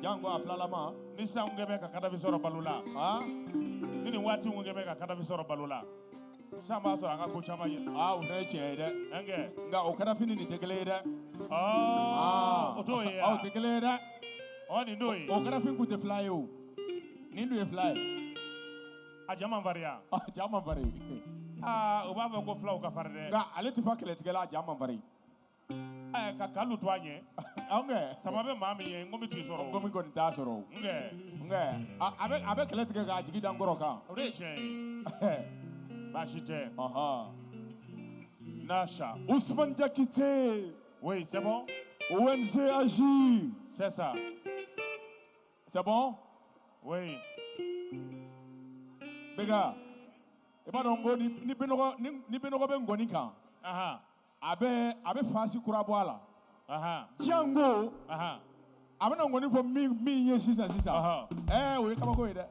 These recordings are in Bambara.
Jango a filalama. Ni sisan kun kɛ bɛ ka Kadafi sɔrɔ balo la. Han. Ni nin waati kun kɛ bɛ ka Kadafi sɔrɔ balo la. Sisan b'a sɔrɔ an ka ko caman ye. Aa, o fana ye tiɲɛ ye dɛ. Ɛnkɛ. Nka o Kadafi ni nin tɛ kelen ye dɛ. Ɔɔ, o t'o ye O tɛ kelen ye dɛ. Ɔ, nin t'o ye. O Kadafi kun tɛ fila ye o. Nin dun ye fila ye. A ja man farinya. A ja man farin. Aa, u b'a fɔ ko filaw ka farin dɛ. Nka ale tɛ fa kɛlɛtigɛ la, a ja man farin. Ɛ, ka kalu to a ɲɛ. An kɛ. Sama bɛ maa min ye, n ko min t'i sɔrɔ. Nkomi kɔni t'a sɔrɔ o. Nkɛ. Nkɛ, a bɛ kɛlɛ tigɛ k'a jigi da n kɔrɔ kan. O de ye tiɲɛ ye. Baasi tɛ. Ɔhɔn. Nasha. Ousmane Diakité. Oui, c'est bon? ONG Agir. C'est ça. C'est bon? Oui. Bega, i b'a dɔn ko ni benɔgɔ ni benɔgɔ bɛ ngɔni kan. Ahan. A bɛ fasi kura bɔ a la. Ahan. Jango. Ahan. A bɛna ngɔni fɔ min ye sisan sisan. Ɔhɔn. Ɛɛ, o ye kabako ye dɛ.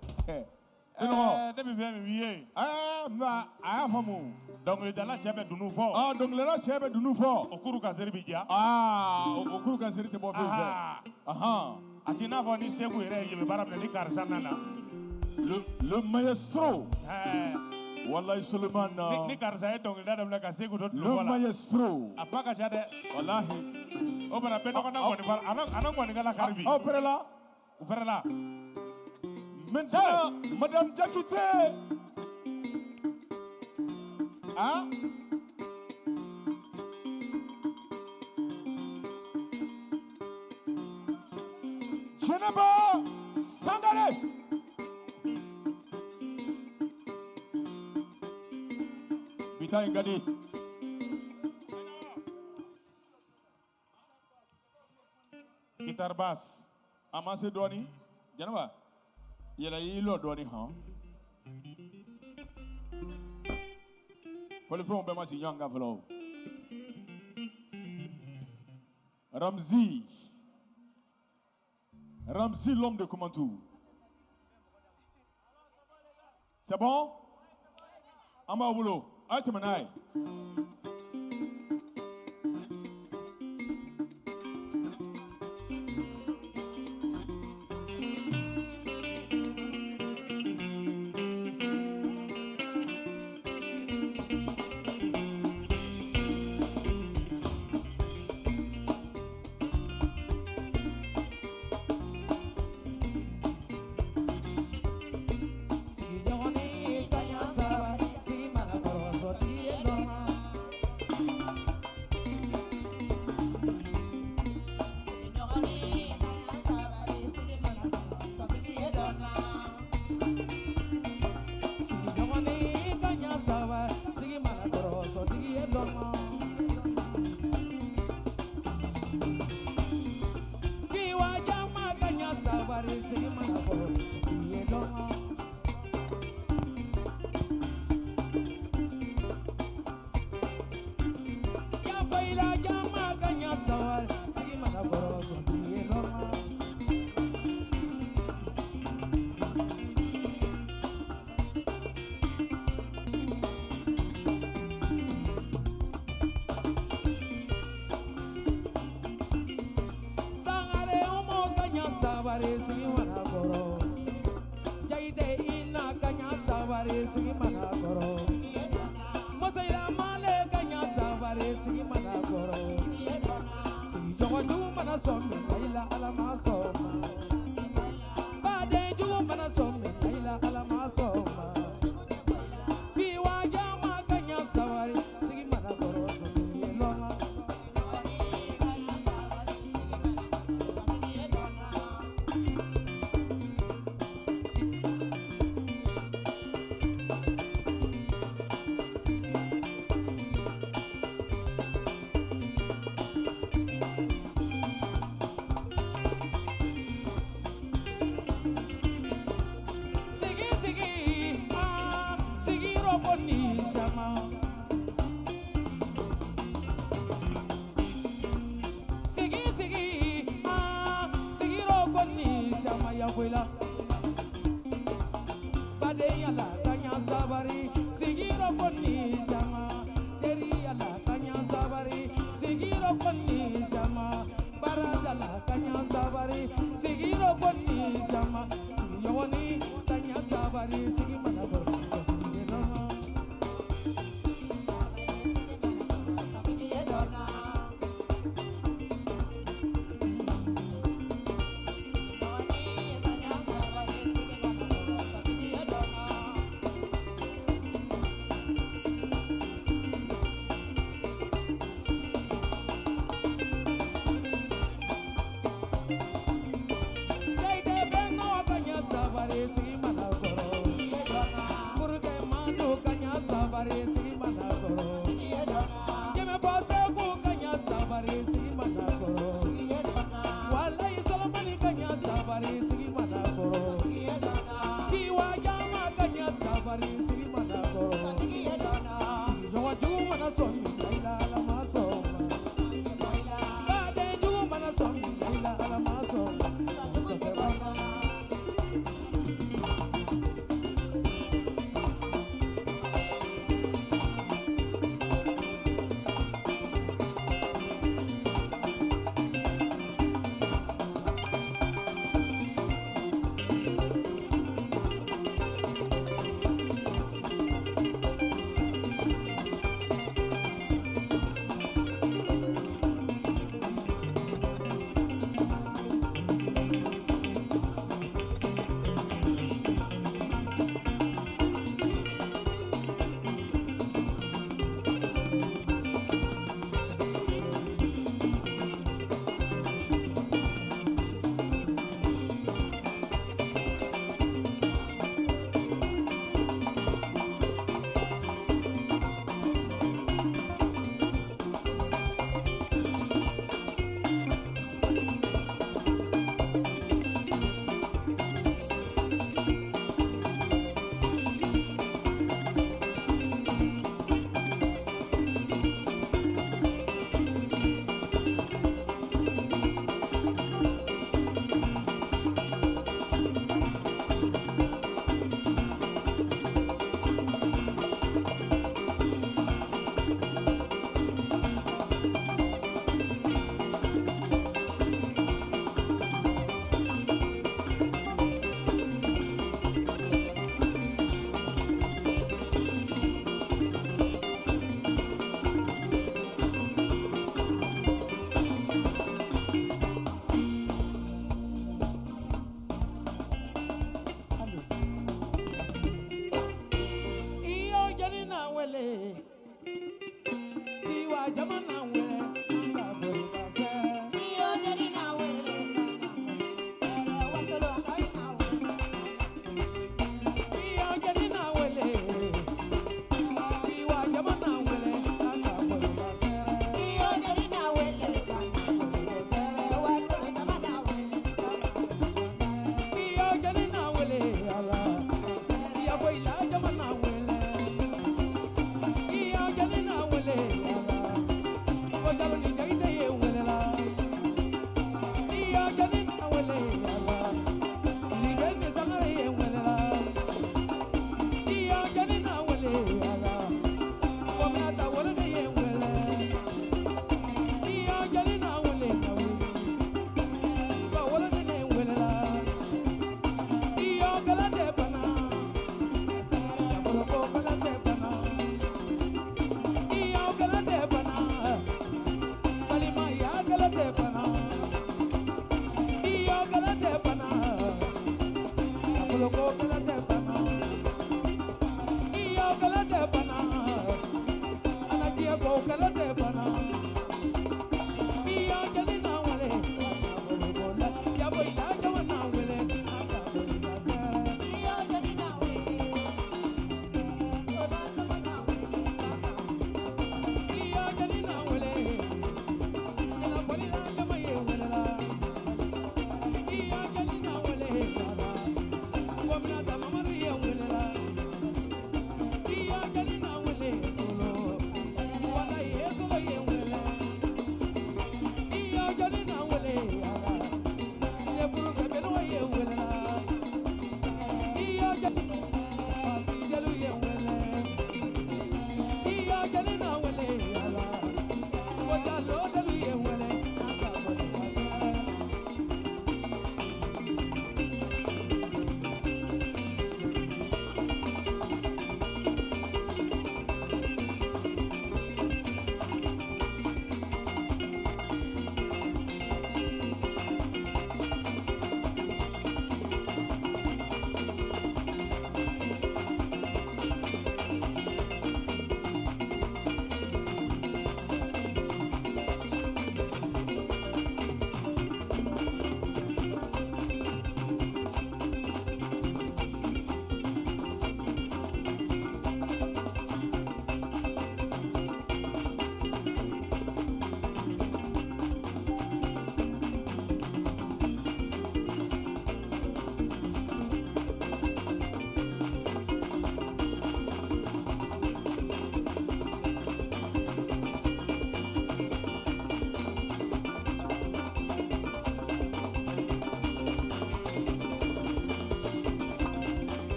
Benɔgɔ. Ne bɛ fɛn min f'i ye. Ɛɛ, nka a y'a faamu. Dɔnkilidala cɛ bɛ dunun fɔ. Ɔ, dɔnkilidala cɛ bɛ dunun fɔ. O kuru ka seri bi diya. Aa, o kuru ka seri tɛ bɔ foyi fɛ. Ahan. A t'i n'a fɔ ni Segu yɛrɛ ye bɛ baara minɛ ni karisa nana. Le maestro. Ɛɛ. Wallahi Suleiman. Ni karisa ye dɔnkilida daminɛ ka Segu to dunun Le fɔ la. maestro. A ba ka ca dɛ. Wallahi. O bana bɛɛ nɔgɔ na ngɔni fara a na ngɔni kala kari bi. Aw pɛrɛ la. U fɛrɛ la. Maintenant, Madame Diakité. Hein? Djeneba Sangare. Bita Ngadi. Guitare basse. A ma se dɔɔni. Jɛnɛba, yɛlɛ i lɔ dɔɔni hɔn. Fɔlifɛnw bɛɛ ma sigi ɲɔgɔn kan fɔlɔ o. Ramzi. Ramzi, l'homme de Koumantou. C'est bon? An b'aw bolo. A ye tɛmɛ n'a ye. Sigiro.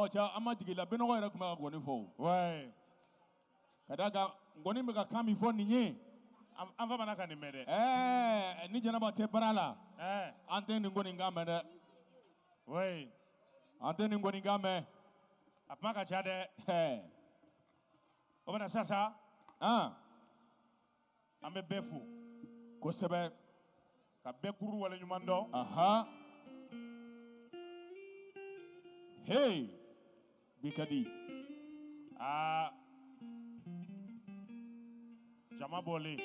Ɔ cɛ, an ma jigin la, Benɔgɔ yɛrɛ tun bɛ ka gɔni fɔ o. Ouais. Ka d'a kan gɔni bɛ ka kan min fɔ nin ye. An fa mana ka nin mɛn dɛ. Ɛɛ, ni Jɛnɛba tɛ baara la. Ɛɛ. An tɛ nin gɔni kan mɛn dɛ. Oui. An tɛ nin gɔni kan mɛn. A kuma ka ca dɛ. Ɛɛ. O bɛna sisan. An. An bɛ bɛɛ fo. Kosɛbɛ. Ka bɛɛ kuru waleɲuman dɔn. Aha. Hey, bi ka di. Aa. Jama bɔlen.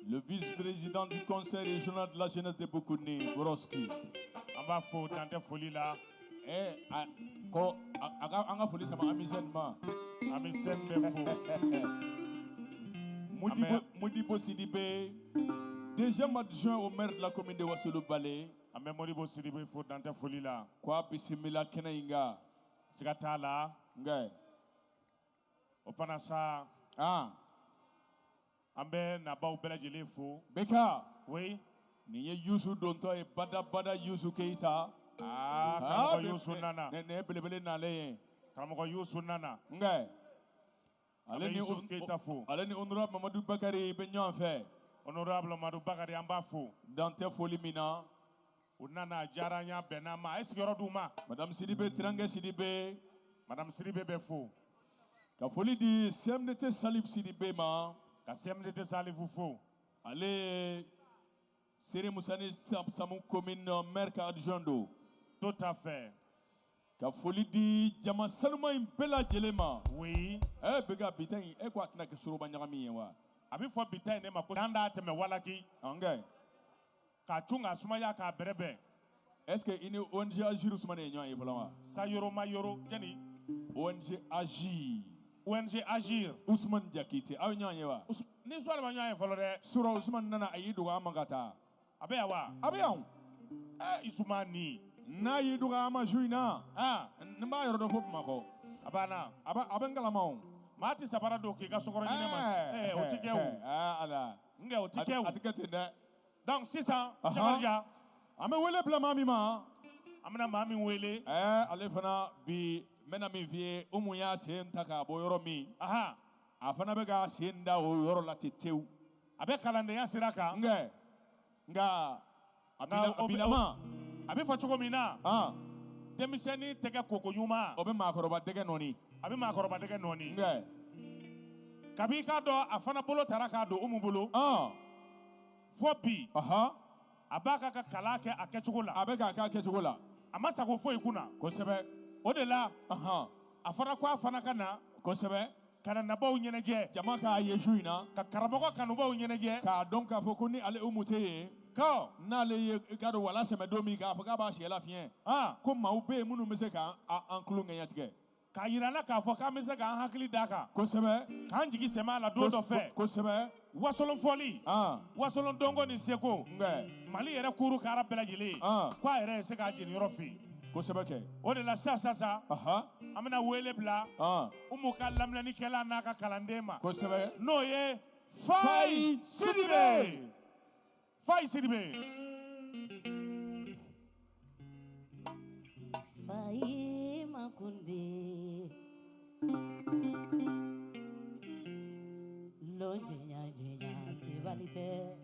Le vice-président du conseil régional de la jeunesse de Boukouni, Boroski. An b'a fo dan tɛ foli la. Eh, a, ko a ka an ka foli sama Amisène ma. Amisène bɛ fo. Modibo, Modibo Sidibé, deuxième adjoint au maire de la commune de Wasolo Balé. An bɛ Modibo Sidibé fo dan tɛ foli la. Ko a bisimila kɛnɛ in kan. Siga t'a la. Nka. O fana sa. Ah. An bɛ nabaw bɛɛ lajɛlen fo. Beka. Oui. Nin ye Yusu dontɔ ye, badabada Yusu Keyita. Aa, karamɔgɔ Yusu nana. Nin ye belebele nalen ye. Karamɔgɔ Yusu nana. Nka. Ale ni Yusuf Keyita fo. Ale ni honorable Mamadu Bakari bɛ ɲɔgɔn fɛ. Honorable Mamadu Bakari, an b'a fo. Dan tɛ foli min na. U nana, a diyara an ye, a bɛnna an ma. A ye sigiyɔrɔ d'u ma. Madame Sidibe, Tirankɛ Sidibe. Madame Sidibe bɛ fo. Ka foli di CMDT Salif Sidibe ma. Ka CMDT Salifu fo. Ale ye Sere Musani Samu commune maire ka adjoint don. Tout à fait. Ka foli di jama sanuman in bɛɛ lajɛlen ma. Oui. Ɛ bɛ ka bi ta in, e ko a tɛna kɛ soroba ɲagami ye wa? A bɛ fɔ bi ta in de ma ko n'an t'a tɛmɛ walaki. An kɛ. K'a cun k'a sumaya k'a bɛrɛbɛn. Est ce que i ni ONG Agir Ousmane ye ɲɔgɔn ye fɔlɔ wa? Sayoro Mayoro jɛni. ONG Agir. ONG Agir. Ousmane Diakité, aw ye ɲɔgɔn ye wa? Ni Ousmane ma ɲɔgɔn ye fɔlɔ dɛ. Surɔ Ousmane nana, a y'i dogo an ma ka taa. A bɛ yan wa? A bɛ yan. Ɛ Ousmane. N'a y'i dogo an ma su in na. Ah. N b'a yɔrɔ dɔn fo Bamakɔ. A banna. A bɛ n kalama o. Maa tɛ sabara don k'i ka sokɔrɔ ɲinɛ ma. Ɛɛ, o tɛ kɛ o. Ɛɛ ala. Nka o tɛ kɛ o. A tɛ kɛ ten dɛ. Donc sisan, Jakarija. An bɛ wele bila maa min ma. An bɛna maa min wele. Ɛɛ, ale fana bi n bɛna min f'i ye, Umu y'a sen ta k'a bɔ yɔrɔ min. Ahan. A fana bɛ k'a sen da o yɔrɔ la ten tewu. A bɛ kalandenya sira kan. Nka a bilama. A bɛ fɔ cogo min na. Denmisɛnnin tɛgɛ koko ɲuman. O bɛ maakɔrɔba dɛgɛ nɔɔni. A bɛ maakɔrɔba dɛgɛ nɔɔni. Nka. Kabi i k'a dɔn a fana bolo taara k'a don Umu bolo. Fo bi. A b'a ka kalan kɛ a kɛcogo la. A bɛ k'a kɛ a kɛcogo la. A ma sago foyi kunna. Kosɛbɛ. O de la. A fɔra ko a fana ka na. Kosɛbɛ. Ka na nabaw ɲɛnajɛ. Jama k'a ye su in na. Ka karamɔgɔ kanubaw ɲɛnajɛ. K'a dɔn k'a fɔ ko ni ale Umu tɛ yen. Ko. N'ale ye i k'a dɔn wala sɛmɛ don min k'a fɔ k'a b'a sɛ lafiɲɛ. Ko maaw bɛ yen minnu bɛ se k'an tulo ŋɛɲɛ tigɛ. K'a yira n na k'a fɔ k'an bɛ se k'an hakili d'a kan. Kosɛbɛ. K'an jigi sɛmɛ a la don dɔ fɛ. Kosɛbɛ. Wasolon fɔli. Wasolon dɔnko ni seko. Nka. Mali yɛrɛ kuru kara bɛɛ lajɛlen. K'a yɛrɛ ye se k'a jeniyɔrɔ fin. Kosɛbɛ kɛ. O de la sisan sisan. An bɛna wele bila. Umu ka lamɛnnikɛla n'a ka kalanden ma. Kosɛbɛ. N'o ye Fayi Sidibe. Fayi Sidibe. Fayi Makunde. Lo jenya jenya sebalite.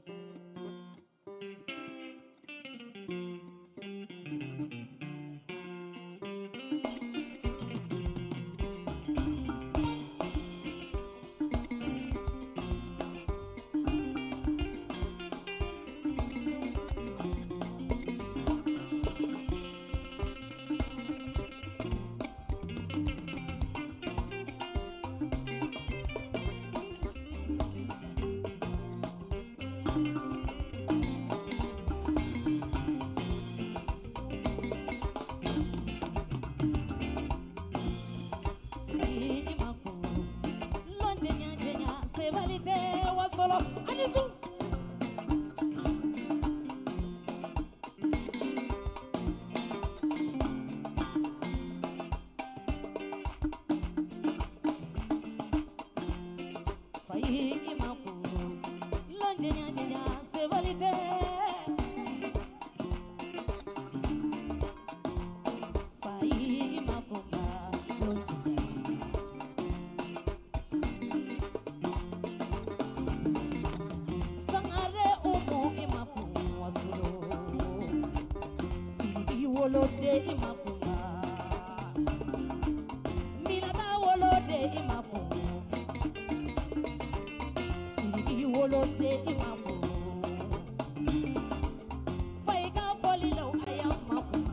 Woloden i ma kunna, Minata woloden i ma kun, Sidiki woloden i ma kun, Fayi ka fɔli la a y'an ma kun,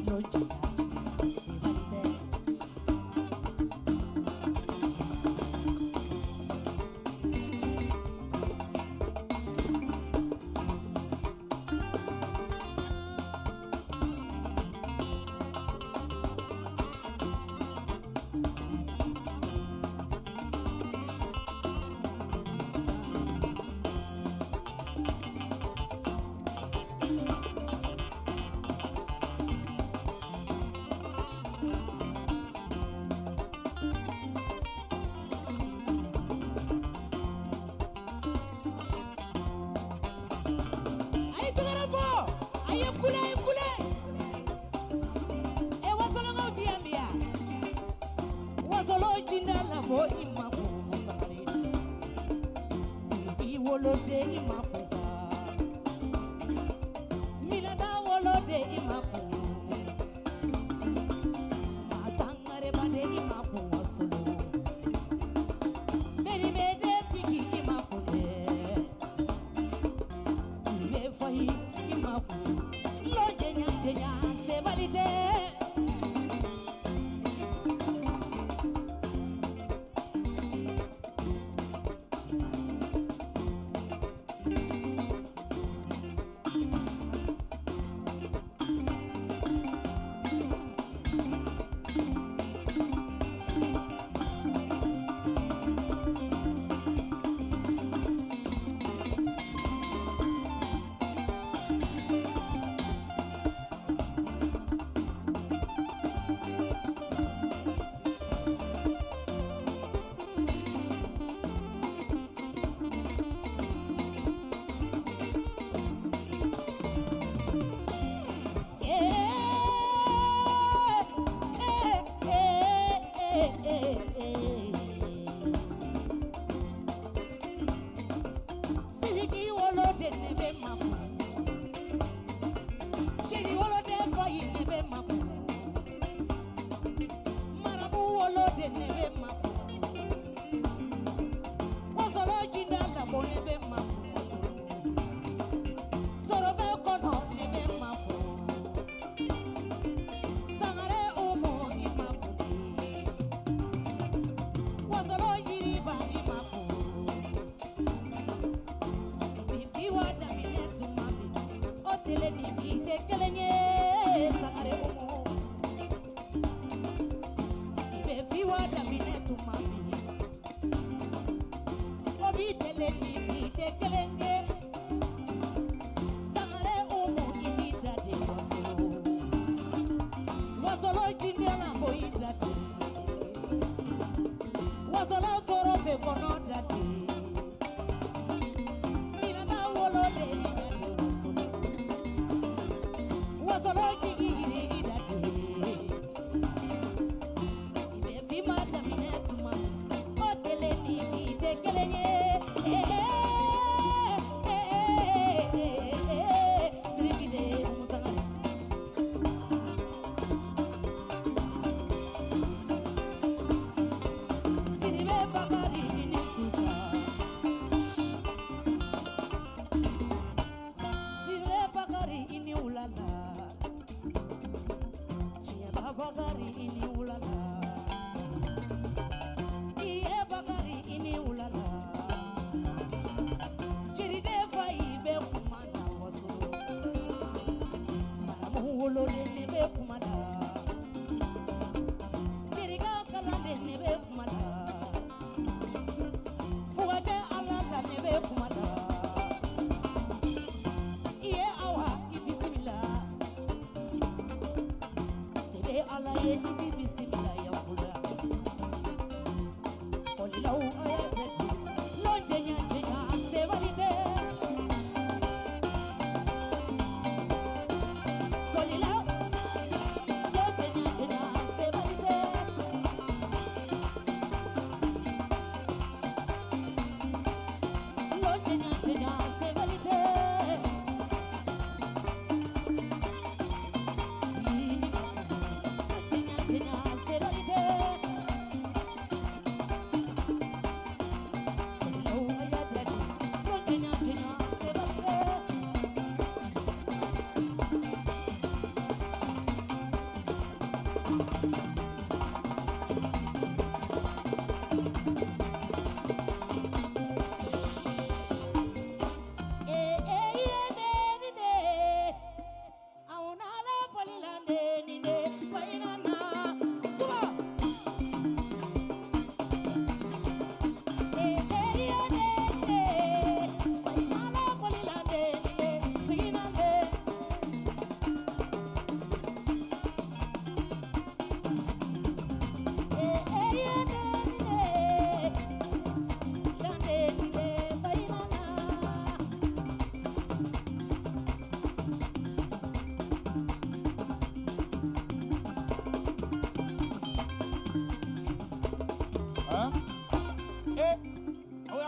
n'o jɛya sebali tɛ. A ye tɛgɛrɛ fɔ, a ye kule, a ye kule. E wasolonkaw ti yan bi yan. Wasolo jinda la fo i ma kun Sangare. Sidiki woloden i ma kun sa. Minata woloden i ma kun. Masangare baden i ma kun Wasolo. Beribe den tigi i ma kun dɛ. Sidibe fayi i ma kun. Lɔ jɛnya jɛnya sebali tɛ. Sidiki woloden ne bɛ makun, Jeli woloden fayi ne bɛ makun, Marabu woloden ne bɛ makun, Wasolo jinda labɔ ne bɛ makun, Wasolo Sɔrɔfɛ kɔnɔ ne bɛ makun, Sangare Umu i makun de, Wasolo yiriba i makun. Bi wa daminɛ tuma min, o tele ni bi tɛ kelen ye, Sangare Umu. I bɛ fiwa daminɛ tuma min, o bi tele ni bi tɛ kelen ye, Sangare Umu i b'i da de Wasolo. Wasolo jindala ko i da de. Wasolo sɔrɔ fɛ kɔnɔ da de. Minata woloden i da de Wasolo. Wasolo jigi yiri i da de. I bɛ finma daminɛ tuma min, o tele ni bi tɛ kelen ye. Sidiki de Umu Sangare. Sidibe Bakari i ni Susan. Sidibe Bakari i ni wula la. Tiɲɛba Bakari i ni wula la. Iye Bakari i ni wula la. Jiriden fayi bɛ kuma na Wasolo. Maramu woloden ne bɛ kuma la. Jerika kalanden ne bɛ kuma la.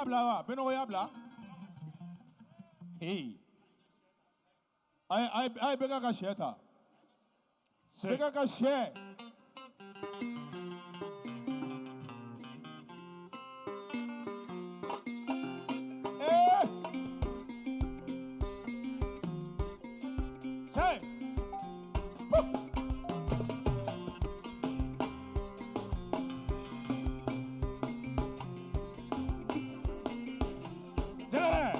bila wa? Benɔgɔ y'a bila? Hey. A ye bɛɛ ka sɛ ta. Bɛɛ ka sɛ. Hey! Jɛgɛrɛ!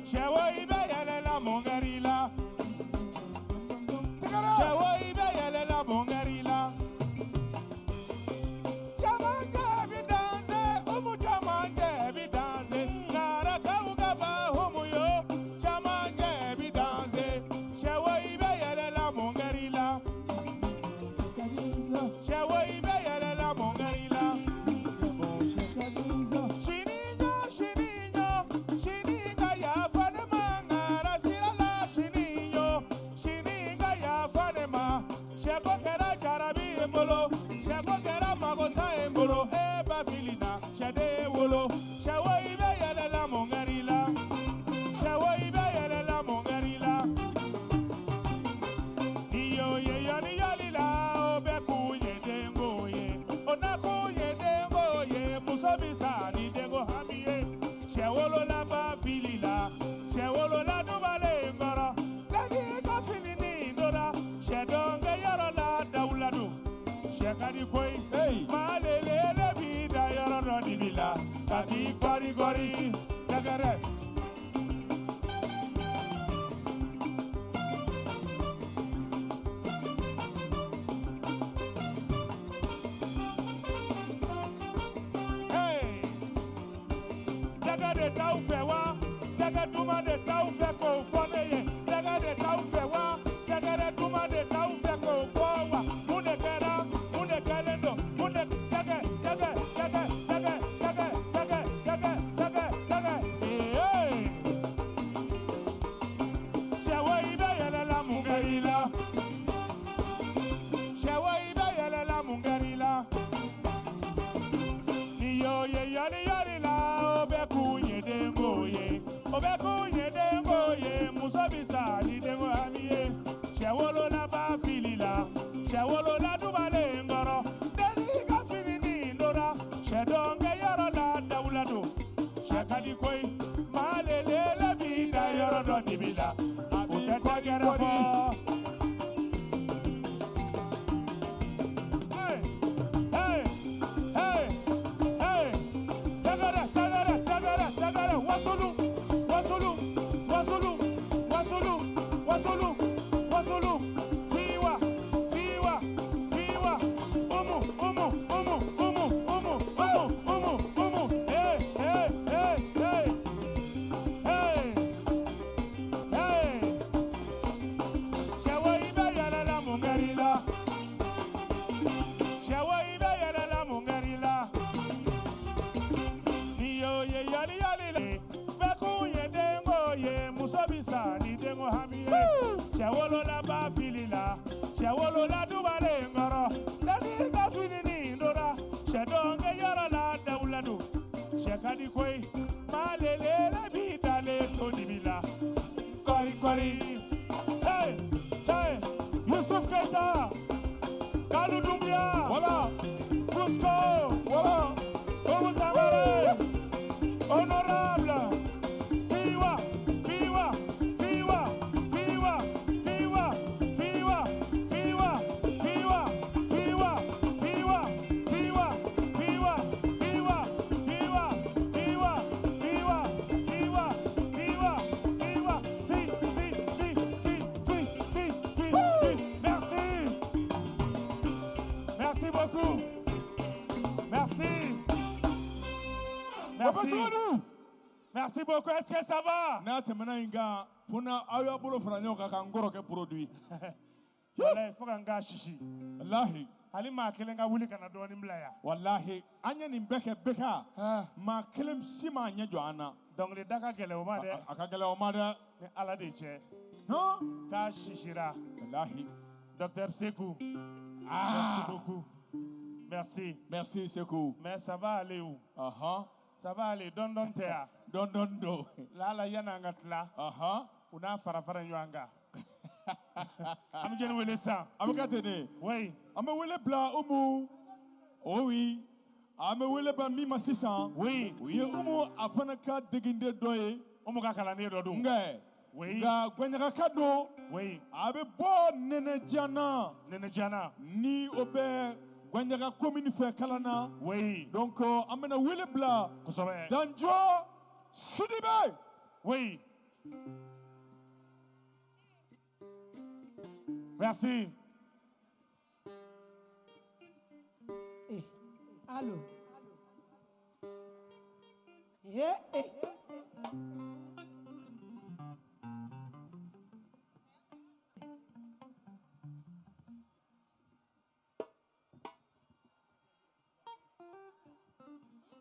Sɛwo i bɛ yɛlɛla mun kɛr'i la? Sɛwo i bɛ yɛlɛla mun kɛr'i la? Camancɛ bi danse, umu camancɛ bi danse, Ngarakaw ka ba humu yo, camancɛ bi danse. Sɛwo i bɛ yɛlɛla mun kɛr'i la? Sɛwo i bɛ yɛlɛla mun kɛr'i la? Siniɲɔ siniɲɔ sini ka yafa ne ma ŋara sira la siniɲɔ sini ka yafa ne ma sɛko kɛra jarabi ye n bolo sɛko kɛra magosa ye n bolo e ba fili na sɛden wolo sɛwo i bɛ yɛlɛla mun kɛr'i la sɛwo i bɛ yɛlɛla mun kɛr'i la n'i y'o ye yɔli yɔli la o bɛ kun ye denko ye o na kun ye denko ye muso bi sa ni denko hami ye sɛ wolola ba fili la sɛ wolola dubalen kɔrɔ dagi ka fini ni donna sɛ dɔnkɛ yɔrɔ la dawula don sɛ ka di koyi Hey! maalelele bi da yɔrɔ dɔ dibi la ka t'i kɔri kɔri tɛgɛrɛ. Hey! Jɛgɛ de t'aw fɛ wa? Jɛgɛ duman de t'aw fɛ k'o fɔ ne ye. Jɛgɛ de t'aw fɛ wa? Jɛgɛrɛ duman de t'aw fɛ k'o fɔ wa? Mun de kɛra? Mun de kɛlen don? Mun de jɛgɛ jɛgɛ jɛgɛ jɛgɛ jɛgɛ jɛgɛ jɛgɛ jɛgɛ jɛgɛ. Ee! Sɛwo i bɛ yɛlɛla mun kɛr'i la? Sɛwo i bɛ yɛlɛla mun kɛr'i la? N'i y'o ye yɔli yɔli la o bɛ kun ye denko ye o bɛ kun ye denko ye muso bi sa ni denko hami ye sɛ wolola ba fili la sɛ wolola dubalen kɔrɔ deli ka fini ni donna sɛ dɔnkɛ yɔrɔ la dawula don sɛ ka di koyi maalelele bi da yɔrɔ dɔ dibi la o tɛ tɛgɛrɛ fɔ. Hey! Hey! Hey! Hey! Tɛgɛrɛ tɛgɛrɛ tɛgɛrɛ tɛgɛrɛ wasulu wasulu wasulu wasulu wasulu wasulu fiwa fiwa fiwa umu umu umu umu umu umu umu umu hey hey hey hey hey hey Sɛwo i bɛ yɛlɛla mun kɛr'i la? Sɛwo i bɛ yɛlɛla mun kɛr'i la? N'i y'o ye yɔli yɔli la bɛɛ kun ye denko ye muso bi sa ni denko hami ye sɛ wolola ba fili la sɛ wolola dubalen kɔrɔ dani ka fini ni donna sɛ dɔnkɛ yɔrɔ la dawula don sɛ ka di koyi maalelele bi dalen to dibi la kɔri kɔri. Hey! Hey! Youssouf Keita Kalou Doumbia Voilà! Fusco Voilà! Oumou Sangaré Honorable Fiwa Fiwa Fiwa Fiwa Fiwa Fiwa Fiwa Fiwa Fiwa Fiwa Fiwa Fiwa Fiwa Fiwa Fiwa Fiwa Fiwa Fiwa Fiwa Fi Fi Fi Fi Fi Fi Fi Fi. Merci. Merci beaucoup. Merci. Merci. Merci beaucoup. Est-ce que ça va? N'a tɛmɛna yen kan fo n'a aw y'a bolo fara ɲɔgɔn kan ka n kɔrɔkɛ produit. Walayi fo ka n k'a sisi. Walahi. Hali maa kelen ka wuli ka na dɔɔnin bila yan. Walahi an ye nin bɛɛ kɛ bɛɛ ka maa kelen si m'a ɲɛ jɔ an na. Dɔnkilida ka gɛlɛn o ma dɛ. A ka gɛlɛn o ma dɛ. Ni Ala de cɛ. Hɔn. K'a sisira. Walahi. Docteur Sekou. Merci beaucoup. Merci. Merci Sekou. Mais ça va aller où? Ahan. Ça va aller, dɔɔni dɔɔni tɛ yan? Dɔɔni dɔɔni don. Lala yan'an ka tila, u n'a fara fara ɲɔgɔn kan. An bɛ jɔnni wele sisan? An bɛ kɛ ten de. Oui. An bɛ wele bila Umu. Oh oui. An bɛ wele bila min ma sisan. Oui. O ye Umu a fana ka degeden dɔ ye. Umu ka kalanden dɔ don. Nka. Oui. Nka Gɔɲagaka don. Oui. A bɛ bɔ Nɛnɛjana. Nɛnɛjana. Ni o bɛ Gɔɲaga commune fɛ Kalana. Oui. Donc an bɛna wele bila. Kosɛbɛ. Danjo Sidibe. Oui. Merci. Eh, allô. Eh, eh.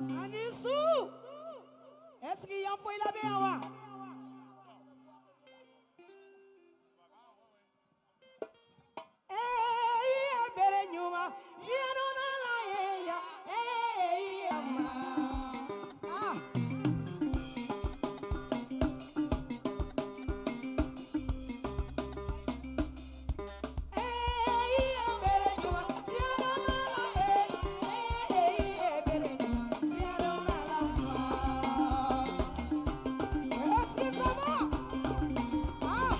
Ani su. Est-ce qu'il y a foyi la bɛ yan wa? Eh, iye bere ɲuman, siyɛnnu nana ye ya, eh, iye ma. Ah. Eh, iye bere ɲuman, siyɛnnu nana ye, eh, iye bere ɲuman, siyɛnnu nana ma. Est-ce que ça va? Ah.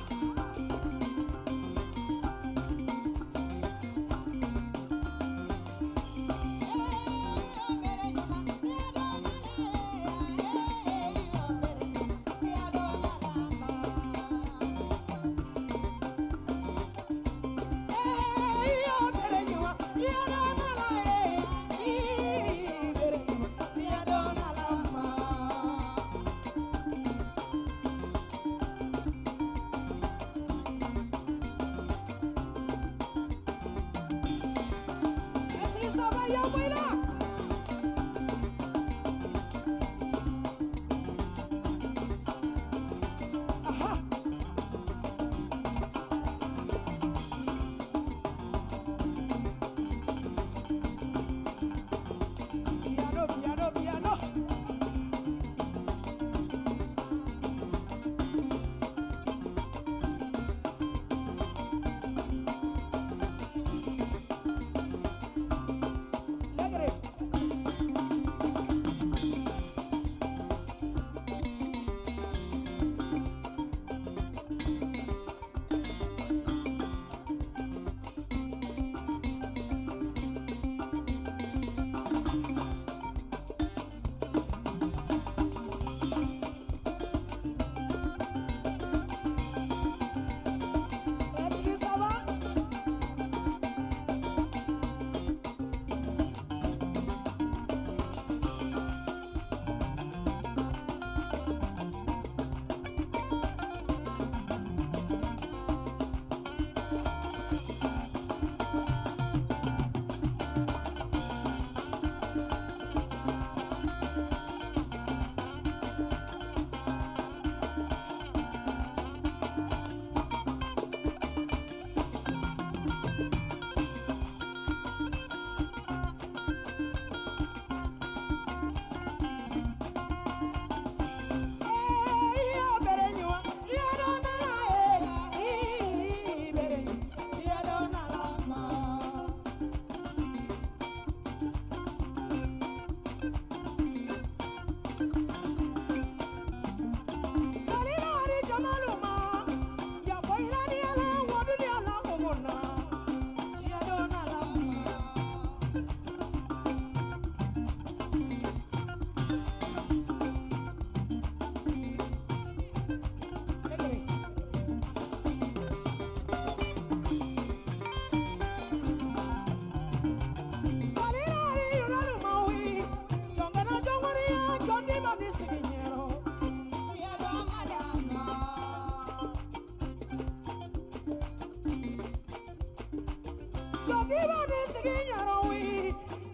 Est-ce que ça va, Yawela? Aha. Piano, piano, piano. Alegre. Est-ce que ça va?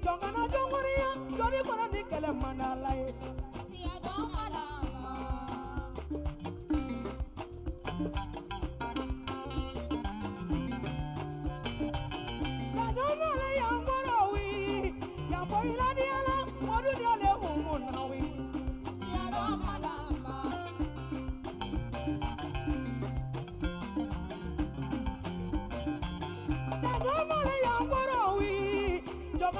Jɔnkana jɔnkɔniya jɔnni kɔnɔ ni kɛlɛ man d'Ala ye. Dadonale yan kɔrɔ wi,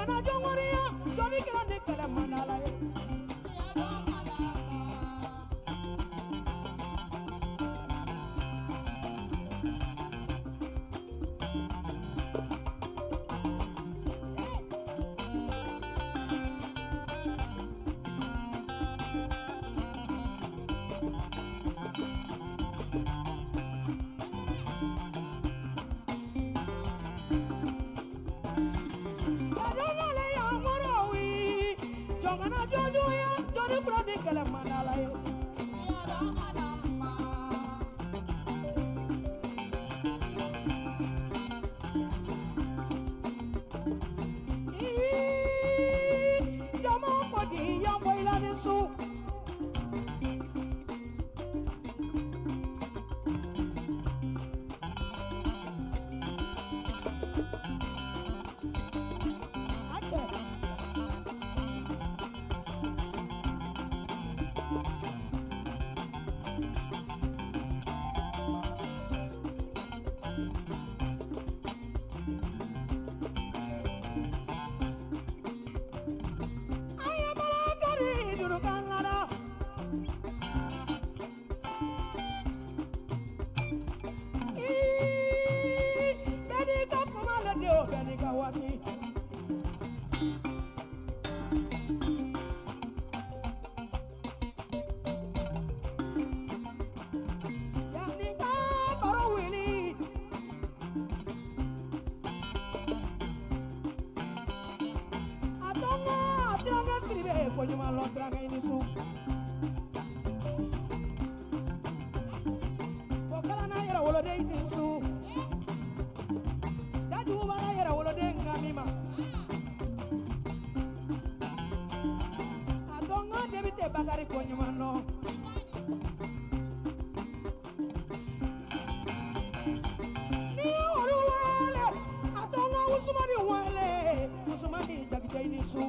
Jɔnkana jɔnkɔniya jɔnni kɛra ni kɛlɛ mandala ye. Jɔnkana jɔnjuguya jɔnni kura ni kɛlɛ mandala ye. Jama ko di yan fɔ i la ni su. A cɛ. Aye balakari durukan lada. Ii, bɛɛ n'i ka kuma le de o, bɛɛ n'i ka waati. Yanni ka baro wuli. A tɔngɔ a tirankɛ Sidibe ko ɲuman lɔ tirankɛ i ni su. Ko kalanna yɛrɛ woloden i ni su. Dajugu b'a la yɛrɛ woloden nka min ma. A tɔngɔ député Bakari ko ɲuman lɔ. Ni ye olu wele, a tɔngɔ Usumani wele, Usumani Jakite i ni su.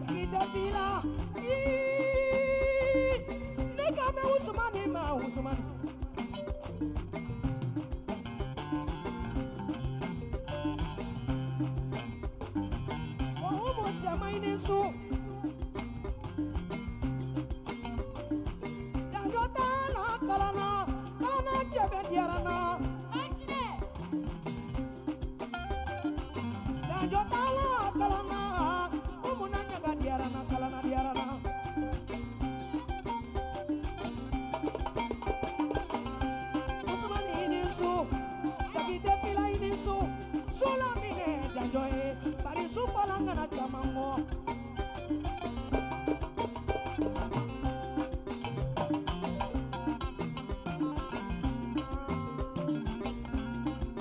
Jakite fila, ii, ne ka mɛn Usumani ma Usumani. Ko Umu cɛman i ni su. Janjo t'a la kalan na, kalan na cɛ bɛ diyara n na. Janjo t'a la kalan na, Umu na ɲaga diyara n na, kalan na diyara n na. Usumani i ni su, Jakite fila i ni su, su la minɛ janjo ye, bari su bɔla n kana caman kɔ.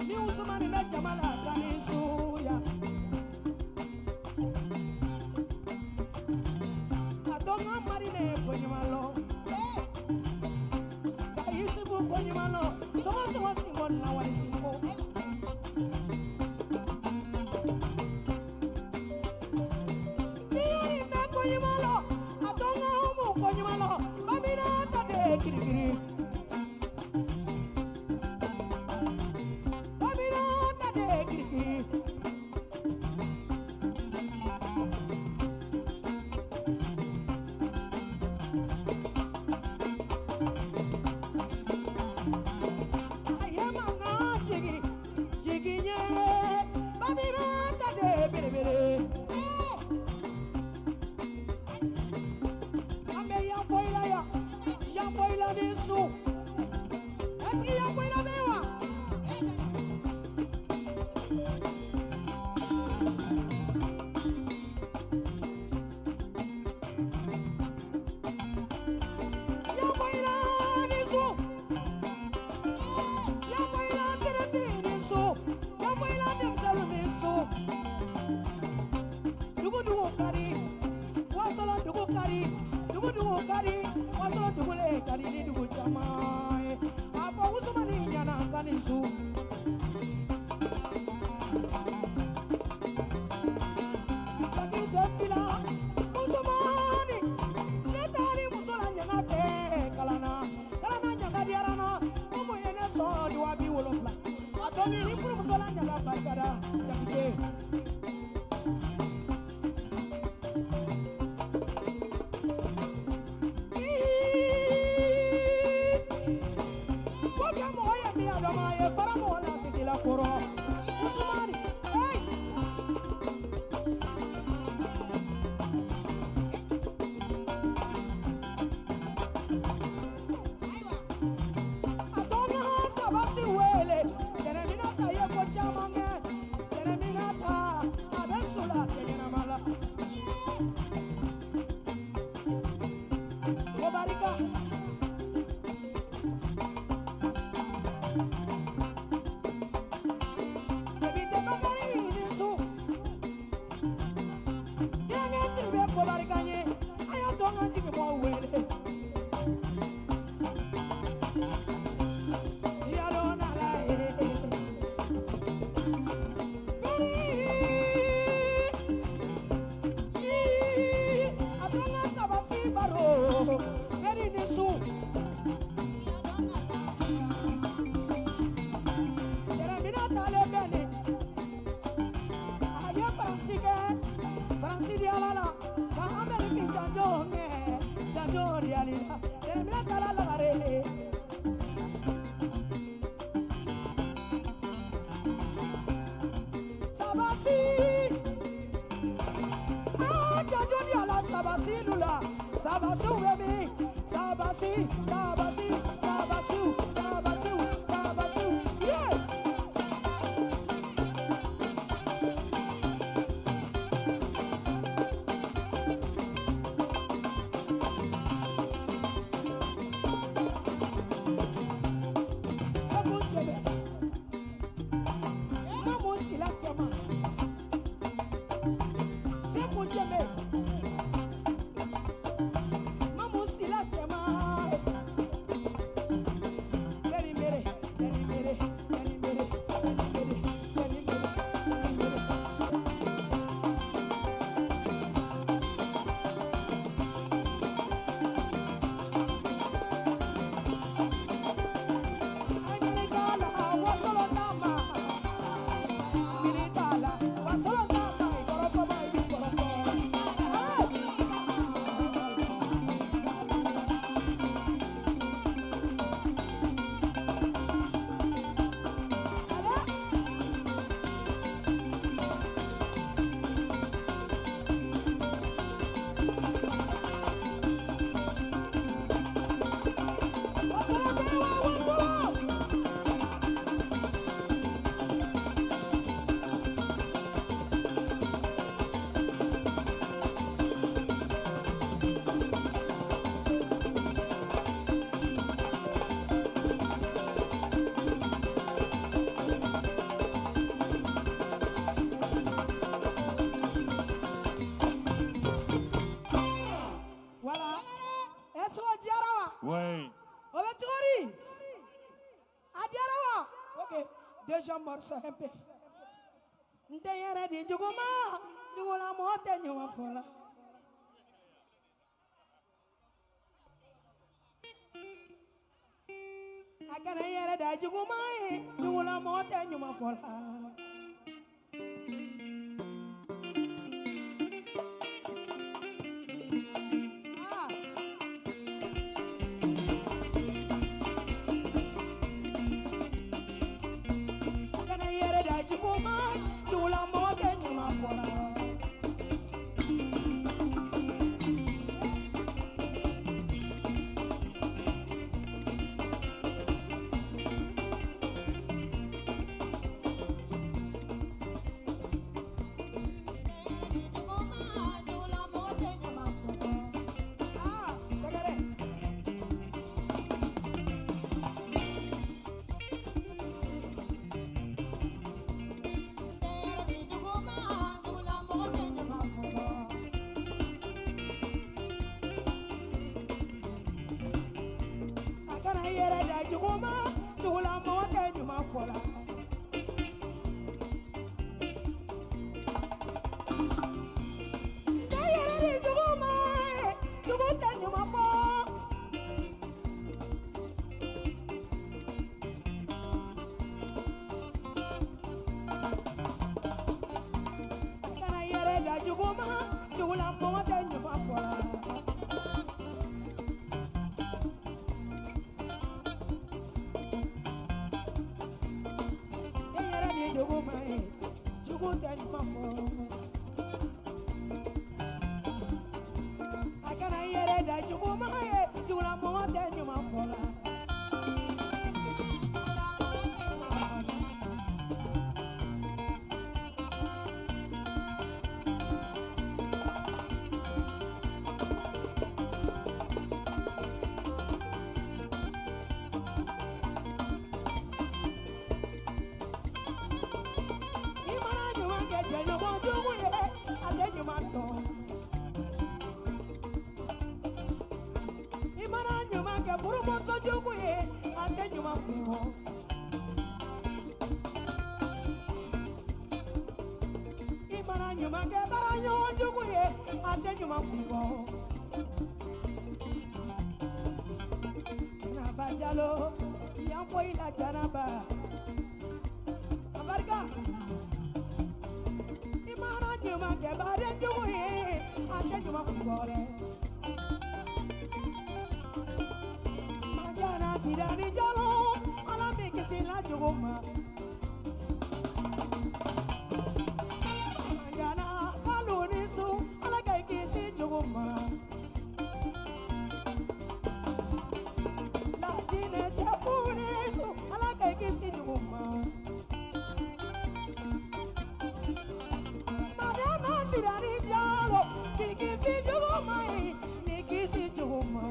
Ni Usumani bɛ jama la ka ni su ya. A to n ka Marine ko ɲuman lɔ. Ka Yusufu ko ɲuman lɔ. Sogo sogo sinbo lawale sinbo. Ni ye nin bɛɛ ko ɲuman lɔ, a to n ka Umu ko ɲuman lɔ. Bamina ta de kirikiri. Bamina ta de kirikiri. A ye mankan jigi, jigi ye. Bamina ta de belebele. An bɛ yan fɔ i la yan, yan fɔ i la ni su. Est-ce que yan fɔ i la bɛ yen wa? Yan fɔ i la ni su. Yan fɔ i la sɛnɛsi ni su. Yan fɔ i la denmisɛnninw ni su. Dugu dugu ka di, Wasolo dugu ka di, dugu dugu ka di, Wasolo dugu le ka di ni dugu caman ye. A fɔ Usumani ɲɛna ka ni su. Jakite fila, Usumani, ne taari muso la ɲaga kɛ kalan na, kalan na ɲaga diyara n na, Umu ye ne sɔn ni 70,000. Ni furumuso la ɲaga barikada Jakite. Ko kɛ mɔgɔ ye min a dɔn a ye fara mɔgɔ la fitila kɔrɔ. Usumani, hey! A to n ka Sabasi wele, Tɛnɛminata ye ko caman kɛ. Tɛnɛminata, a bɛ su la a tɛ ɲɛnama la. Ko barika. Depite Bakari ni su. Denkɛ Sidibe ko barika n ye. A y'a to n ka jigibɔ wele. Yalona la ye. Beri. Ii, a to n ka Sabasi baro. Beri ni su. Tɛrɛmina talen bɛ nin. A ye Faransi kɛ, Faransi di Ala la, ka Ameriki janjo kɛ, janjo di Ali la. Tɛrɛmina taara lagare. Sabasi. Ah, janjo di Ala Sabasi lu la. Sabasiw bɛ min? Sabasi, Sabasi, Sabasiw, Sabasiw, Sabasiw. Yeah! Segu Jebe. Mamu Sila Cɛma. Segu Jebe. Mamu Sila Cɛma. Beri mere, beri mere, beri mere, beri mere, beri mere, beri mere. Ay, t'a la, wasolo t'a ma. Miri t'a la, wasolo t'a ma. I kɔrɔfɔ ma, i b'i kɔrɔfɔ. Hey! Ale! Wasolo tɛ wa, wasolo! Voilà. Est-ce que o diyara wa? Oui. O bɛ cogo di? A diyara wa? Ok, deuxième morceau un peu. N tɛ n yɛrɛ di jugu ma, jugulamɔgɔ tɛ ɲuman fɔ la. A kana n yɛrɛ da jugu ma ye, jugulamɔgɔ tɛ ɲuman fɔ la. Ah. A kana n yɛrɛ da jugu ma, jugulamɔgɔ tɛ ɲuman fɔ la. jugu ma ye, jugu tɛ ɲuman fɔ. A kana i yɛrɛ da jugu ma ye, jugulamɔgɔ tɛ ɲuman fɔ la. I mana ɲuman kɛ jɛɲɔgɔn jugu ye, a tɛ ɲuman dɔn. I mana ɲuman kɛ furumuso jugu ye, a tɛ ɲuman fɔ. I mana ɲuman kɛ baaraɲɔgɔn jugu ye, a tɛ ɲuman fɔ. Janaba Jalo, yan foyi la Janaba. A barika. I mana ɲuman kɛ baden jugu ye, a tɛ ɲuman fɔ dɛ. Majana Sidani Jalo, Ala m'i kisi la jugu ma. Majana kalo ni su, Ala k'i kisi jugu ma. Latinɛ cɛkun ni su, Ala k'i kisi jugu ma. Madama Sidani Jalo, k'i kisi jugu ma ye, k'i kisi jugu ma.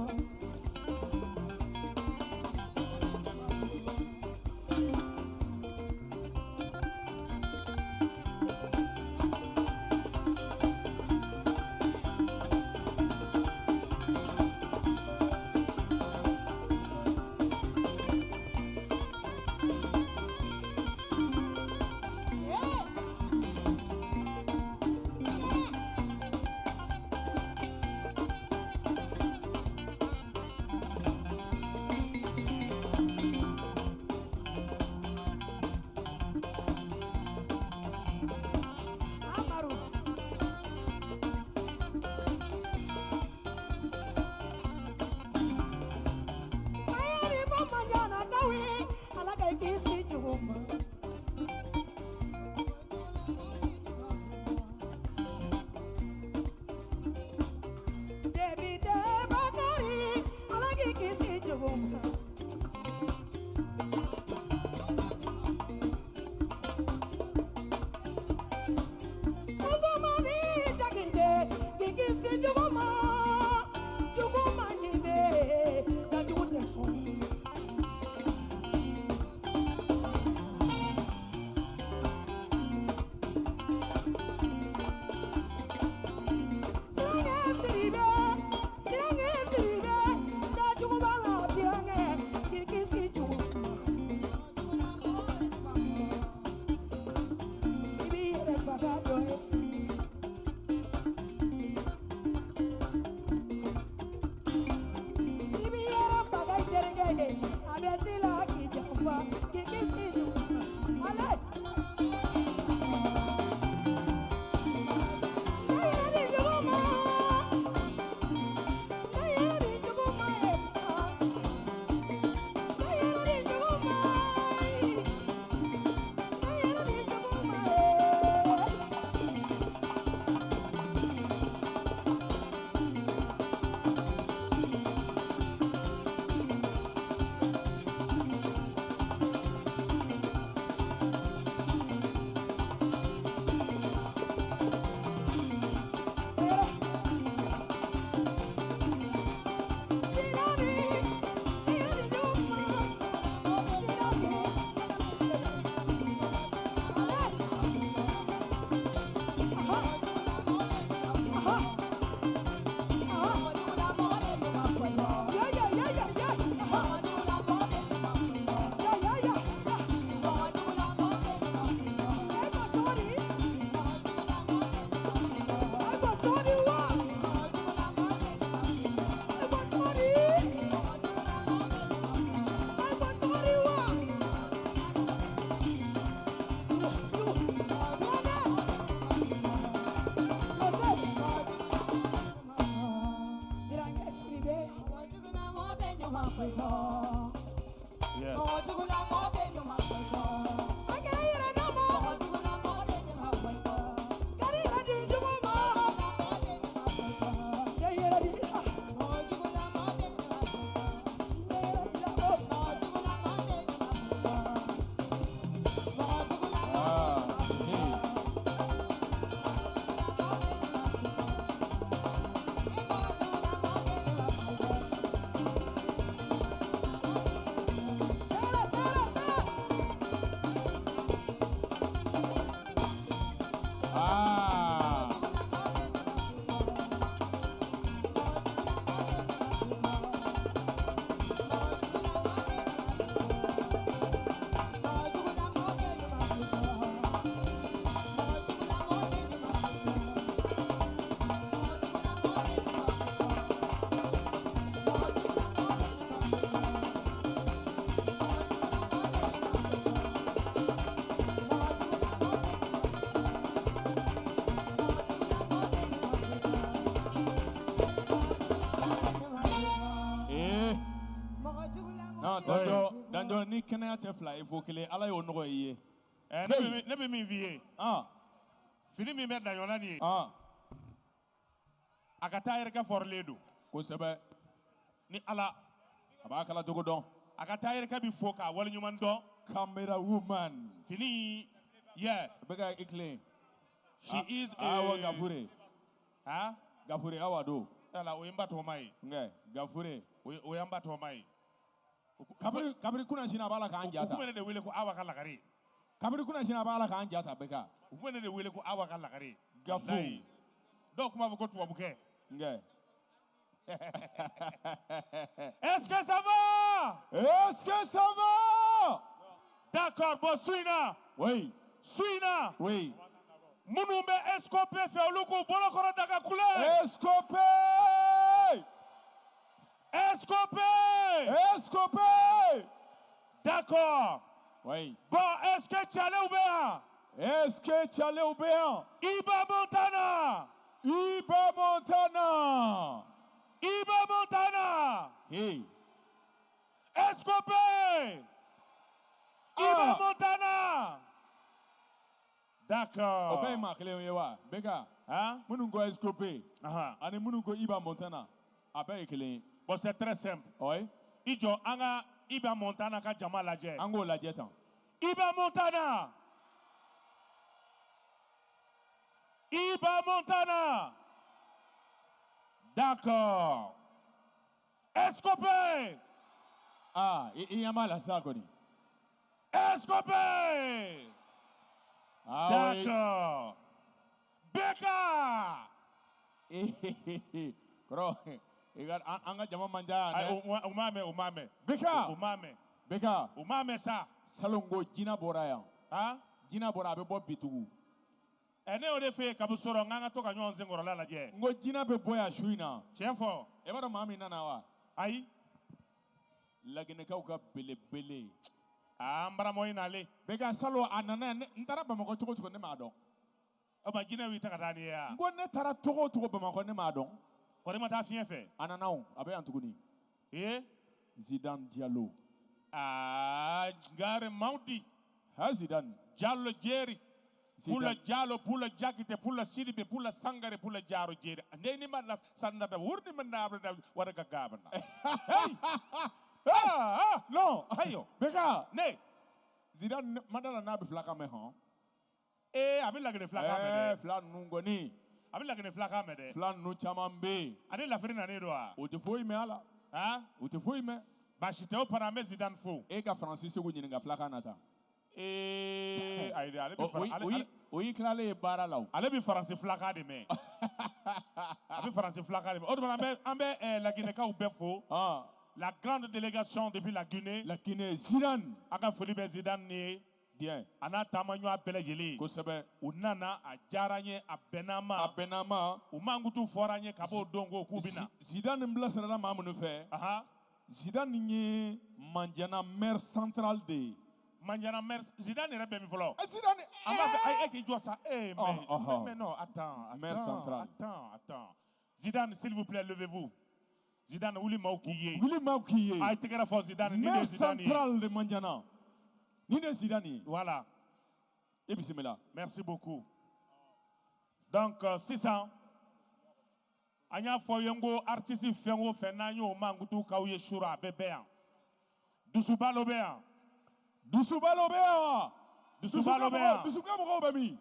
Amaru. Ayani mama jana kawi, Ala ka i kisi jugu ma. Debite Bakari, Ala k'i kisi jugu ma. Musomanni Jakite, k'i kisi jugu ma. Jugu ma ɲi dɛ, jajugu tɛ sɔn. Dɔn ni kɛnɛya tɛ fila ye fo kelen, Ala y'o nɔgɔya i ye. Ne bɛ min f'i ye, fini min bɛ Daɲɔn nin ye, a ka taa yɛrɛ kɛ fɔrilen don. Kosɛbɛ. Ni Ala. A b'a kala cogo dɔn. A ka taa yɛrɛ kɛ bi fo k'a waleɲuman dɔn. Camera woman. Fini, yeah. A bɛ ka i tilen. She is a. Awa Gafure. Ah? Gafure awa don. Yala o ye n ba tɔgɔma ye. Nkɛ Gafure. O ye n ba tɔgɔma ye. Kabiri kunna sini a b'a la k'an ja ta. U tun bɛ ne de wele ko Awa ka lagare. Kabiri kunna sini a b'a la k'an ja ta bɛɛ. U tun bɛ ne de wele ko Awa ka lagare. Gafu. Dɔw tun b'a fɔ ko tubabukɛ. Nkɛ. Est-ce que ça va? Est-ce que ça va? D'accord, bon, Suina. Oui. Suina. Oui. Minnu bɛ SCOP fɛ olu k'u bolo kɔrɔta ka kule. SCOP! SCOP! SCOP! D'accord. Oui. Bon, est-ce que Tchalew bɛ yan? Est-ce que Tchalew bɛ yan? Iba Montana. Iba Montana. Iba Montana. Hey. SCOP! Iba Montana. D'accord. O bɛɛ ye maa kelen ye wa? Bɛka. Minnu ko SCOP. Ani minnu ko Iba Montana. A bɛɛ ye kelen ye. Bon, c'est très simple. Oui. I jɔ an ka Iba Montana ka jama lajɛ. An k'o lajɛ tan. Iba Montana. Iba Montana. D'accord. SCOP. Ah, i ɲɛ b'a la sisan kɔni. SCOP. Ah, d'accord. Beka. Kɔrɔ, i ka an ka jama man ca yan dɛ. U m'a mɛn, u m'a mɛn. Beka. U m'a mɛn. Beka. U m'a mɛn sa. Salon ko jinɛ bɔra yan. Han? Jinɛ bɔra, a bɛ bɔ bitugu. Ɛ ne y'o de f'e ye kabi sɔrɔ n k'an ka to ka ɲɔgɔn senkɔrɔla lajɛ. N ko jinɛ bɛ bɔ yan su in na. Tiɲɛ fɔ. E b'a dɔn maa min nana wa? Ayi. Laginɛkaw ka belebele. Aa n baramɔgɔ nalen. Bɛka salon a nana yan, n taara Bamakɔ cogo o cogo ne m'a dɔn. O ma jinɛ y'i ta ka taa ni ye wa? N ko ne taara cogo o cogo Bamakɔ ne m'a dɔn. Kɔri ma taa fiɲɛ fɛ. A nana o, a bɛ yan tuguni. Ee? Zidane Diallo. Aa Gare Mawdi. Ha Zidane. Diallo Jerry. Pula Diallo, Pula Jakite, Pula Sidibe, Pula Sangare, Pula Jaro Jerry. Ne ni ma la sanda wurni man na wara ka gabana. Hey! Ah, non, ayo. Beka. Ne. Zidane madala n'a bɛ filakan mɛn hɔn. Ee a bɛ laginɛ filakan mɛn dɛ. Fila ninnu kɔni. A bɛ laginɛ filakan mɛn dɛ. Fila ninnu caman bɛ yen. Ale lafiri nanen don wa? O tɛ foyi mɛn a la. Han? O tɛ foyi mɛn. Baasi tɛ o fana an bɛ Zidane fo. E ka Faransi Segu ɲininka filakan na tan. Ee ayi dɛ ale bɛ O y'i tilalen ye baara la o. Ale bɛ Faransi filakan de mɛn. A bɛ Faransi filakan de mɛn. O tuma an bɛ Laginɛkaw bɛɛ fo. La grande délégation depuis la Guinée. La Guinée, Zidane. A ka foli bɛ Zidane ye. Bien. A n'a taamaɲɔgɔn bɛɛ lajɛlen. Kosɛbɛ. U nana, a diyara n ye, a bɛnna n ma. A bɛnna n ma. U mankutu fɔra n ye ka b'o don ko k'u bɛ na. Zidane bilasirala maa minnu fɛ. Zidane ye Mandiana maire central de ye. Mandiana maire, Zidane yɛrɛ bɛ min fɔlɔ? Zidane. An b'a fɛ e k'i jɔ sa. Eh mais non, attends, maire central. Attends, attends. Zidane, s'il vous plaît, levez-vous. Zidane wuli maaw k'i ye. Wuli maaw k'i ye. A ye tɛgɛrɛ fɔ Zidane, ni de ye Zidane ye. Maire central de Mandiana. Ni de ye Zidane ye. Voilà. E bisimila. Merci beaucoup. Donc sisan an y'a fɔ ye n ko artiste fɛn o fɛn n'an y'o mankutu k'aw ye sura a bɛɛ bɛ yan. Dusubalo bɛ yan. Dusubalo bɛ yan. Dusubalo bɛ yan. Dusu ka mɔgɔw bɛ min?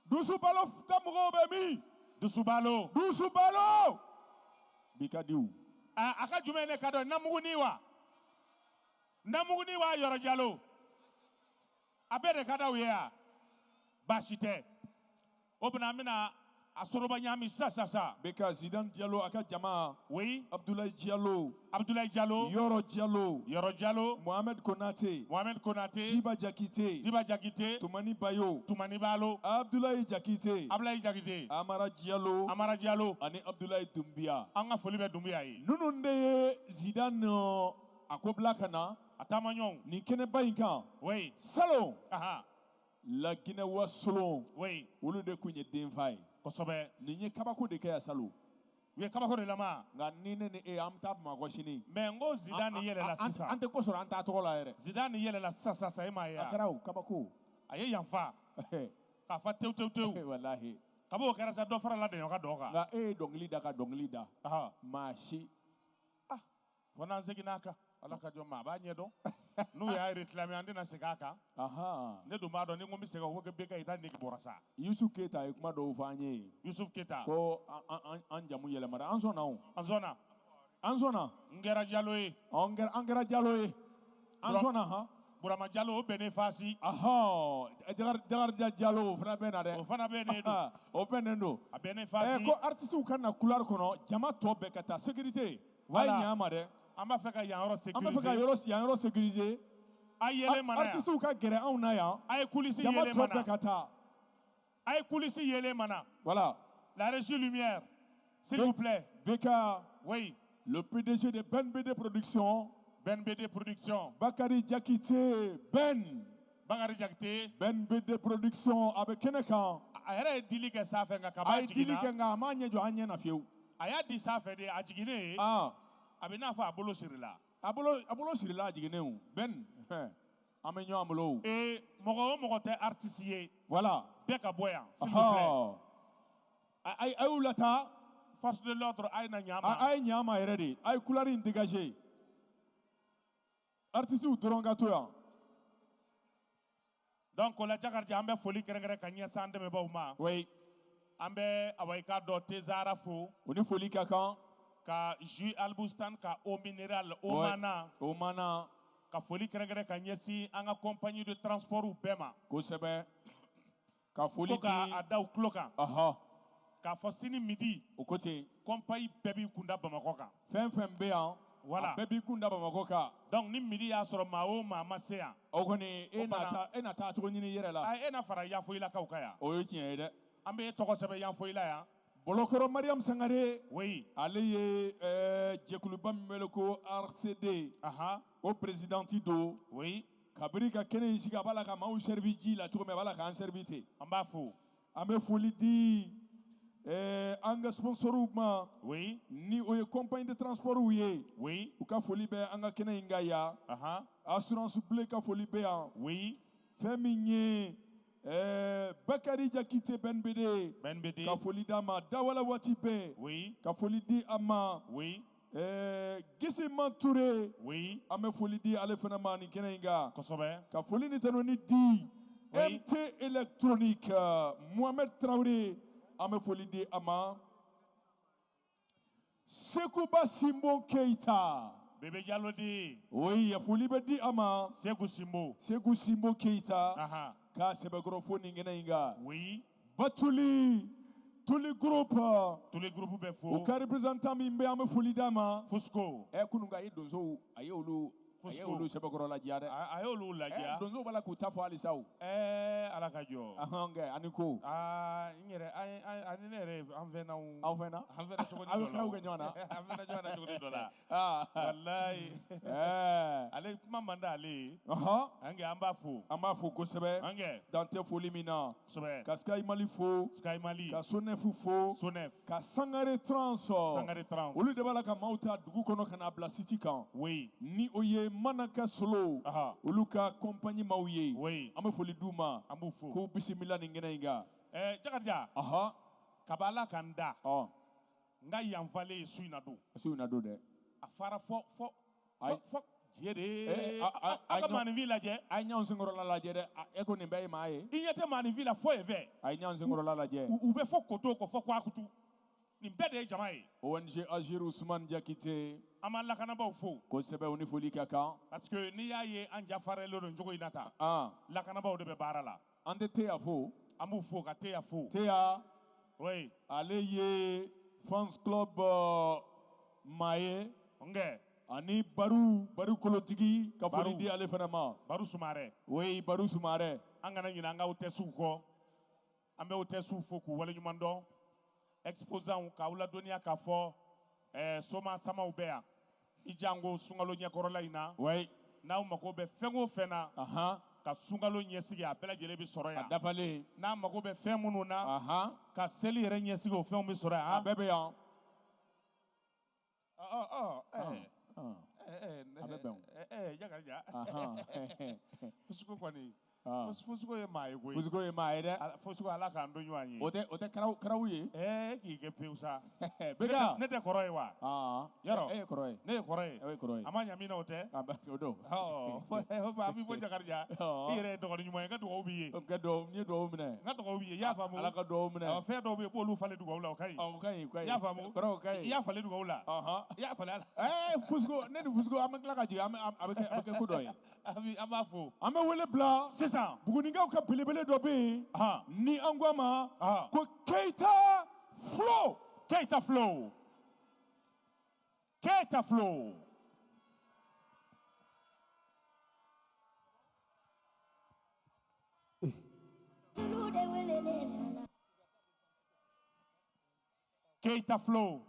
Dusubalo ka mɔgɔw bɛ min? Dusubalo. Dusubalo. Bi ka di o. A ka jumɛn ne ka dɔn namuguni wa? Namuguni wa Yɔrɔ Jalo? A bɛɛ de ka d'aw ye wa? Baasi tɛ. O bɛna an bɛna a soroba ɲaami sisan sisan sisan. Beka Zidane Diallo a ka jama. Oui. Abdoulaye Diallo. Abdoulaye Diallo. Yɔrɔ Diallo. Yɔrɔ Diallo. Mohamed Konate. Mohamed Konate. Jiba Jakite. Jiba Jakite. Toumani Bayo. Toumani Balo. Abdoulaye Jakite. Abdoulaye Jakite. Amara Diallo. Amara Diallo. Ani Abdoulaye Doumbia. An ka foli bɛ Doumbia ye. Ninnu de ye Zidane a ko bila ka na. A taamaɲɔgɔnw. Nin kɛnɛba in kan. Oui. Salon. Aha. La Guinée Wassolon. Oui. Olu de kun ye denfa ye. Kosɛbɛ. Nin ye kabako de kɛ yan salon. U ye kabako de lama. Nka ni ne ni e an bɛ taa Bamakɔ sini. Mais n ko Zidane yɛlɛla sisan. An tɛ ko sɔrɔ an t'a tɔgɔ la yɛrɛ. Zidane yɛlɛla sisan sisan, e m'a ye A wa? kɛra o kabako. A ye yan fa. K'a fa tewu tewu tewu. Walahi. Kab'o kɛra sa, dɔ farala Daɲɔ ka dɔn kan. Nka e ye dɔnkili da ka dɔnkili da. Maa si. Ah, fo n'an seginna a kan. Ala ka jɔn, maa b'a ɲɛdɔn. N'u y'a réclamer, an tɛna segin a kan. Ne dun b'a dɔn, ni n ko n bɛ segin, o ko bɛɛ ka i ta nege bɔra sa. Yusuf Keyita ye kuma dɔw fɔ an ye. Yusuf Keyita. Ko an jamu yɛlɛmara, an sɔnna o. An sɔnna. An sɔnna. N kɛra Jalo ye. An kɛra Jalo ye. An sɔnna han. Burama Jalo, o bɛnnen Fasi. Jakarija Jalo, o fana bɛ na dɛ. O fana bɛnnen don. O bɛnnen don. A bɛnnen Fasi. Ko artisiw ka na couloir kɔnɔ, jama tɔ bɛɛ ka taa sécurité. A ye ɲɛ an ma dɛ. An b'a fɛ ka yan yɔrɔ sécuriser. An b'a fɛ ka yan yɔrɔ sécuriser. A yelen mana yan. Artisiw ka gɛrɛ anw na yan. A ye coulisse yelen mana. Jama tɔ bɛɛ ka taa. A ye coulisse yelen mana. Voilà. La régie lumière, s'il vous plaît. BK. Oui. Le PDG de Ben BD Productions. Ben BD Productions. Bakary Diakité, Ben. Bakary Diakité. Ben BD Productions a bɛ kɛnɛ kan. A yɛrɛ ye dili kɛ sanfɛ nka kaba jiginna. A ye dili kɛ nka a m'a ɲɛ jɔ an ɲɛ na fiyewu. A y'a di sanfɛ de, a jiginnen ye. A bɛ n'a fɔ a bolo sirila. A bolo sirila a jiginnen o. Ben, an bɛ ɲɔgɔn bolo o. Ee, mɔgɔ o mɔgɔ tɛ artiste ye. Voilà. Bɛɛ ka bɔ yan, s'il vous plaît. A y'u lataa. Force de l'ordre, a ye na ɲɛ an ma. A ye ɲɛ an ma yɛrɛ de. A ye couloir in dégager. Artisiw dɔrɔn ka to yan. Donc o la Jakarija, an bɛ foli kɛrɛnkɛrɛn ka ɲɛsin an dɛmɛbaaw ma. Oui. An bɛ awa i k'a dɔn Tezara fo. O ni foli ka kan. Ka jus Albustan, ka eau minérale, eau mana. Eau mana. Ka foli kɛrɛnkɛrɛn ka ɲɛsin an ka compagnie de transport bɛɛ ma. Kosɛbɛ. Ka foli di. Ko k'a da u tulo kan. K'a fɔ sini midi. O ko ten. Compagnie bɛɛ b'i kun da Bamakɔ kan. Fɛn fɛn bɛ yan. Voilà. A bɛɛ b'i kun da Bamakɔ kan. Donc ni midi y'a sɔrɔ maa o maa ma se yan. O kɔni e na taa cogo ɲini i yɛrɛ la. Ayi, e na fara Yanfoyilakaw kan yan. O ye tiɲɛ ye dɛ. An bɛ e tɔgɔ sɛbɛn Yanfoyila yan. Bolokɔrɔ Mariam Sangare. Oui. Ale ye jɛkuluba min wele ko RCD. O présidente don. Oui. Kabiri ka kɛnɛ in sigi, a b'a la ka maaw servi ji la cogo min, a b'a la k'an servi ten. An b'a fo. An bɛ foli di an ka sponsoriw ma. Oui. Ni o ye compagnie de transport ye. Oui. U ka foli bɛ an ka kɛnɛ in kan yan. Assurance Bleu ka foli bɛ yan. Oui. Fɛn min ye Bakary Diakité Ben BD. Ben BD. Ka foli d'a ma Dawala waati bɛɛ. Oui. Ka foli di a ma. Oui. Gisiman Touré. Oui. An bɛ foli di ale fana ma nin kɛnɛ in kan. Kosɛbɛ. Ka foli ni tanuni di. MT électronique Mohamed Traoré, an bɛ foli di a ma. Sekuba Simbo Keita. Bébé Diallo di. Oui, foli bɛ di a ma. Seku Simbo. Seku Simbo Keita. K'a sɛbɛkɔrɔ fo nin kɛnɛ in kan. Oui. Batuli Tuli groupe. Tuli groupe bɛ fo. O ka représentant min bɛ, an bɛ foli d'a ma. Fusco. Kunun ka ye donsow, a ye olu. A ye olu sɛbɛkɔrɔ ladiya dɛ. A ye olu ladiya. Donsow b'a la k'u ta fɔ halisa o. Ala ka jɔ. Kɛ ani ko. Aa, n yɛrɛ, ani ne yɛrɛ, an fɛnna o. Aw fɛnna? An fɛnna cogo dɔ la. Aw bɛ kiraw kɛ ɲɔgɔn na. An fɛnna ɲɔgɔn na cogo dɔ la. Walayi. Ale kuma man d'ale ye. An kɛ, an b'a fo. An b'a fo kosɛbɛ. An kɛ. Dan tɛ foli min na. Kosɛbɛ. Ka Sky Mali fo. Sky Mali. Ka Sonef fo. Sonef. Ka Sangare Trans. Sangare Trans. Olu de b'a la ka maaw ta dugu kɔnɔ ka n'a bila siti kan. Oui. Ni o ye Manaka Solo. Olu ka compagnie maaw ye. Oui. An bɛ foli d'u ma. An b'u fo. K'u bisimila nin kɛnɛ in kan. Jakarija. Kaba Ala ka n da. N ka yanfalen ye su in na don. Su in na don dɛ. A fara fɔ jɛ de. A ka maaninfin lajɛ. A ye ɲɔgɔn senkɔrɔla lajɛ dɛ. E ko nin bɛɛ ye maa ye. I ɲɛ tɛ maaninfin la fo yen fɛ. A ye ɲɔgɔn senkɔrɔla lajɛ. U bɛ fɔ koto kɔ fɔ Kwakutu. Nin bɛɛ de ye jama ye. ONG Agir Ousmane Diakité. An b'an lakanabaaw fo. Kosɛbɛ, u ni foli ka kan. Parce que n'i y'a ye an jafariyalen don cogo in na tan. Lakanabaaw de bɛ baara la. An tɛ Teya fo. An b'u fo ka Teya fo. Teya. Oui. Ale ye fans club maa ye. Nkɛ. Ani Baru Kolotigi ka foli di ale fana ma. Baru Sumarɛ. Oui, Baru Sumarɛ. An kana ɲinɛ an ka hôtesse kɔ. An bɛ hôtesse fo k'u waleɲuman dɔn. Exposants k'aw ladɔnniya k'a fɔ soma samaw bɛ yan. I jango sunkalo ɲɛkɔrɔla in na. Oui. N'aw mago bɛ fɛn o fɛn na. Ka sunkalo ɲɛsigi, a bɛɛ lajɛlen bɛ sɔrɔ yan. A dafalen. N'a mago bɛ fɛn minnu na. Ka seli yɛrɛ ɲɛsigi, o fɛnw bɛ sɔrɔ yan. A bɛɛ bɛ yan. Ɔ ɔ ɛ ɛ A bɛ bɛn o. Ɛ Jakarija. Fusiko kɔni. Fusiko ye maa ye koyi. Fusiko ye maa ye dɛ. Fusiko Ala k'an don ɲɔgɔn ye. O tɛ karaw ye. Ɛɛ k'i kɛ pewu sa. Beka. Ne tɛ kɔrɔ ye wa? Yɔrɔ. E ye kɔrɔ ye. Ne ye kɔrɔ ye. E ye kɔrɔ ye. A ma ɲa min na o tɛ. O don. Ɔ an b'i fɔ Jakarija. I yɛrɛ ye dɔgɔnin ɲuman ye, n ka dugawu b'i ye. N ka dugawu, n ye dugawu minɛ. N ka dugawu b'i ye, i y'a faamu. Ala ka dugawu minɛ. Ɔ fɛn dɔw bɛ yen k'olu falen dugawu la, o ka ɲi. O ka ɲi, o ka ɲi. I y'a faamu. Kɔrɔ, o ka ɲi. I y'a falen dugawu la. I y'a falen a la. Ɛɛ Fusiko, ne ni Fusiko an bɛ tila ka jigin, a bɛ kɛ ko dɔ ye. An b'a fo. An bɛ wele bila. Sisan. Bugunikaw ka belebele dɔ bɛ yen. Ni an ko a ma. Ko Keita Flo. Keita Flo. Keita Flo. Keita Flo.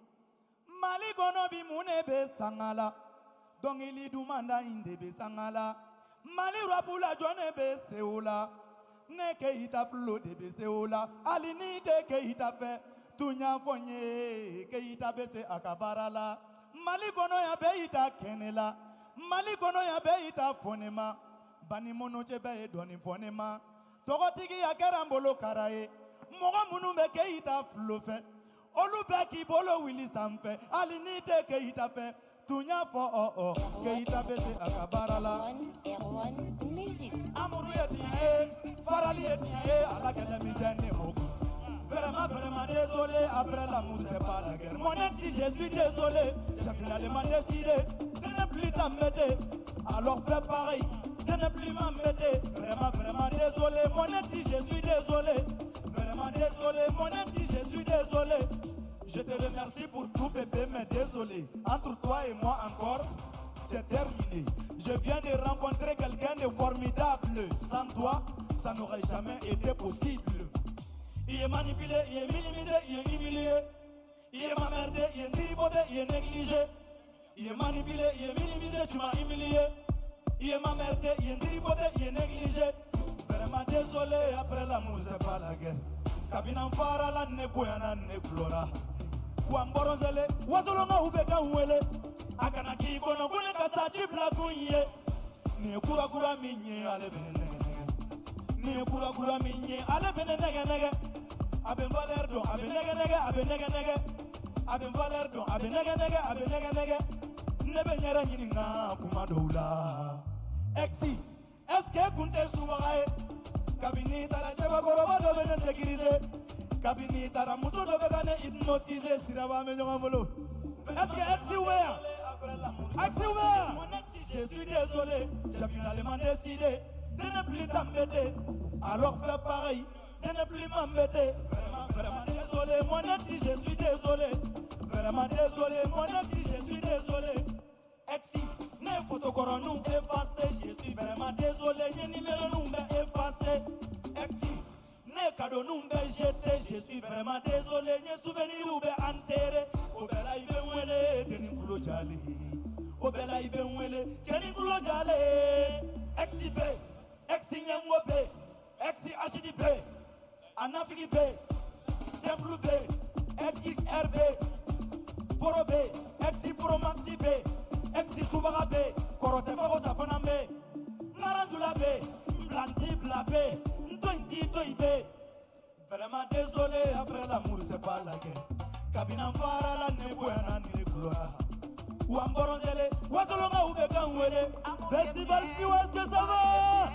Mali kɔnɔ bi mun de bɛ sanga la? Dɔnkili duman da in de bɛ sanga la. Mali rap la jɔn de bɛ se o la? Ne Keita Flo de bɛ se o la. Hali n'i tɛ Keita fɛ, tun y'a fɔ n ye Keita bɛ se a ka baara la. Mali kɔnɔ yan bɛɛ y'i ta kɛnɛ la. Mali kɔnɔ yan bɛɛ y'i ta fɔ ne ma. Bani minnu cɛ bɛɛ ye dɔɔnin fɔ ne ma. Tɔgɔtigiya kɛra n bolo kara ye. Mɔgɔ minnu bɛ Keita Flo fɛ, olu bɛɛ k'i bolo wuli sanfɛ. Hali n'i tɛ Keita fɛ, tun y'a fɔ ɔ Keita bɛ se a ka baara la. Amuru ye tiɲɛ ye, farali ye tiɲɛ ye, ala kɛlɛ misɛn ne m'o kun. Vraiment, vraiment désolé, après l'amour c'est pas la guerre. Mon ex, si je suis désolé, j'ai finalement décidé de ne plus t'embêter. Alors fais pareil, de ne plus m'embêter. Vraiment, vraiment désolé, mon ex, si je suis désolé. Vraiment désolé, mon ex, si je suis désolé. Je te remercie pour tout bébé, mais désolé. Entre toi et moi encore, c'est terminé. Je viens de rencontrer quelqu'un de formidable. Sans toi, ça n'aurait jamais été possible. Il est manipulé, il est minimisé, il est humilié. Il est m'emmerdé, il est tripoté, il est négligé. Il est manipulé, il est minimisé, tu m'as humilié. Il est m'emmerdé, il est tripoté, il est négligé. Vraiment désolé, après l'amour c'est pas la guerre. Kabina fara la ne boyana ne kulora. Wamboronzele, wasolonga ubeka uwele. Akana ki kono kule kata chibla kunye. Ni kura kura minye ale bene nege nege. Ni kura kura minye ale bene nege nege. Abe valer do, abe nege nege, abe nege nege. Abe valer do, abe nege nege, abe nege nege. Nebe nyera nyininga kuma doula. Exi, eske kunte suwae. Kabini tara cheba koroba do bene sécuriser. Kabini tara muso do be kane hypnotiser. Siraba me nyonga bolo. Est-ce que exi ouya? Exi ouya? Je suis désolé, j'ai finalement décidé de ne plus t'embêter. Alors fais pareil, de ne plus m'embêter. Vraiment, vraiment désolé, mon ex, je suis désolé. Vraiment désolé, mon ex, je suis désolé. Exi, ne photo nous effacé. Je suis vraiment désolé, ne numéro nous effacé. Exi, ne cadeau nous jeté. Je suis vraiment désolé, ne souvenir ou enterré. Obela ibe wele, deni kulo jale. Obela ibe wele, deni kulo jale. Exi B, exi nyango B, exi HD B, Anafiki B, Simple B, XXR B, Poro B, exi Pro Maxi B, exi Shubaga B, Korote Fago Safana B, Naranjula B, Mblanti Bla B, Ntointi Toi B. Vraiment désolé, après l'amour c'est pas la guerre. Kabina fara la ne boyana ni kulora. Wamboronzele, wasolonga ubeka nwele. Festival Fiwa, est-ce que ça va?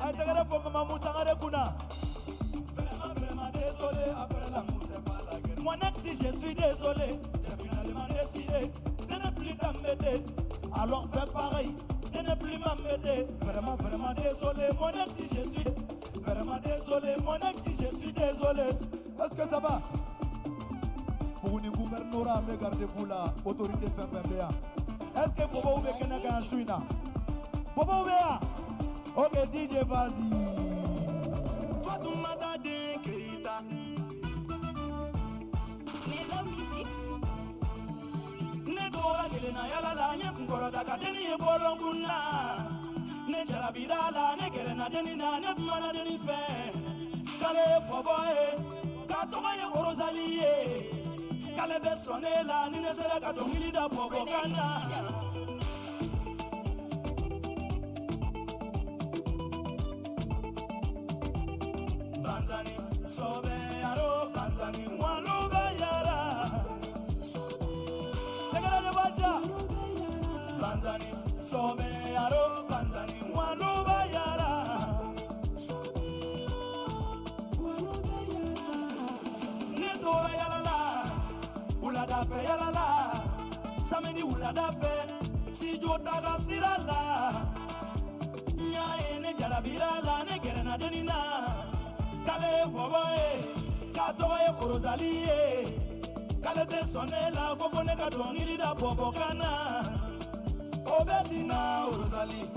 Aïe, fo mama Moussa kuna. Vraiment, vraiment désolé, après l'amour c'est pas la guerre. Mon ex, si je suis désolé, j'ai finalement décidé de ne plus t'embêter. Alors fais pareil, de ne plus m'embêter. Vraiment, vraiment désolé, mon ex, si je suis vraiment désolé, mon ex, si je suis désolé. Est-ce que ça va? Pour nous gouvernorat, mais gardez-vous là, autorité FMBA. Est-ce que Bobo ou Kenaka Chouina? Bobo ou Ok, DJ, vas-y. Fatoumata de Keita. Melo music. Ne dora kelena yala la nye kunkɔrɔta ka deni ye bɔlɔnkun na. Ne jarabira la, ne gɛrɛna deni na, ne kumana deni fɛ. K'ale ye bɔbɔ ye, k'a tɔgɔ ye Rosalie ye. K'ale bɛ sɔn ne la ni ne sera ka dɔnkili da bɔbɔkan na. Banzani sɔbɛ yaro banzani walo bɛ yara. Tɛgɛrɛ de b'a ja. Banzani sɔbɛ yaro banzani walo bɛ yara. Ne tora yala la wulada fɛ yala la samedi wulada fɛ studio taga sira la. N y'a ye ne jarabira la ne gɛrɛna dennin na. K'ale ye bɔbɔ ye k'a tɔgɔ ye Rosalie ye. K'ale tɛ sɔn ne la ko fo ne ka dɔnkili da bɔbɔkan na. O bɛ sin na Rosalie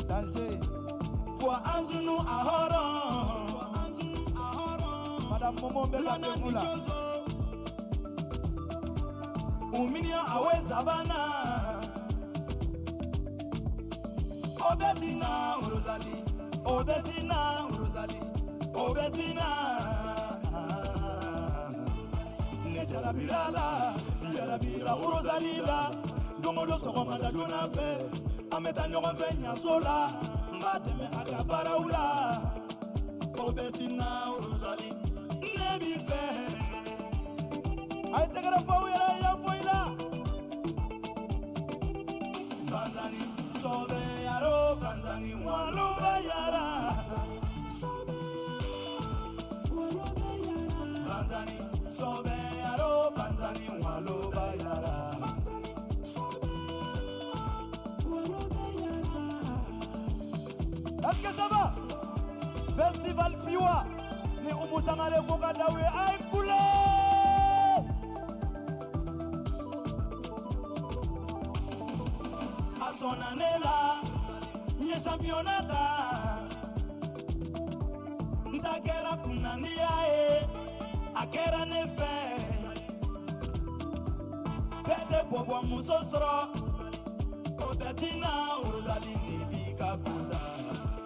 Danger. Wa an sunu a hɔrɔn. Madame Momo bɛ ka Lana degun la. Nichozo Uminia awe zabana. Obesina Rosalie, Obesina Rosalie, Obesina. Ne jarabira la, n jarabira Rosalie la. Don o don sɔgɔmada joona fɛ, an bɛ taa ɲɔgɔn fɛ ɲaso la. N b'a dɛmɛ a ka baaraw la. Obesina Rosalie, ne b'i fɛ. A ye tɛgɛrɛ fɔ aw yɛrɛ ye yan foyi la. Banzani sɔbɛ yaro banzani walo bɛ yara. Banzani sɔbɛ yaro banzani walo bɛ yara. Est-ce que ça va? Festival Fiwa ni Oumou Sangaré ko ka d'aw ye a ye kule. A sɔnna ne la n ye championnat ta. N ta kɛra kunnandiya ye a kɛra ne fɛ. Bɛɛ tɛ bɔbɔ muso sɔrɔ o tɛ sin na Rosalie ne b'i ka ko la.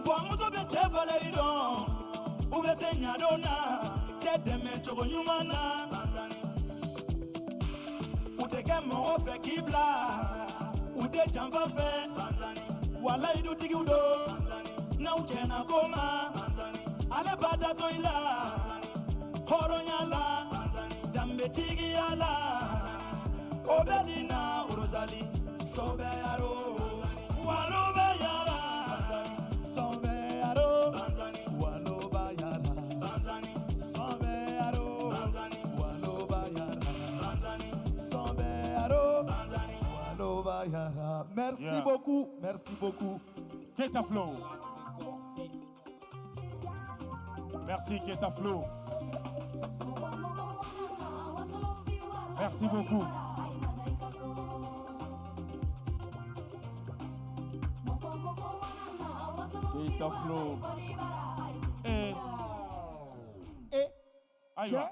Bɔn muso bɛ cɛ valeur dɔn u bɛ se ɲadon na cɛ dɛmɛ cogo ɲuman na. U tɛ kɛ mɔgɔ fɛ k'i bila u tɛ janfa fɛ. Walayi dutigiw don n'aw cɛna ko ma ale b'a da to i la hɔrɔnya la danbetigiya la. O bɛ sin na Rosalie sɔbɛ yaro walo bɛ yara. Sɔbɛ yaro walo b'a yara. Sɔbɛ yaro walo b'a yara. Sɔbɛ yaro walo b'a yara. Merci Yeah. beaucoup, merci beaucoup. Keita Flow. Merci Keita Flow. Merci beaucoup. Keita Flow. Eh, Eh, ayiwa.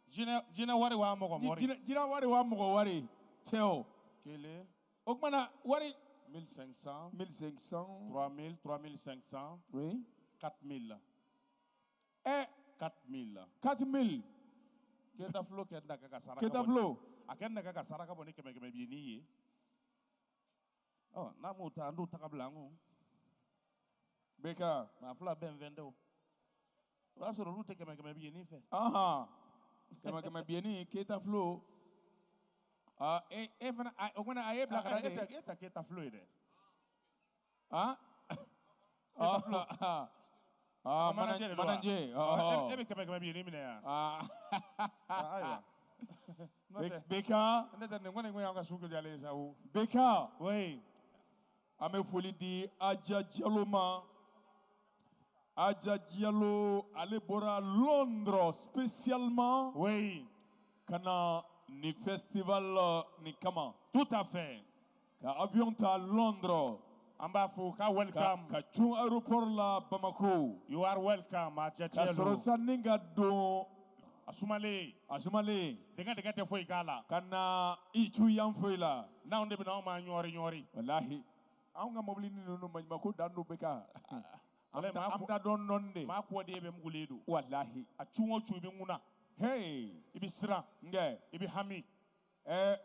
Jinɛ wari wa mɔgɔ mɔri. Jinɛ wari wa mɔgɔ wari. Cɛ o. Kelen. O tuma na wari 1500. 1500. 3000, 3500. Oui. 4000. Eh, 4000. 4000. Keita Flow kɛ da ka saraka. Keita Flow. A kɛ da ka saraka bɔ ni kɛmɛ kɛmɛ biyenni ye. Ɔ n'a m'o ta an t'o ta ka bila an kun. Beka. Maa fila bɛɛ n fɛn tɛ o. O y'a sɔrɔ olu tɛ kɛmɛ kɛmɛ biyenni fɛ. Ahan. Kɛmɛ kɛmɛ biyenni Keita Flow. Ah, e e fana o kumana a ye bila ka na de. E tɛ Keita Flow ye dɛ. Ah. Keita Flow. Ah, manager de don wa? manager. E bɛ kɛmɛ kɛmɛ biyenni minɛ yan. Ah. Ayiwa. N'o tɛ. Beka. Ne tɛ nin kɔni kun y'aw ka sugu jalen ye sa o. Beka. Oui. An bɛ foli di Aja Jalo ma. Aja Diallo, ale bɔra Londres spécialement. Oui. Ka na nin festival nin kama. Tout à fait. Ka avion ta Londres. An b'a fɔ k'a welcome. Ka cun aéroport la Bamako. You are welcome Aja Ka Diallo. sɔrɔ sa ni ka don. A sumalen. A sumalen. Dingɛ dingɛ tɛ foyi k'a la. Ka na i cu yan foyi la. N'anw de bɛ na anw b'an ɲɔri ɲɔri. Walahi. Anw ka mobili ninnu maɲumanko dan don bɛ ka. Walahi, An bɛ taa dɔɔni dɔɔni de. Maa kɔ de bɛ mugulen don. Walahi. A cun o cun i bɛ ŋuna. Hey. I bɛ siran. Nkɛ. I bɛ hami.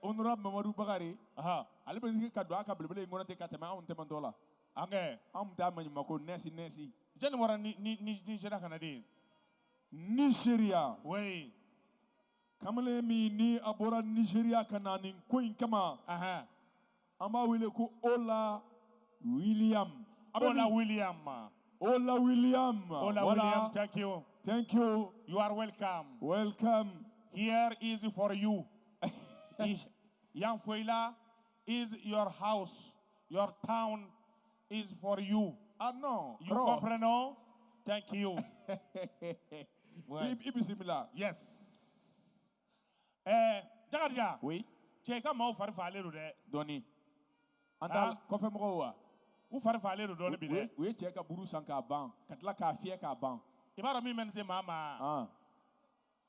Honorable Mamadu Bakari. Ale bɛ se ka don a ka belebele in kɔnɔ ten ka tɛmɛ anw tɛmɛtɔ la. An kɛ. Anw t'a maɲumanko nɛsi nɛsi. Jɔnni bɔra ni Nigéria ka na de? Nigéria. Oui. Kamalen min ni a bɔra Nigéria ka na nin ko in kama. An b'a wele ko Ola William. Ola William. Ola William. Ola William, thank you. Thank you. You are welcome. Welcome. Here is for you. Yanfolila is your house. Your town is for you. Ah non. You comprends? Thank you. Ouais. Ibisimila. Yes. Jakarija. Oui. Cɛ ka maaw fari fagalen don dɛ. Dɔɔni. An t'a kɔfɛ mɔgɔw wa? U fari fagalen don dɔɔni bi dɛ. U ye cɛ ka buru san k'a ban, ka tila k'a fiyɛ k'a ban. I b'a dɔn min bɛ ne se maa ma.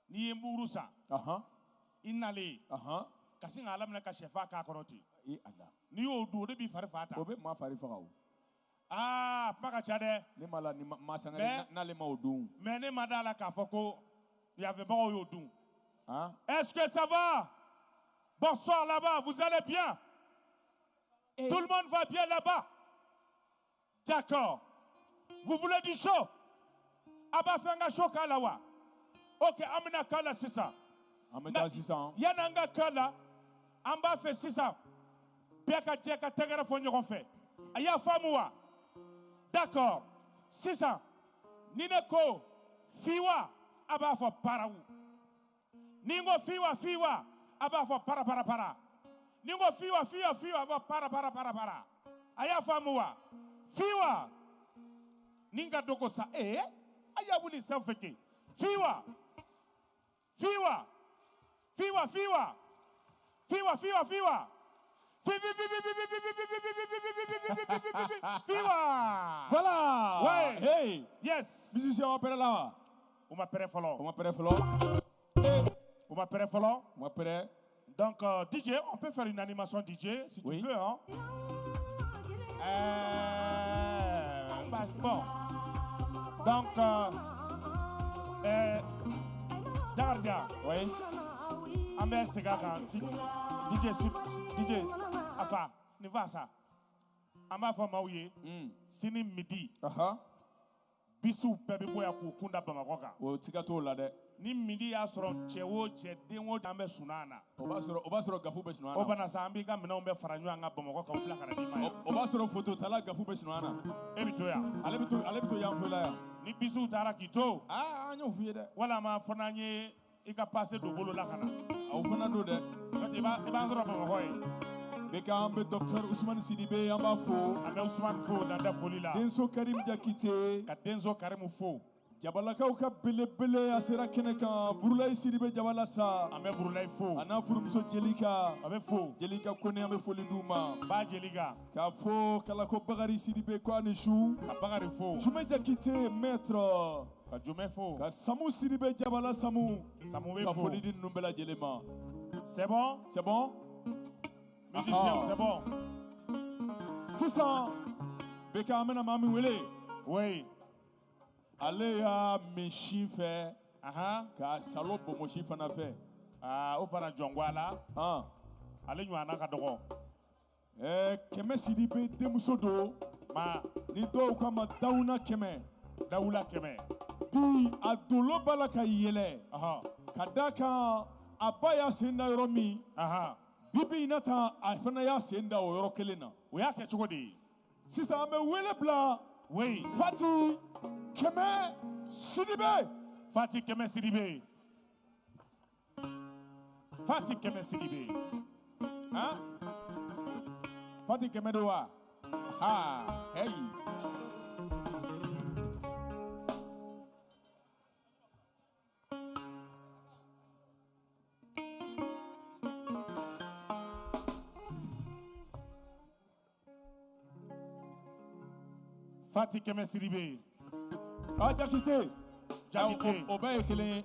N'i ye nburu san. I nalen. Ka sin k'a laminɛ ka sɛfan k'a kɔnɔ ten. I ala. N'i y'o dun o de b'i fari faga tan. O bɛ maa fari faga o. Aa kuma ka ca dɛ. Ne ma la ni ma sangare n'ale ma o dun. Mais ne ma da la k'a fɔ ko yanfɛmɔgɔw y'o dun. Est-ce que ça va? Bonsoir là-bas, vous allez bien? Et... Tout le monde va bien là-bas? D'accord. Vous voulez du chaud? Aba fenga chaud kala wa. Ok, amina kala sisan. Amina sisan. Yananga kala, amba fe sisan. Bɛɛ ka jɛ ka tɛgɛrɛ fɔ ɲɔgɔn fɛ. A y'a faamu wa? D'accord. Sisan, ni ne ko fiwa, a b'a fɔ paraw. Ni n ko fiwa fiwa, a b'a fɔ para para para. Ni n ko fiwa fiwa fiwa, a b'a fɔ para para para para. A y'a faamu wa? Fiwa. Ni n ka dɔ ko sa, a y'a wuli sanfɛ kɛ. Fiwa. Fiwa. Fiwa fiwa. Fiwa fiwa fiwa. Fiwa. Voilà. Ouais. Hey. Yes. Musicien on pɛrɛ la wa? U ma pɛrɛ fɔlɔ. U ma pɛrɛ fɔlɔ. U ma pɛrɛ fɔlɔ. U ma pɛrɛ. Donc DJ, on peut faire une animation DJ si oui. tu veux hein. Bon. Donc Jakarija. Oui. An bɛ segin a kan DJ DJ afa nin fa sa. An b'a fɔ maaw ye sini midi. Bisiw bɛɛ bɛ bɔ yan k'u kun da Bamakɔ kan. O siga t'o la dɛ. Ni midi y'a sɔrɔ cɛ o cɛ den o den an bɛ sunɔgɔ na. O b'a sɔrɔ gafu bɛ sunɔgɔ na. O bana sa an b'i ka minɛnw bɛɛ fara ɲɔgɔn kan Bamakɔ kan o bila ka na d'i ma yan. O b'a sɔrɔ fototala gafu bɛ sunɔgɔ na. E bɛ to yan. Ale bɛ to Yanfolila yan. Ni bisiw taara k'i to. Aa an y'o f'i ye dɛ. Walama fɔ n'an ye i ka passe don bolo la ka na. O fana don dɛ. I b'an sɔrɔ Bamakɔ yen. Bɛ k'an bɛ docteur Ousmane Sidibe an b'a fo. An bɛ Ousmane fo dan tɛ foli la. Denso Karim Jakite. Ka Denso Karimu fo. Jabalakaw ka belebele a sera kɛnɛ kan Burulayi Sidibe Jabala sa. An bɛ Burulayi fo. A n'a furumuso Jelika. A bɛ fo. Jelika Kone an bɛ foli d'u ma. Ba Jelika. K'a fɔ Kalako Bakari Sidibe ko a ni su. Ka Bakari fo. Jumɛ Jakite maître. Ka Jumɛ fo. Ka Samu Sidibe Jabala Samu. Samu bɛ fo. Ka foli di ninnu bɛɛ lajɛlen ma. C'est bon? C'est bon? Musicien, c'est bon. Sisan bɛ k'an bɛna maa min wele. Oui. Ale y'a min sin fɛ. Ka salo bonbonsi fana fɛ. Aa o fana jɔn a la. Ale ɲɔgɔnna ka dɔgɔ. Kɛmɛ Sidibe denmuso don. Ma. Ni dɔw k'a ma Dawuna Kɛmɛ. Dawula Kɛmɛ. Bi a dolo b'a la ka yɛlɛ. Ka d'a kan a ba y'a sen da yɔrɔ min. Bi bi in na tan a fana y'a sen da o yɔrɔ kelen na. O y'a kɛ cogo di? Sisan an bɛ wele bila. Oui. Fati Kɛmɛ Sidibe. Fati Kɛmɛ Sidibe. Fati Kɛmɛ Sidibe. Han? Fati Kɛmɛ don wa? Ha, hey. Fati Kɛmɛ Sidibe. Ah, Jakite. Jakite. O bɛɛ ye kelen ye.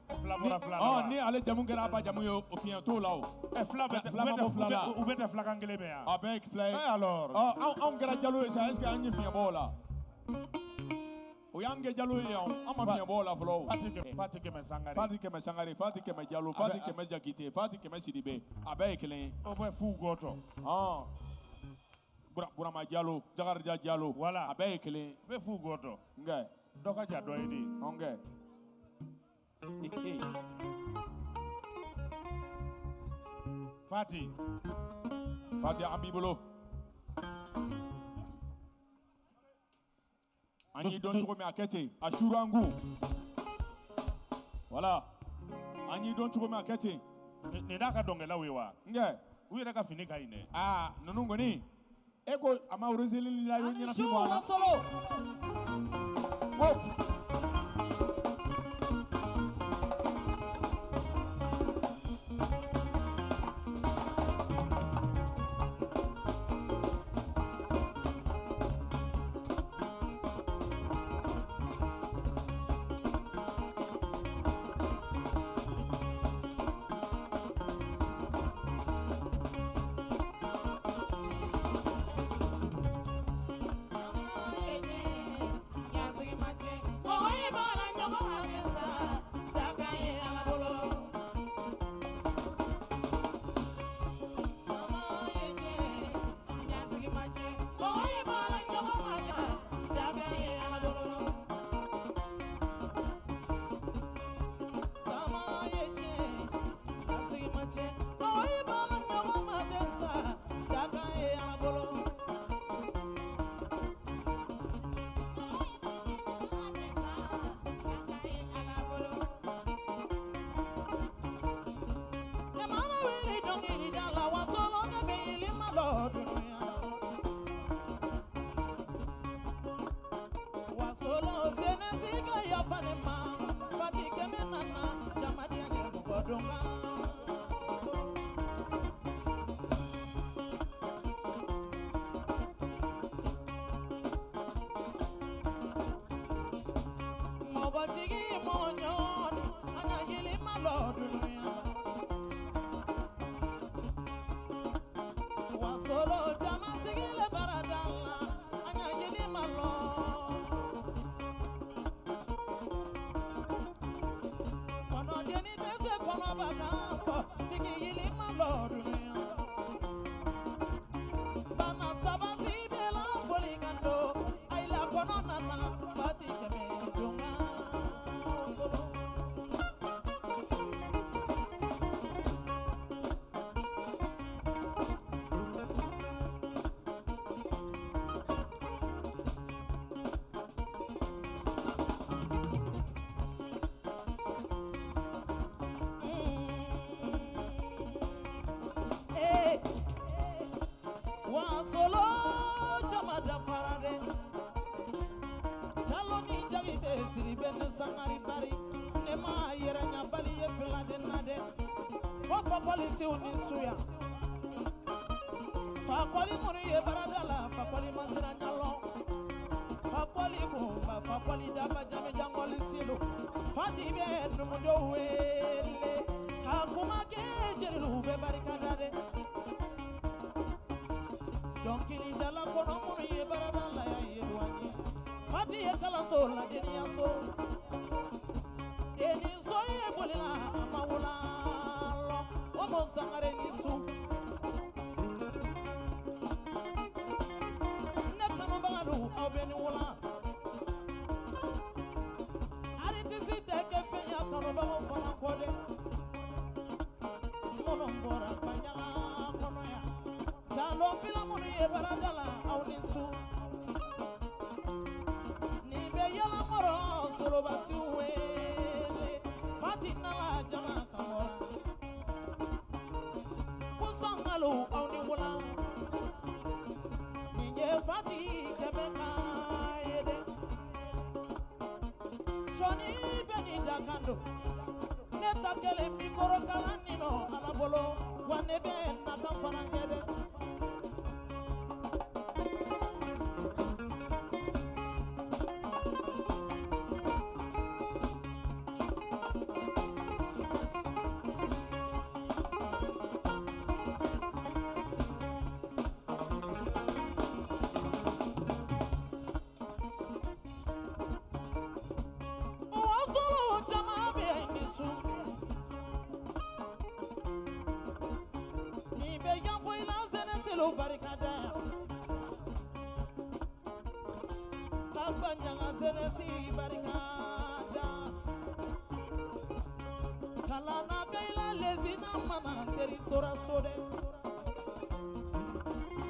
Fila bɔra fila la. Ni ale jamu kɛra a ba jamu ye o fiɲɛ t'o la o. Fila bɛɛ tɛ fila ma bɔ fila la. U bɛɛ tɛ filakan kelen mɛn yan. A bɛɛ ye fila ye. Alors. Anw kɛra jalo ye sa est ce que an ye fiɲɛ bɔ o la? O O y'an kɛ Jalo ye yan, an ma fiɲɛ bɔ o la fɔlɔ o. Fati Kɛmɛ Sangare. Fati Kɛmɛ Sangare, Fati Kɛmɛ Jalo, Fati Kɛmɛ Jakite, Fati Kɛmɛ Sidibe, a bɛɛ ye kelen ye. O bɛ fu gɔtɔ. Hɔn. Burama Jalo, Jakarija Jalo. Voilà. A bɛɛ ye kelen ye. Bɛ fu gɔtɔ. Nkɛ. Dɔ ka jan dɔ ye de. Nkɛ. Fati. Fati, an b'i bolo. An y'i dɔn cogo min a kɛ ten, a surangu. Voilà. An y'i dɔn cogo min a kɛ ten. Nin n'a ka dɔnkɛlaw ye wa? Nkɛ. U yɛrɛ ka fini ka ɲi dɛ. Aa, ninnu kɔni, e ko a ma Roseline la Ani ɲɛnafin su bɔ a la. Wasolo. Wo. Wasolo jama dafara dɛ, Jalo ni Jakite Sidibe ni Sangare bari, ne ma yɛrɛ ɲabali ye fila de na dɛ. Ko fakɔlisiw ni suya, fakɔli minnu ye baarada la, fakɔli ma siran ɲalɔ, fakɔli kunba, fakɔli daba jami jankɔli silu, Fati bɛ numudenw wele ka kuma kɛ jeliw bɛ barika da dɛ. Dɔnkilidala kɔnɔ minnu ye baarada la yan ye an ye. Fati ye kalanso la deniyaso, deniso ye bolila a ma wula lɔ, o mɔ Sangare ni su. Ne kanubagalu aw bɛ ni wula. Aritisi tɛ kɛ fɛn ye a kanubagaw fana kɔ dɛ. Minnu bɔra Baɲaga kɔnɔ yan. Jalo fila minnu ye baarada la aw ni su. Nin bɛ yɛlɛmɔrɔ solobasiw wele. Fati nana jama kan bɔra. Ko Sangalo aw ni wula. Nin ye Fati Kɛmɛ kan ye dɛ. Jɔnni bɛ nin dakan don. Ne ta kelen mikoro kalan nin nɔ Ala bolo. Wa ne bɛ nakan fana kɛ dɛ. Jeliw barika da yan. Ka Bandiaga jeunesse barika da. Kalana kayila lezina mana teri tora so dɛ.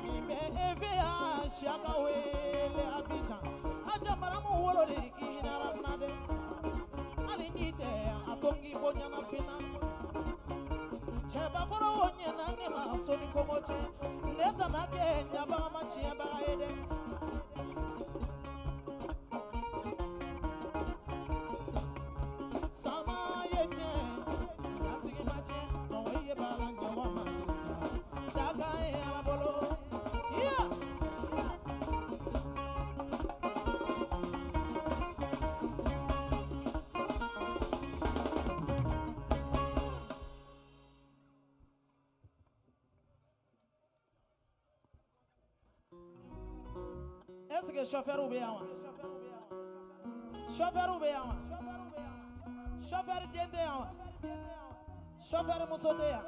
Nin bɛ EVA Siyaka wele Abidjan. Aja Maramu wolo de i hinɛra n na dɛ. Hali n'i tɛ a to n k'i bɔ ɲɛnafin na. Cɛbakɔrɔ o ɲɛna ne ma sɔnni kɔngɔ cɛ. Ne kana kɛ ɲabaga ma tiɲɛbaga ye dɛ. Sama ye tiɲɛ, ɲasigi ma tiɲɛ, mɔgɔ ye b'a la ɲɔgɔn ma sa. Dakan ye Ala bolo. Iya! Est-ce que chauffeur bɛ yan wa? Chauffeur bɛ yan wa? Chauffeur den tɛ yan wa? Chauffeur muso tɛ yan?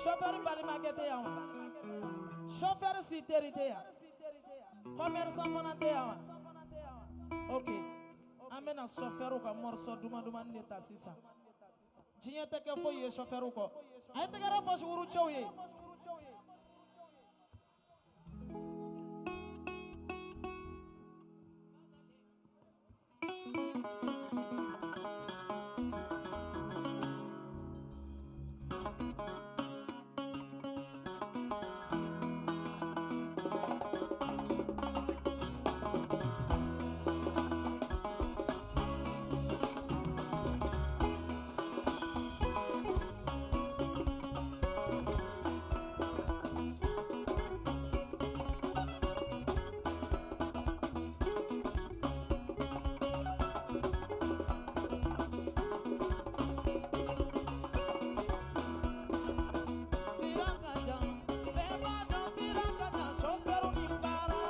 Chauffeur balimakɛ tɛ yan wa? Chauffeur si teri tɛ yan? Commerçant fana tɛ yan wa? Ok, an bɛna chauffeur ka morceau duman duman de ta sisan. Diɲɛ tɛ kɛ foyi ye chauffeur kɔ. A ye tɛgɛrɛ fɔ suguru cɛw ye. Sira ka jan, bɛɛ b'a dɔn sira ka jan, chauffeur ni baara.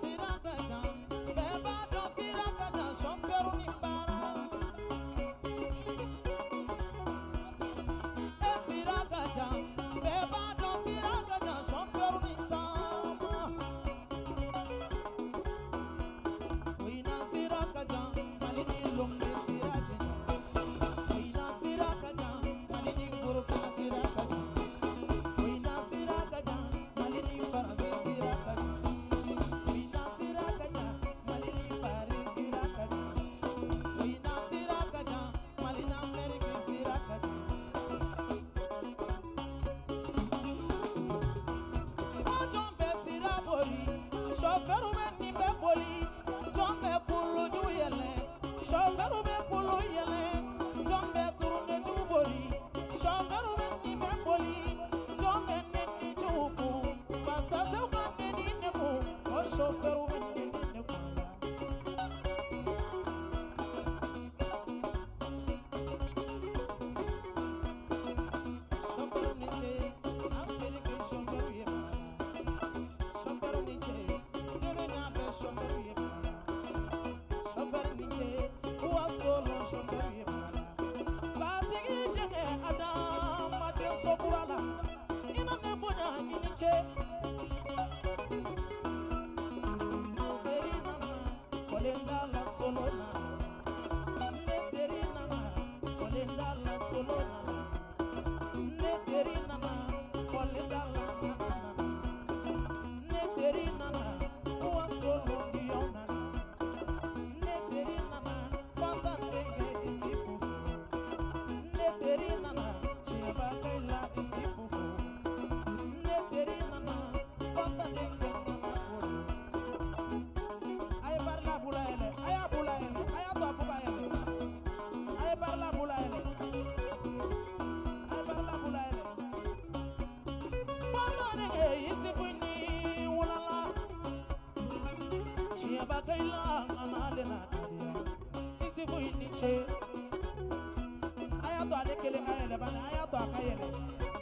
Sira ka jan, bɛɛ b'a dɔn sira ka jan, chauffeur ni baara. E sira ka jan, bɛɛ b'a dɔn sira ka jan, chauffeur ni taama. Oyina sira ka jan, Mali ni Lomé sira cɛ jan. Oyina sira ka jan, Mali ni Burukina sira ka jan. Oyina sira ka jan, Mali ni Faransi sira ka jan. Oyina sira ka jan, Mali ni Paris sira ka jan. Oyina sira ka jan, Mali ni Amérique sira ka jan. Jɔn bɛ sira boli, chauffeur bɛ nin bɛɛ boli. Jɔn bɛ kuluju yɛlɛ, chauffeur bɛ kulu yɛlɛ. Jɔn bɛ turuneju boli, chauffeur bɛ nin bɛɛ boli. Jɔn bɛ nɛniju kun, masasew ka nɛni ne kun, o chauffeur bɛ nɛni ne kun la. Chauffeur ni ce, Afiriki chauffeur ye baara la. Chauffeur ni ce, dunuya bɛɛ chauffeur ye baara la. Chauffeur ni ce, Wasolo chauffeur ye baara la. Batigi denkɛ adamaden so kura la, i na ne bonya i ni ce. Ne teri nana, kɔlenda la solo nana. Ne teri nana, kɔlenda la solo nana. Ne teri nana, kɔlenda la nana nana. Ne teri nana, Wasolo diyaw nana. Ne teri nana, Fanta denkɛ isi fufu. Ne teri nana, Tiɲɛba Kayila isi fufu. Ne teri nana, Fanta denkɛ nana koro. A ye barila bula yɛlɛ, a y'a bula yɛlɛ, a y'a to a ko ka yɛlɛ. A ye barila bula yɛlɛ. A ye barila bula yɛlɛ. Fanta denkɛ Isufu ni wulala. Tiɲɛba Kayila nana ale na kariya. Isufu i ni ce. A y'a to ale kelen ka yɛlɛ bani, a y'a to a ka yɛlɛ.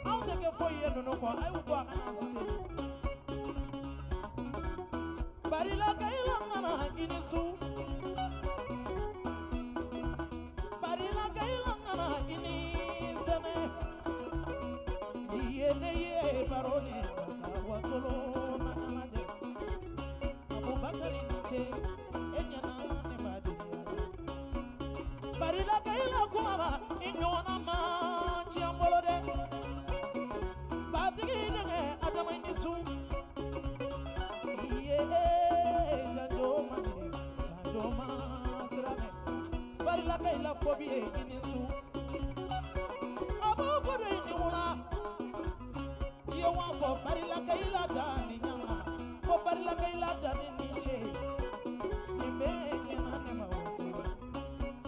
Anw tɛ kɛ foyi ye ninnu kɔ a y'u bɔ a kana sute barila kayila ŋana i ni su barila kayila ŋana i ni sɛnɛ i ye ne ye baro ni ka wasolo na ɲɛnajɛ Abubakari ni ce e ɲɛna ne ma deli ala barila kayila kumaba i ɲɔgɔnna ma ci an bolo dɛ batigi denkɛ Adama i ni su iye janjo ma janjo ma siranɛ barila kayila fo bi ye i ni su abu kodo i ni wula i ye wa fɔ barila kayila da ni ɲama ko barila kayila da ni ni ce nin bɛɛ ɲɛna ne ma waso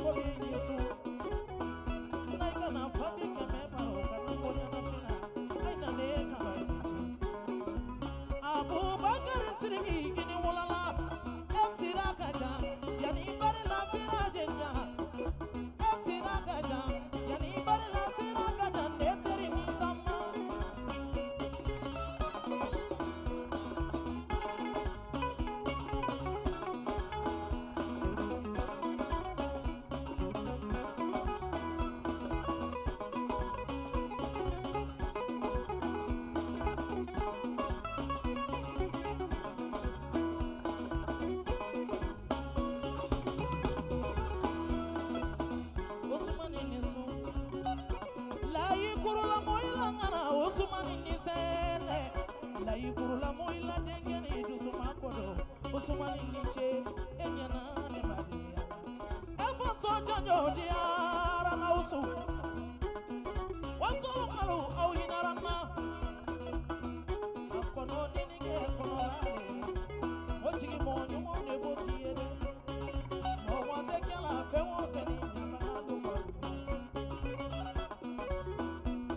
fo bi i ni su n'a kana fati kɛmɛ baro kana ko ɲɛnafina ayi na ne kama i ni ce Abubakar Sidiki i ni wulala e sira ka jan yanni barila sira jɛnja e sira ka jan yanni barila sira ka jan ne teri ni taama. Usumani ni su layi kurula moyila ŋana Usumani ni sɛnɛ layi kurula moyila denkɛ ni dusuma kodo Usumani ni ce e ɲɛna ne ma deli ala e faso jɔnjɔ diyara na usu wasolo malo aw hinɛra n na a kɔnɔ denikɛ kɔnɔ la le o jigi mɔgɔ ɲumanw de b'o k'i ye dɛ mɔgɔ tɛ kɛla fɛn o fɛn ni ɲaga don ka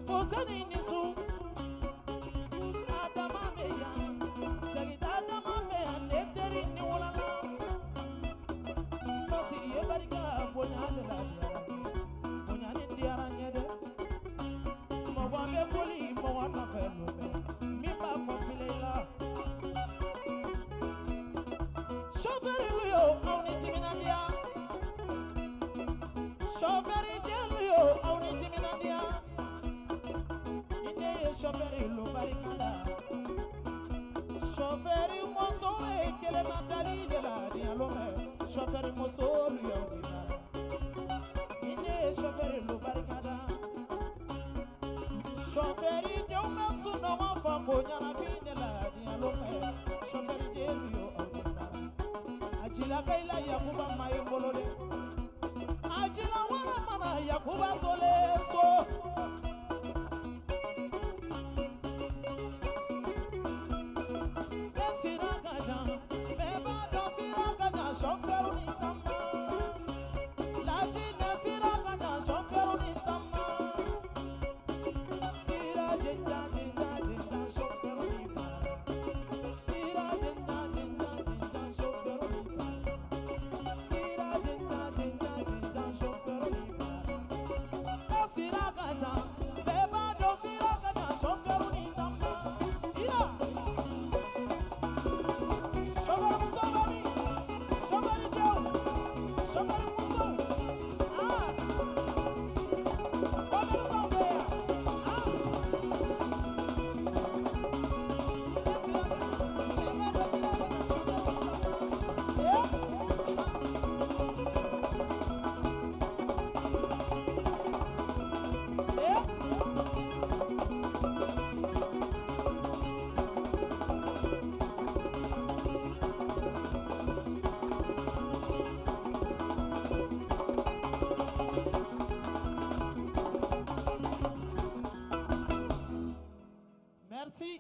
Foseni ni su Adama bɛ yan Jagita Adama bɛ yan ne teri ni wulala Nɔsi ye barika bonya de la diyara n ye bonya ni diyara n ye dɛ mɔgɔ bɛ boli mɔgɔ nɔfɛ lon bɛɛ min b'a kɔ file i la sofɛrilu yo aw ni timinandiya sofɛri denlu yo aw ni timinandiya ni ne ye sofɛri lo barika la sofɛri muso bɛ kelen na dali de la diɲɛ lon bɛɛ sofɛri musolu y'aw ni baara ni ne ye sofɛri lo barika da sofɛri denw bɛ sunɔgɔ fa ko ɲɛnafin de la diɲɛ lon bɛɛ sofɛri denw yo aw ni baara a cila kayila yakuba ma ye n bolo dɛ a cila wara mana yakuba tolen so. Ne sira ka jan bɛɛ b'a dɔn sira ka jan sɔfɛriw ni taama laji ne sira ka jan sɔfɛriw ni taama sira jenja jenja jenja sɔfɛriw ni baara sira jenja jenja jenja sɔfɛriw ni taama sira jenja jenja jenja sɔfɛriw ni baara ne sira ka jan bɛɛ b'a dɔn sira ka jan sɔfɛriw ni taama ira. Sɔfɛri muso bɛ min? Sɔfɛri denw, sɔfɛri musow, aa, commerçant bɛ yan, aa. Ne sira ka jan, bɛɛ b'a dɔn sira ka jan, sɔfɛriw ni taama. Ee, ee. Merci.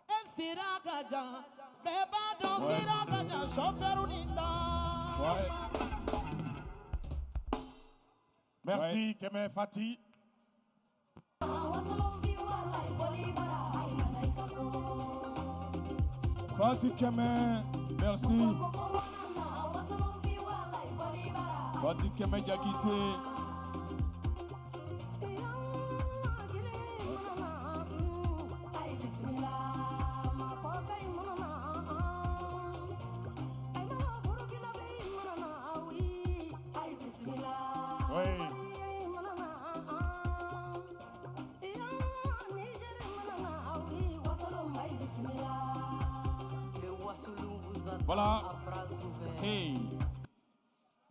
E sira ka jan, bɛɛ b'a dɔn sira ka jan, sɔfɛriw ni taama. Merci Keme Fati. Fati Keme, merci. Fati Keme Diakité. Oui. Voilà. Hey.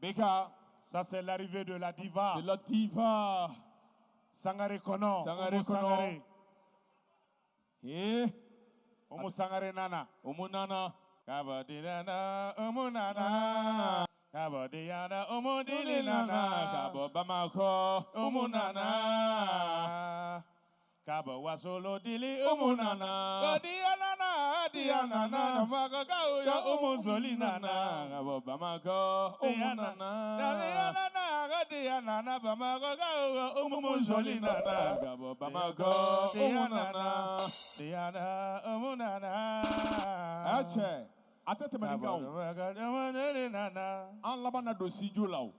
Beka. Ça, c'est l'arrivée de la diva. De la diva. Sangare Kono. Sangare Kono. Eh. Oumou Sangare Nana. Oumou Nana. Kabodinana, Oumou Nana. Kabodiana, Oumou Dili Nana. Kabo Bamako, Oumou Nana. Kabo Wasolo Dili, Oumou Nana. Kodiana, Diana, Nana. Bamako, Oumou Zoli Nana. Kabo Bamako, Oumou Nana. Diana, Diana, Bamako, Oumou Zoli Nana. Kabo Bamako, Oumou Nana. Diana, Oumou Nana. Ache. A tɛ tɛmɛ nin kan o. An laban na don studio la o.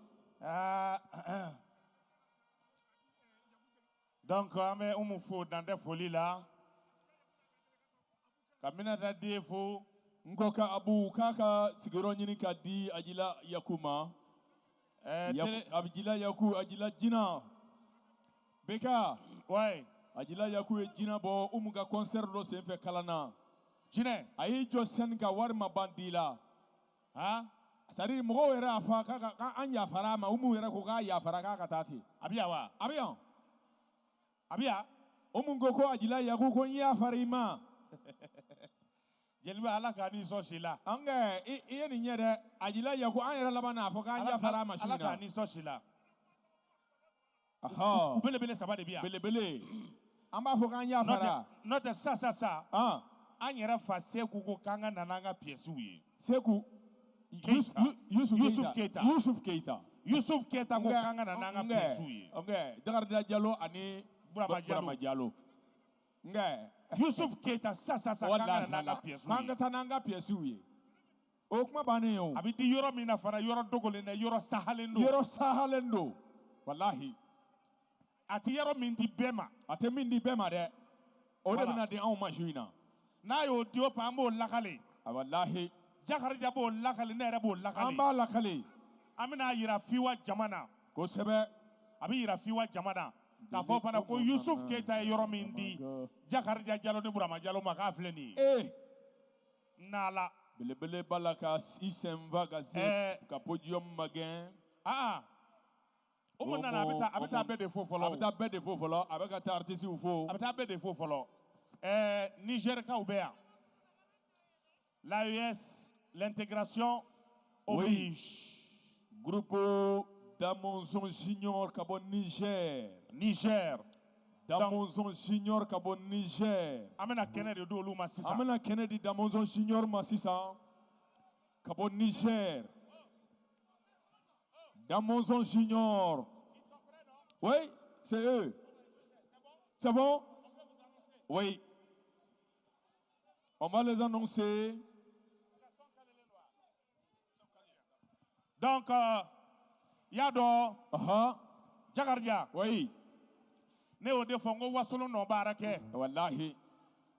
Donc an bɛ Umu fo dan tɛ foli la. Ka Minata Den fo. N ko ka Abu k'a ka sigiyɔrɔ ɲini ka di Ajila Yaku ma. Ajila Yaku, Ajila Jina. Beka. Ouais. Ajila Yaku ye jinɛ bɔ Umu ka concert dɔ senfɛ kalan na. Jinɛ. A y'i jɔ scène kan wari ma ban di la. Han? C'est à dire mɔgɔw yɛrɛ y'a fɔ k'an yafara a ma, Umu yɛrɛ ko k'a yafara k'a ka taa ten. A bɛ yan wa? A bɛ yan. A bɛ yan? Umu ko ko Ajila Yaku ko n yafara i ma. Jeliba Ala k'a ni sɔn si la. An kɛ i ye nin ɲɛ dɛ, Ajila Yaku an yɛrɛ laban n'a fɔ k'an yafara a ma su in na. Ala k'a ni sɔn si la. Ɔhɔn. U belebele saba de bɛ yan. Belebele. An b'a fɔ k'an yafara. N'o tɛ sa. Han. An yɛrɛ fa Seku ko k'an ka na n'an ka pièces ye. Seku. Yusuf Keita. Yusuf Keita. Yusuf Keita ko k'an ka na n'an ka pièces ye. Nkɛ Jakarija Jalo ani Burama Jalo. Nkɛ. Yusuf Keita sa k'an ka na n'an ka pièces ye. K'an ka taa n'an ka pièces ye. O kuma bannen ye o. A bɛ di yɔrɔ min na fana yɔrɔ dogolen dɛ, yɔrɔ sahalen don. Yɔrɔ sahalen don. Walahi. A ti yɔrɔ min di bɛɛ ma. A tɛ min di bɛɛ ma dɛ. O de bɛna di anw ma su in na. N'a y'o di o pan an b'o lakale. Walahi. Jakarija b'o lakale, ne yɛrɛ b'o lakale. An b'a lakale. An bɛna yira Fiwa jama na. Kosɛbɛ. A bɛ yira Fiwa jama na. K'a fɔ fana ko Yusuf Keita ye yɔrɔ min di Jakarija Jalo ni Burama Jalo ma k'a filɛ nin ye. Ee. N'Ala. Belebele b'a la ka i senfa ka se ka podium magɛn. Aa. Oumou nana a bɛ taa bɛɛ de fo fɔlɔ. A bɛ taa bɛɛ de fo fɔlɔ, a bɛ ka taa artisiw fo. A bɛ taa bɛɛ de fo fɔlɔ. Nigerkaw bɛ yan. L'AES, l'intégration oblige. Oui. Groupe Damonzon Junior ka bɔ Niger. Niger. Damonzon Junior ka bɔ Niger. An bɛna kɛnɛ de di olu ma sisan. An bɛna kɛnɛ di Damonzon Junior ma sisan ka bɔ Niger. Damonzon Junior. Oui, c'est eux. C'est bon? Oui. On va les annoncer. Donc, Yado, Jakarija. Oui. Ne o de fɔ n ko Wasolo nɔ baara kɛ. Walahi.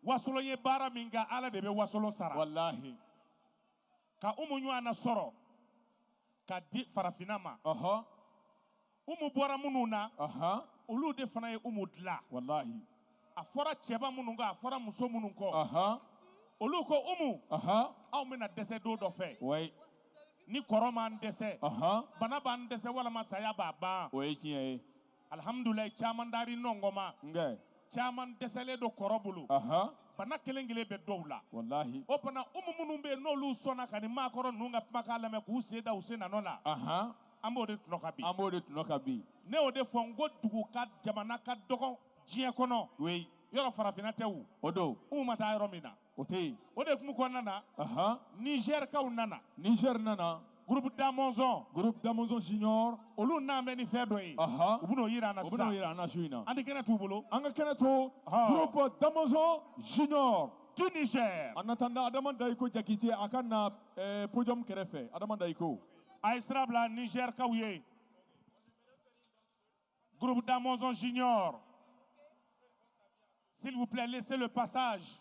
Wasolo ye baara min kɛ Ala de bɛ Wasolo sara. Walahi. Ka Umu ɲɔgɔnna sɔrɔ ka di farafinna ma. Umu bɔra minnu na. Olu de fana ye Umu dilan. Walahi. A fɔra cɛba minnu kɔ, a fɔra muso minnu kɔ. Olu ko Umu. Anw bɛna dɛsɛ don dɔ fɛ. Oui. Ni kɔrɔ m'an dɛsɛ. Bana b'an dɛsɛ walima saya b'a ban. O ye tiɲɛ ye. Alihamudulilayi caman dar'i nɔngɔn ma. Nkɛ. Caman dɛsɛlen don kɔrɔ bolo. Bana kelen kelen bɛ dɔw la. Walahi. O fana Umu minnu bɛ yen n'olu sɔnna ka nin maakɔrɔ ninnu ka kumakan lamɛn k'u sen da u sen na nɔ la. An b'o de tɔnɔ ka bin. An b'o de tɔnɔ ka bin. Ne y'o de fɔ n ko dugu ka jamana ka dɔgɔ diɲɛ kɔnɔ. Oui. Yɔrɔ farafinna tɛ o. O don. Umu ma taa yɔrɔ min na. O tɛ yen. O de kun kɔnɔna na. Nizɛrikaw nana. Niger nana. Groupe Damonzon. Groupe Damonzon Junior. Olu n'an bɛ ni fɛn dɔ ye. U bɛn'o yira an na sisan. U bɛn'o yira an na su in na. An tɛ kɛnɛ t'u bolo. An ka kɛnɛ to. Groupe Damonzon Junior. Du Niger. En attendant, Adama Dayiko Jakite a ka na podium kɛrɛfɛ. Adama Dayiko. A ye sira bila Nizɛrikaw ye. Groupe Damonzon Junior. S'il vous plaît, laissez le passage.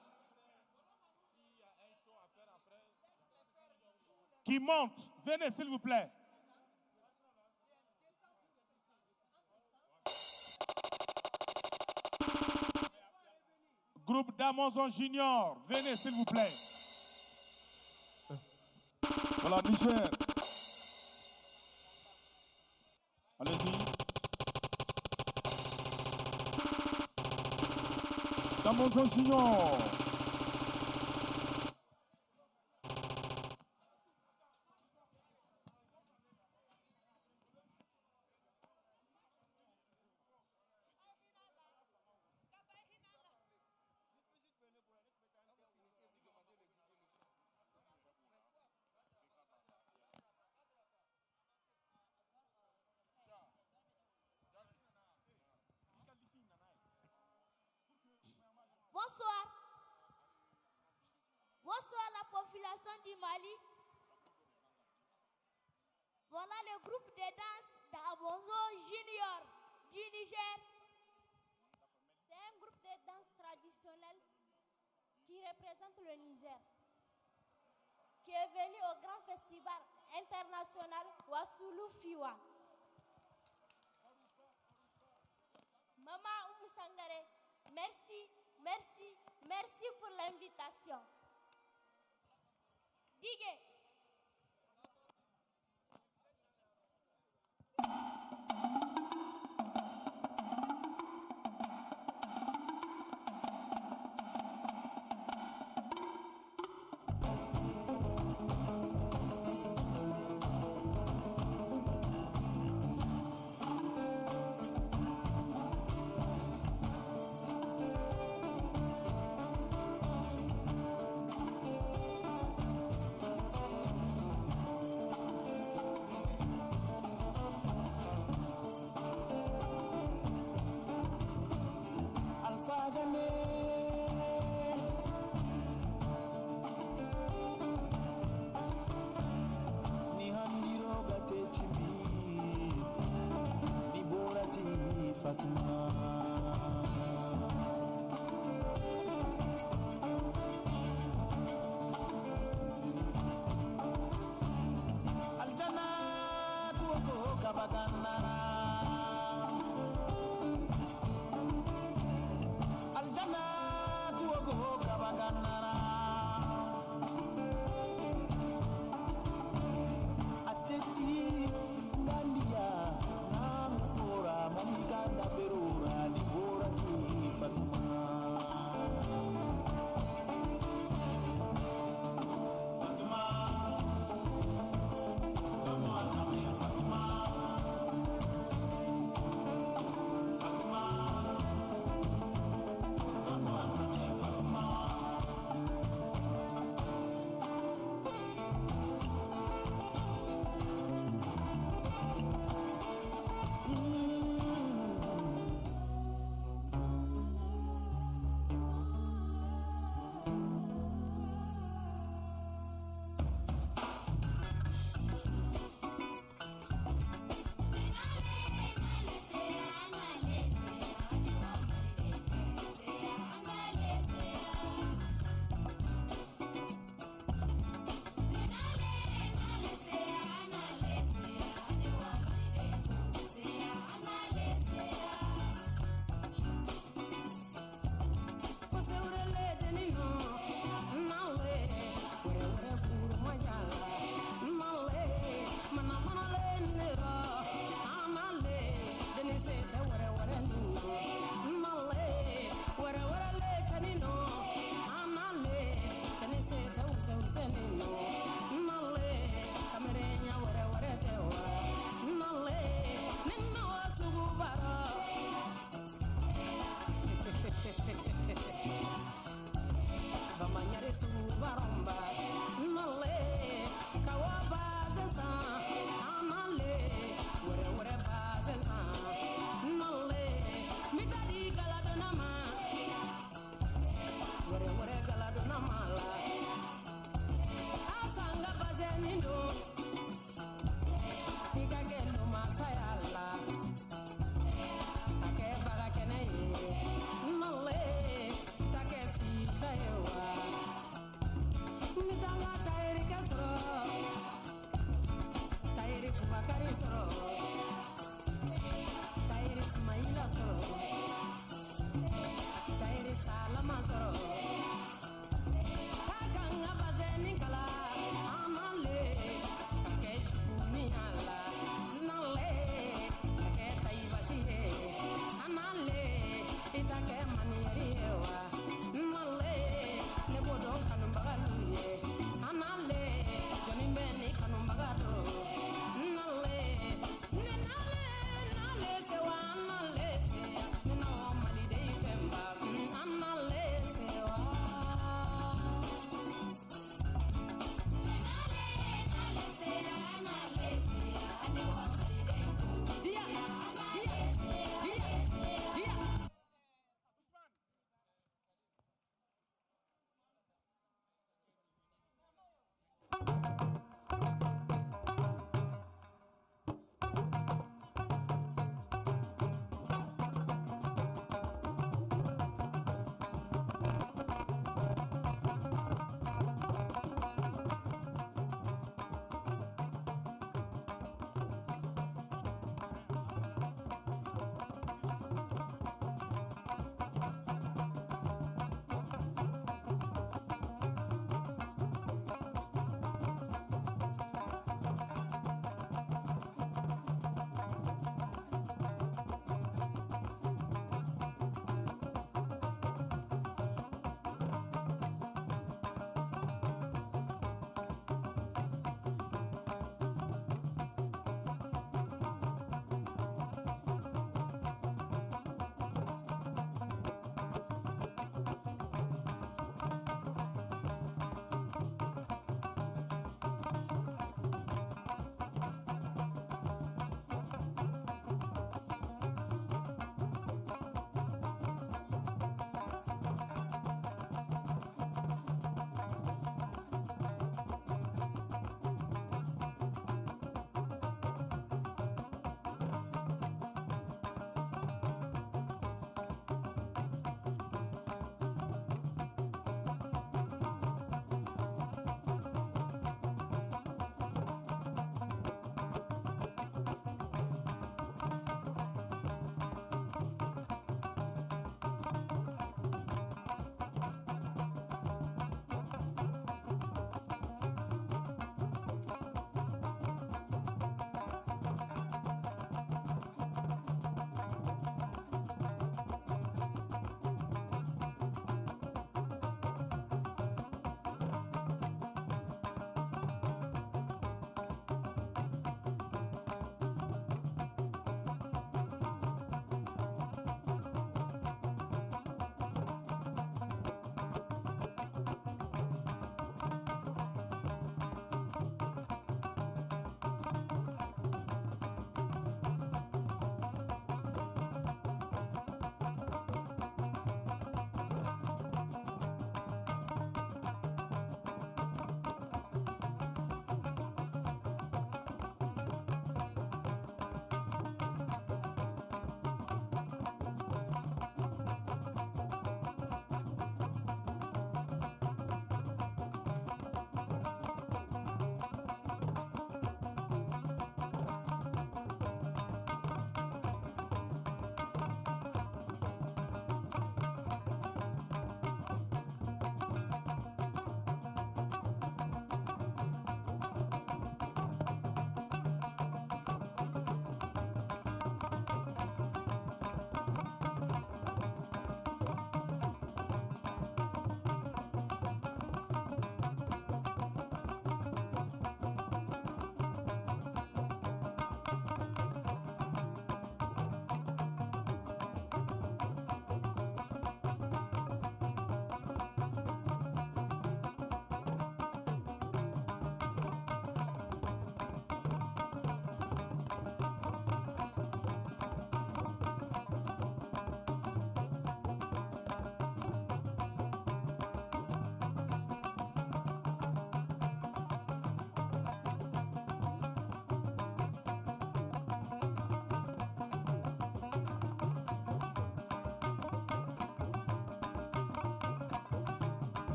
Qui monte. Venez, s'il vous plaît. groupe d'Amazon Junior. Venez, s'il vous plaît. Voilà, Niger. Allez-y. Damonzon Junior. Bonsoir. Bonsoir la population du Mali. Voilà le groupe de danse d'Abozo Junior du Niger. C'est un groupe de danse traditionnelle qui représente le Niger, qui est venu au grand festival international Wassoulou Fiwa. Maman Oumou Sangaré, merci, merci, merci pour l'invitation. Digue.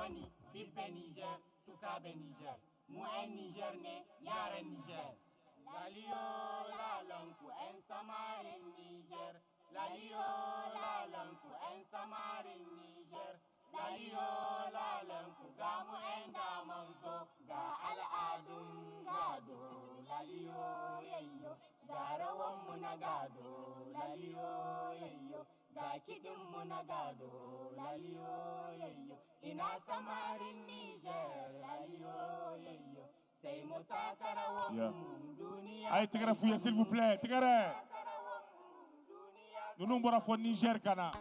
Woni ɓiɓɓe Niger, sukaɓe Niger, mu 'yan Niger ne, yaran Niger. Laliyo lalanku 'yan samarin Niger, laliyo lalanku 'yan samarin Niger, laliyo lalanku ga mu 'yan damanzo, ga al'adun gado, laliyo yayyo, ga rawanmu na gado, laliyo yayyo, ga kiɗinmu na gado, laliyo yayyo, ina samarin Niger, laliyo yayyo, sai mu taka rawanmu duniya. A ye tɛgɛrɛ f'u ye, s'il vous plaît, tɛgɛrɛ. Ninnu bɔra fɔ Niger ka na.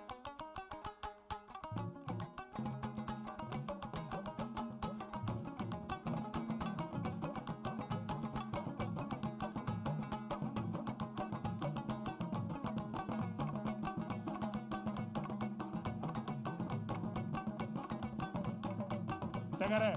Tɛgɛrɛ.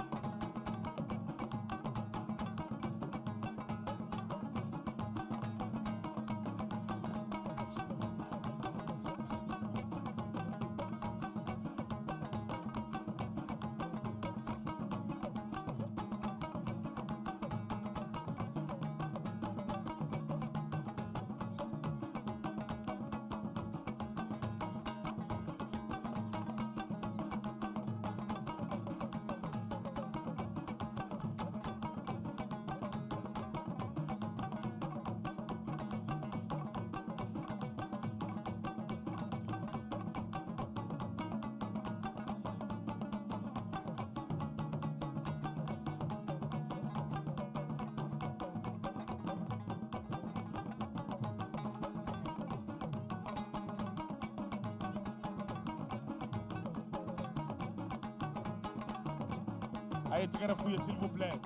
A ye tɛgɛrɛ f'u ye, s'il vous plaît.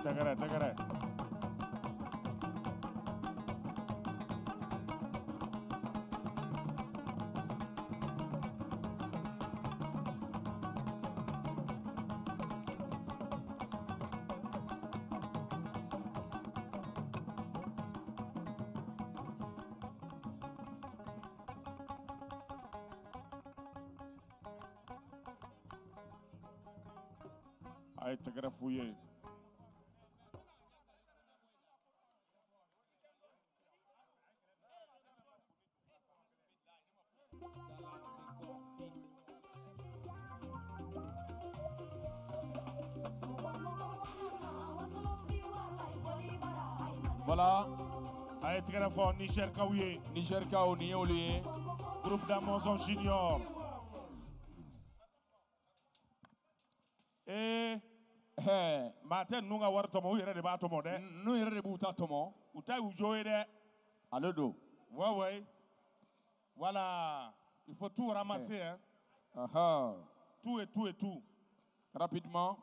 Tɛgɛrɛ, tɛgɛrɛ. A ye tɛgɛrɛ f'u ye. Voilà. A ye tɛgɛrɛ fɔ Niger kaw ye. Niger kaw, nin y'olu ye. Groupe d'Amazon Junior. Ee, maa tɛ ninnu ka wari tɔmɔ, u yɛrɛ de b'a tɔmɔ dɛ. Ninnu yɛrɛ de b'u ta tɔmɔ. U ta y'u jo ye dɛ. Ale don. Ouais, ouais. Voilà. Il faut tout ramasser, hein. Aha. Tout et tout et tout. Rapidement.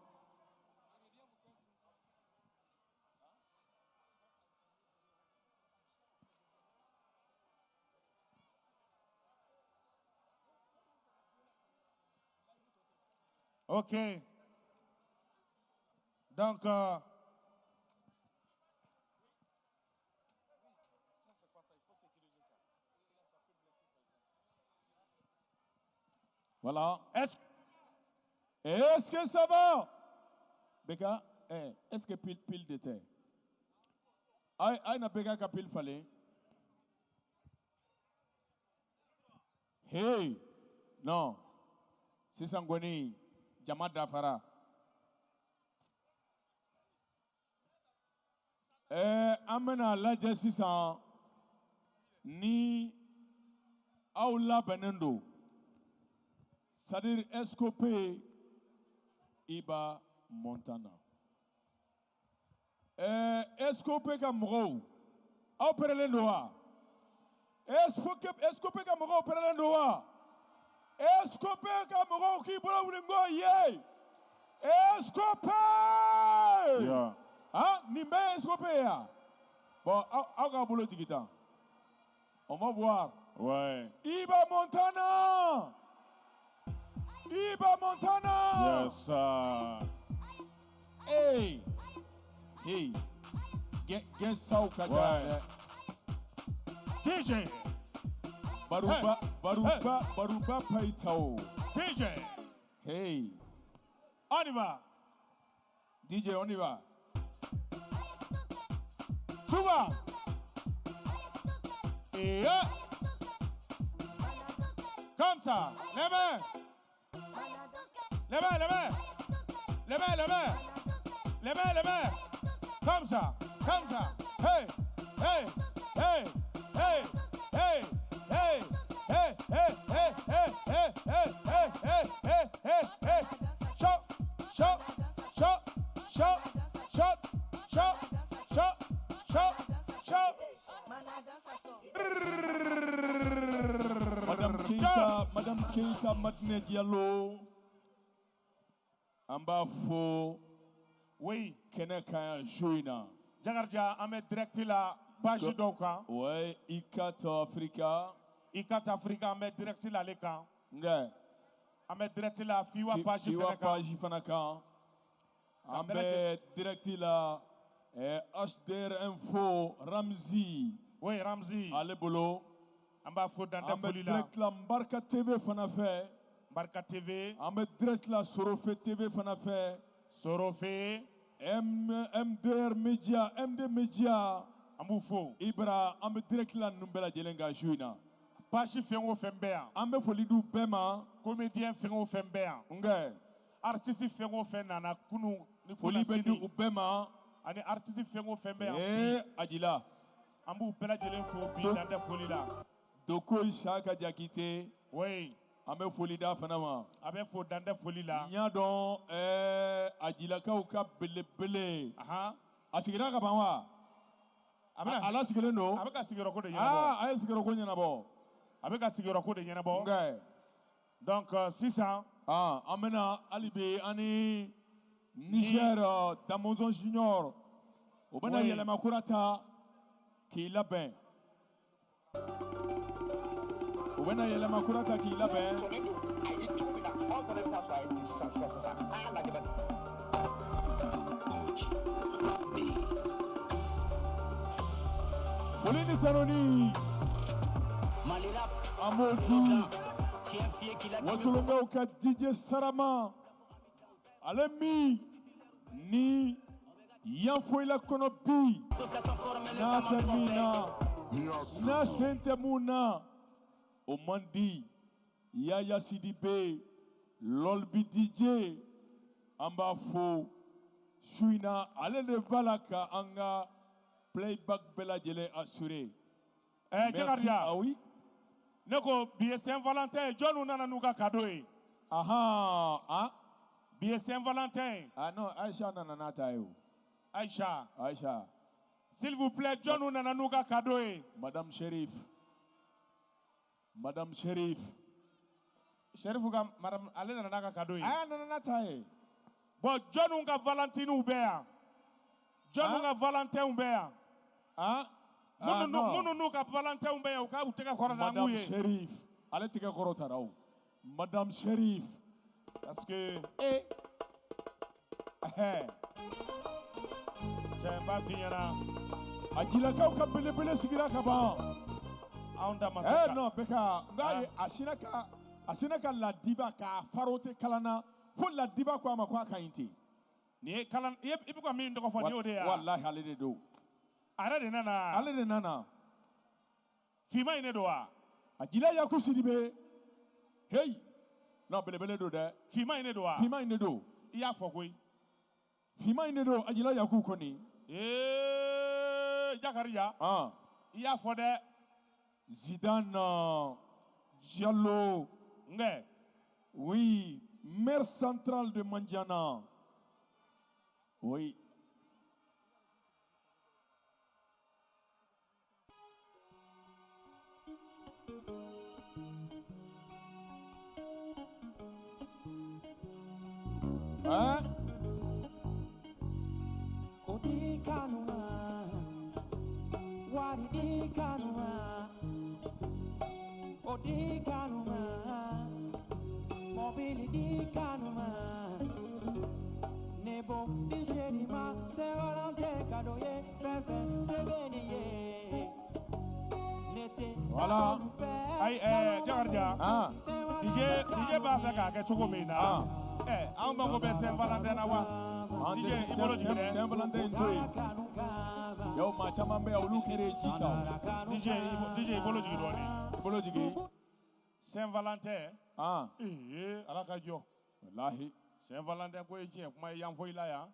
Ok. Donc, Voilà. Est-ce Est-ce que ça va? Beka est-ce que pile de tɛ? A ye na Beka ka pile falen. Hey, non. Sisan kɔni jama dafara. An bɛna lajɛ sisan ni aw labɛnnen don. C'est-à-dire SCOP Iba Montana. SCOP ka mɔgɔw aw pɛrɛlen don wa? SCOP ka mɔgɔw pɛrɛlen don wa? SCOP ka mɔgɔw k'i bolo wuli n ko ye. SCOP! Yeah. Ah, nin bɛɛ ye SCOP ye wa? Bon, aw k'aw bolo jigin tan. On va voir. Ouais. Iba Montana! Iba Montana! Yes, sir. Hey! Hey! Get saw ka Ouais. DJ! Baruba, Hey. Baruba, Hey. Baruba Paitao. DJ! Hey! On y va! DJ, on y va. Touba! Et un. Comme ça, les mains. Les mains, les mains. Les mains, les mains. Les mains, les mains. Comme ça, comme ça. Hey, hey, hey, hey, hey, hey, hey, hey, hey, hey, hey, hey, hey, hey, hey, hey, hey. Chop, chop, chop, chop, chop, chop, chop, chop, chop. Madame Keita Madine Diallo, an b'a fo. Oui. Kɛnɛ kan yan su in na. Jakarija, an bɛ direct la page dɔw kan. Ouais, ICAT Africa. ICAT Africa, an bɛ direct la ale kan. Nka. An bɛ direct la Fiwa page Fiwa fana kan. page fana kan. An bɛ direct la HDR Info Ramzi. Oui, Ramzi. Ale bolo. An b'a fo dan tɛ An bɛ foli la. direct la Mbarka TV fana fɛ. Mbarka TV. An bɛ direct la Sorofe TV fana fɛ. Sorofe. MDR Media, MD Media. An b'u fo. Ibra, an bɛ direct la ninnu bɛɛ lajɛlen kan su in na. Page fɛn o fɛn bɛ yan. An bɛ foli d'u bɛɛ ma. Comédien fɛn o fɛn bɛ yan. Nka. Artiste fɛn o fɛn nana kunun ni Foli bɛ di u bɛɛ ma. Ani artiste fɛn o fɛn bɛ yan. Ee Ajila. An b'u bɛɛ lajɛlen fo bi dan tɛ foli la. Doko Isaka Jakite. Oui. An bɛ foli d'a fana ma. A bɛ fo dan tɛ foli la. N y'a dɔn Ajilakaw ka belebele. Ahan. A sigira ka ban wa? A bɛna A lasigilen don. A bɛ ka sigiyɔrɔko de ɲɛnabɔ. Aa, a ye sigiyɔrɔko ɲɛnabɔ. A bɛ ka sigiyɔrɔko de ɲɛnabɔ. Nka. Donc sisan. An bɛna hali bi an ni Niger Damɔzɔn Junior. O bɛna yɛlɛma kura ta k'i labɛn. O bɛna yɛlɛma kura ta k'i labɛn. Foli ni tanuni. An b'o di Wasolonkaw ka DJ Sarama. Ale min ni yan foyila kɔnɔ bi n'a tɛ min na n'a sen tɛ mun na o man di. Yaya Sidibe Lolbi DJ an b'a fo su in na ale de b'a la ka an ka playback bɛɛ lajɛlen assuré. Merci. Jakarija. Ah oui. Ne ko bi ye Saint Valentin ye, jɔnniw nana n'u ka cadeau ye? Ahan, ah. Bi ye Saint Valentin ye. Ah non, Aïcha nana n'a ta ye o. Aïcha. Aïcha. S'il vous plaît, jɔnniw nana n'u ka cadeau ye? Madame Sherif. Madame Sherif. Sherif ka madame ale nana n'a ka cadeau ye. A nana n'a ta ye. Bon, jɔnniw ka Valentiniw bɛ yan? Jɔnniw ka Valentinw bɛ yan? Ah. Minnu n'u ka Valentinw bɛ yan, u ka u tɛgɛ kɔrɔta an k'u Madame ye. Sherif. Ale tɛgɛ kɔrɔtara o. Madame Sherif. Parce que. Cɛ n b'a f'i ɲɛna. A jilakaw ka belebele sigira ka ban. Anw da ma se ka. Non, Beka, n k'a ye a sinna ka Ladiba k'a farote kalan na fo Ladiba ko a ma ko a ka ɲi ten. Nin ye kalan i bɛ ka min tɔgɔ fɔ nin y'o de ye wa? Walahi ale de don. A yɛrɛ de nana. Ale de nana. Finman in de don wa? A jila Yaku Sidibe. Hey! Non, belebele don dɛ. Finman in de don wa? Finman in de don. I y'a fɔ koyi. Finman in de don, Ajila Yaku kɔni. Ee Jakarija. Ah. I y'a fɔ dɛ. Zidane Diallo. Nkɛ. Oui, maire central de Mandiana. Oui. Hein? Odikanuma, waridikanuma, odikanuma, mobilidikanuma, nebo disherima, sevalante kadoye, pepe sebeniye. Nete Voilà. Ayi Jakarija. Ah. DJ b'a fɛ k'a kɛ cogo min na. Anw mago bɛ Saint-Valentin na wa? DJ i bolo jigin dɛ. Saint-Valentin in to yen. Cɛw maa caman bɛ yan olu kɛra ji ta. DJ i bolo jigin dɔɔnin. I bolo jigin. Saint-Valentin. Ah. Ee Ala ka jɔ. Walahi. Saint-Valentin ko ye tiɲɛ kuma ye yan fɔ i la yan.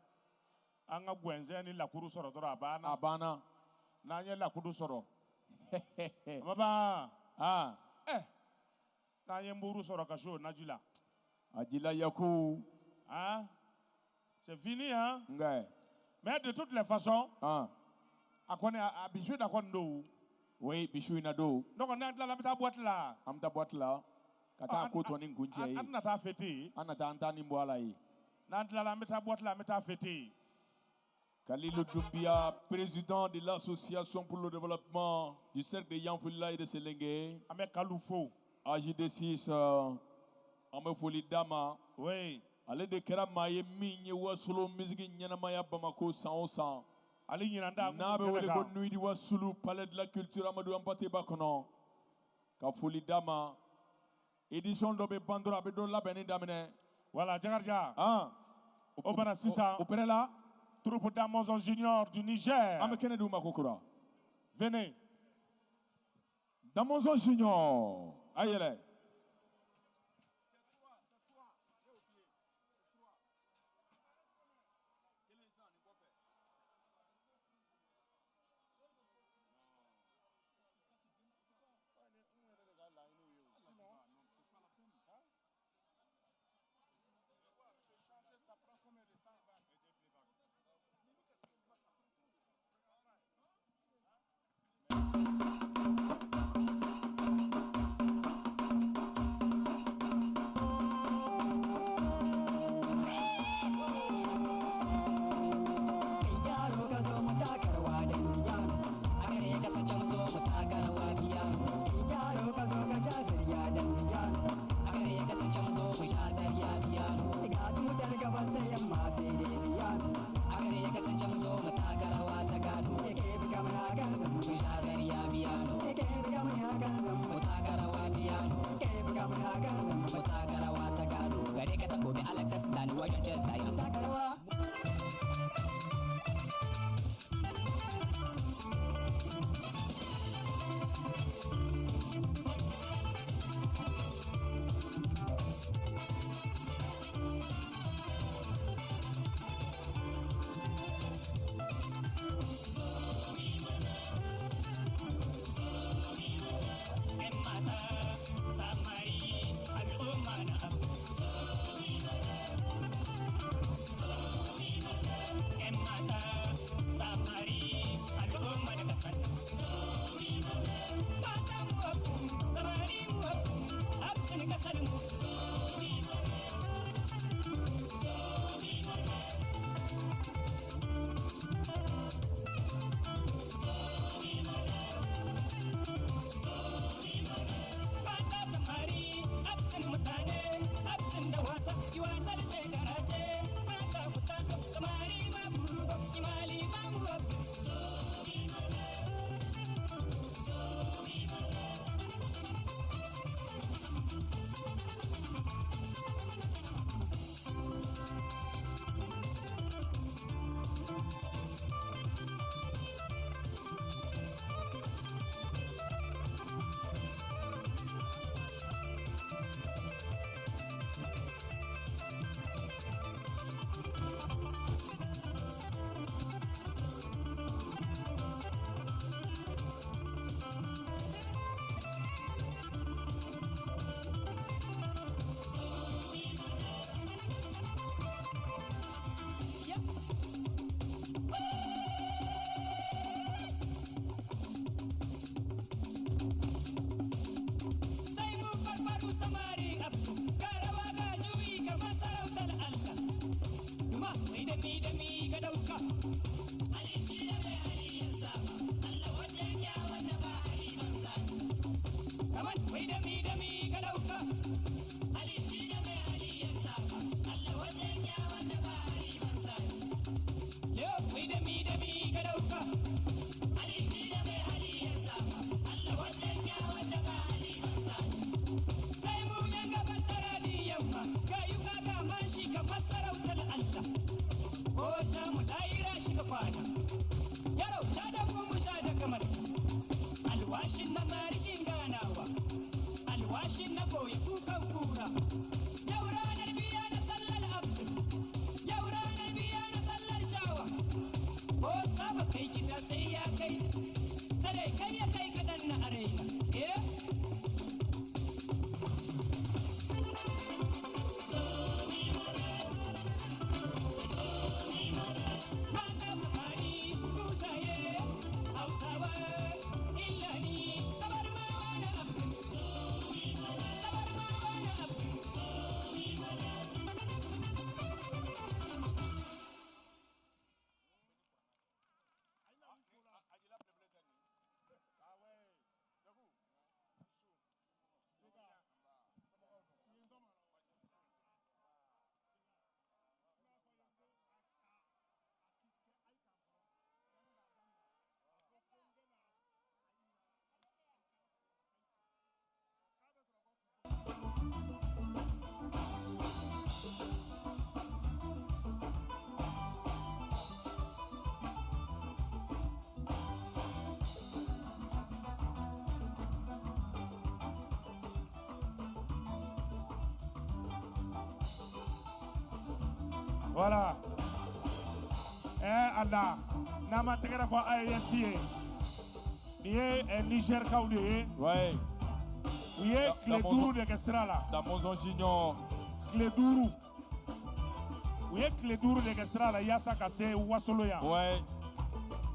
An ka gɛnzɛn ni lakuru sɔrɔ dɔrɔn a banna. A banna. N'an ye lakuru sɔrɔ. A ma ban. Ah. N'an ye nburu sɔrɔ ka se o naji la. Ajila Yaku. Hein? C'est fini, hein? Ouais. Mais de toutes les façons, ah. A kɔni a bisu da kɔni don. Oui, bisu in na don. Ne kɔni n'an tilala an bɛ taa boîte la. An bɛ taa boîte la. Ka taa ko tɔ ni kun cɛ ye. An tɛna taa fêter. An na taa an ta nin bɔ a la yen. N'an tilala an bɛ taa boîte la an bɛ taa fêter. Khalilou Doumbia, président de l'association pour le développement du cercle de Yanfolila et de Selengue. An bɛ Kalou fo. AJD6 an bɛ foli d'a ma. Oui. Ale de kɛra maa ye min ye Wasolo musique ɲɛnamaya Bamako san o san. Ale ɲinan t'a n'a bɛ wele ko Nuit du Wasulu palais de la culture Amadou Hampâté Bâ kɔnɔ. Ka foli d'a ma. Édition dɔ bɛ ban dɔrɔn a bɛ dɔ labɛnni daminɛ. Voilà Jakarija. Ah. O bana sisan. O pɛrɛ la. Troupe Damɔzɔn Junior du Niger. An bɛ kɛnɛ d'u ma ko kura. Venez. Damɔzɔn Junior. A yɛlɛ. Kai ya kai kaɗan na a raina. Eh? Mata samari, buzaye, Hausawa, Illani, Zabarmawa na Abzin. Zabarmawa na Abzin. Voilà. Eh Allah, n'an ma tɛgɛrɛ fɔ AES ye. Nin ye Nizɛrikaw de ye. Ouais. U ye tile 5 de kɛ sira la. Da Monzon Junior. Tile 5. U ye tile 5 de kɛ sira la yaasa ka se Wasolo yan. Ouais.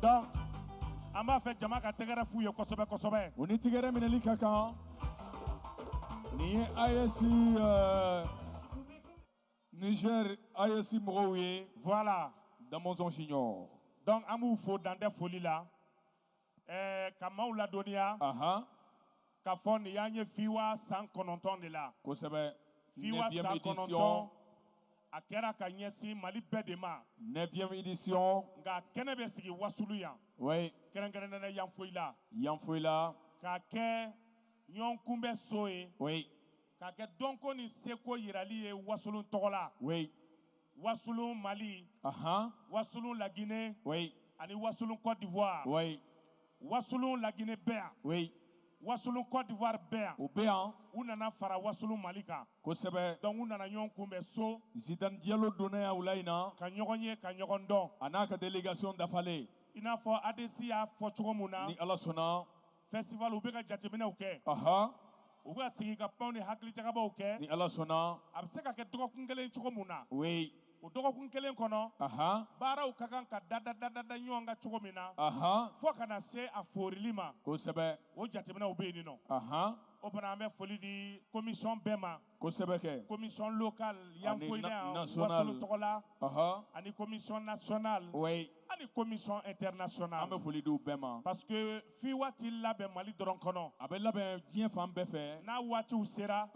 Donc an b'a fɛ jama ka tɛgɛrɛ f'u ye kosɛbɛ kosɛbɛ. U ni tɛgɛrɛ minɛli ka kan. Nin ye AES Niger AES mɔgɔw ye. Voilà. Da Monzon Junior. Donc an b'u fo dan tɛ foli la. Ka maaw ladɔnniya. K'a fɔ nin y'an ye FIWA san 9 de la. Kosɛbɛ. FIWA Neuvième san édition. 9 a kɛra ka ɲɛsin Mali bɛɛ de ma. 9e édition. Nka kɛnɛ bɛ sigi Wasulu yan. Oui. Kɛrɛnkɛrɛnnenya la Yanfolila. Yanfolila. K'a kɛ ɲɔgɔn kunbɛn so ye. Oui. K'a kɛ dɔnko ni seko yirali ye Wasolon tɔgɔ la. Oui. Wasolon Mali. Wasolon La Guinée. Oui. Ani Wasolon Côte d'Ivoire. Oui. Wasolon La Guinée bɛɛ yan. Oui. Wasolon Côte d'Ivoire bɛɛ yan. O bɛ yan. U nana fara Wasolon Mali kan. Kosɛbɛ. Donc u nana ɲɔgɔn kunbɛn so. Zidane Diallo donna yan wula in na. Ka ɲɔgɔn ye ka ɲɔgɔn dɔn. A n'a ka délégation dafalen. I n'a fɔ ADC y'a fɔ cogo mun na. Ni Ala sɔnna. Festival u bɛ ka jateminɛw kɛ. U bɛ ka sigi ka kumaw ni hakilijakabɔw kɛ. Ni Ala sɔnna. A bɛ se ka kɛ dɔgɔkun kelen cogo mun na. Oui. O dɔgɔkun kelen kɔnɔ. Baaraw ka kan ka da da da da da ɲɔgɔn kan cogo min na. Fo ka na se a forili ma. Kosɛbɛ. O jateminɛw bɛ yen nɔ. O fana an bɛ foli di commission bɛɛ ma. Kosɛbɛ kɛ. Commission locale Yanfolila yan nationale. Wasolo tɔgɔ la. Ani commission nationale. Oui. Ani commission internationale. An bɛ foli di u bɛɛ ma. Parce que FIWA ti labɛn Mali dɔrɔn kɔnɔ. A bɛ labɛn diɲɛ fan bɛɛ fɛ. N'a waatiw sera.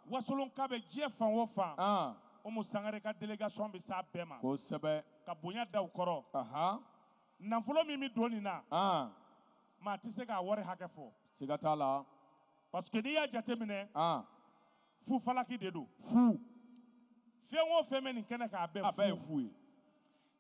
Wasolonka bɛ diɲɛ fan o fan. Umu Sangare ka délégation bɛ s'a bɛɛ ma. Kosɛbɛ. Ka bonya da u kɔrɔ. Nafolo min bɛ don nin na. Maa tɛ se k'a wari hakɛ fɔ. Siga t'a la. Parce que n'i y'a jateminɛ. Fufalaki de don. Fu. Fɛn o fɛn bɛ nin kɛnɛ kan a bɛɛ A bɛɛ ye fu ye.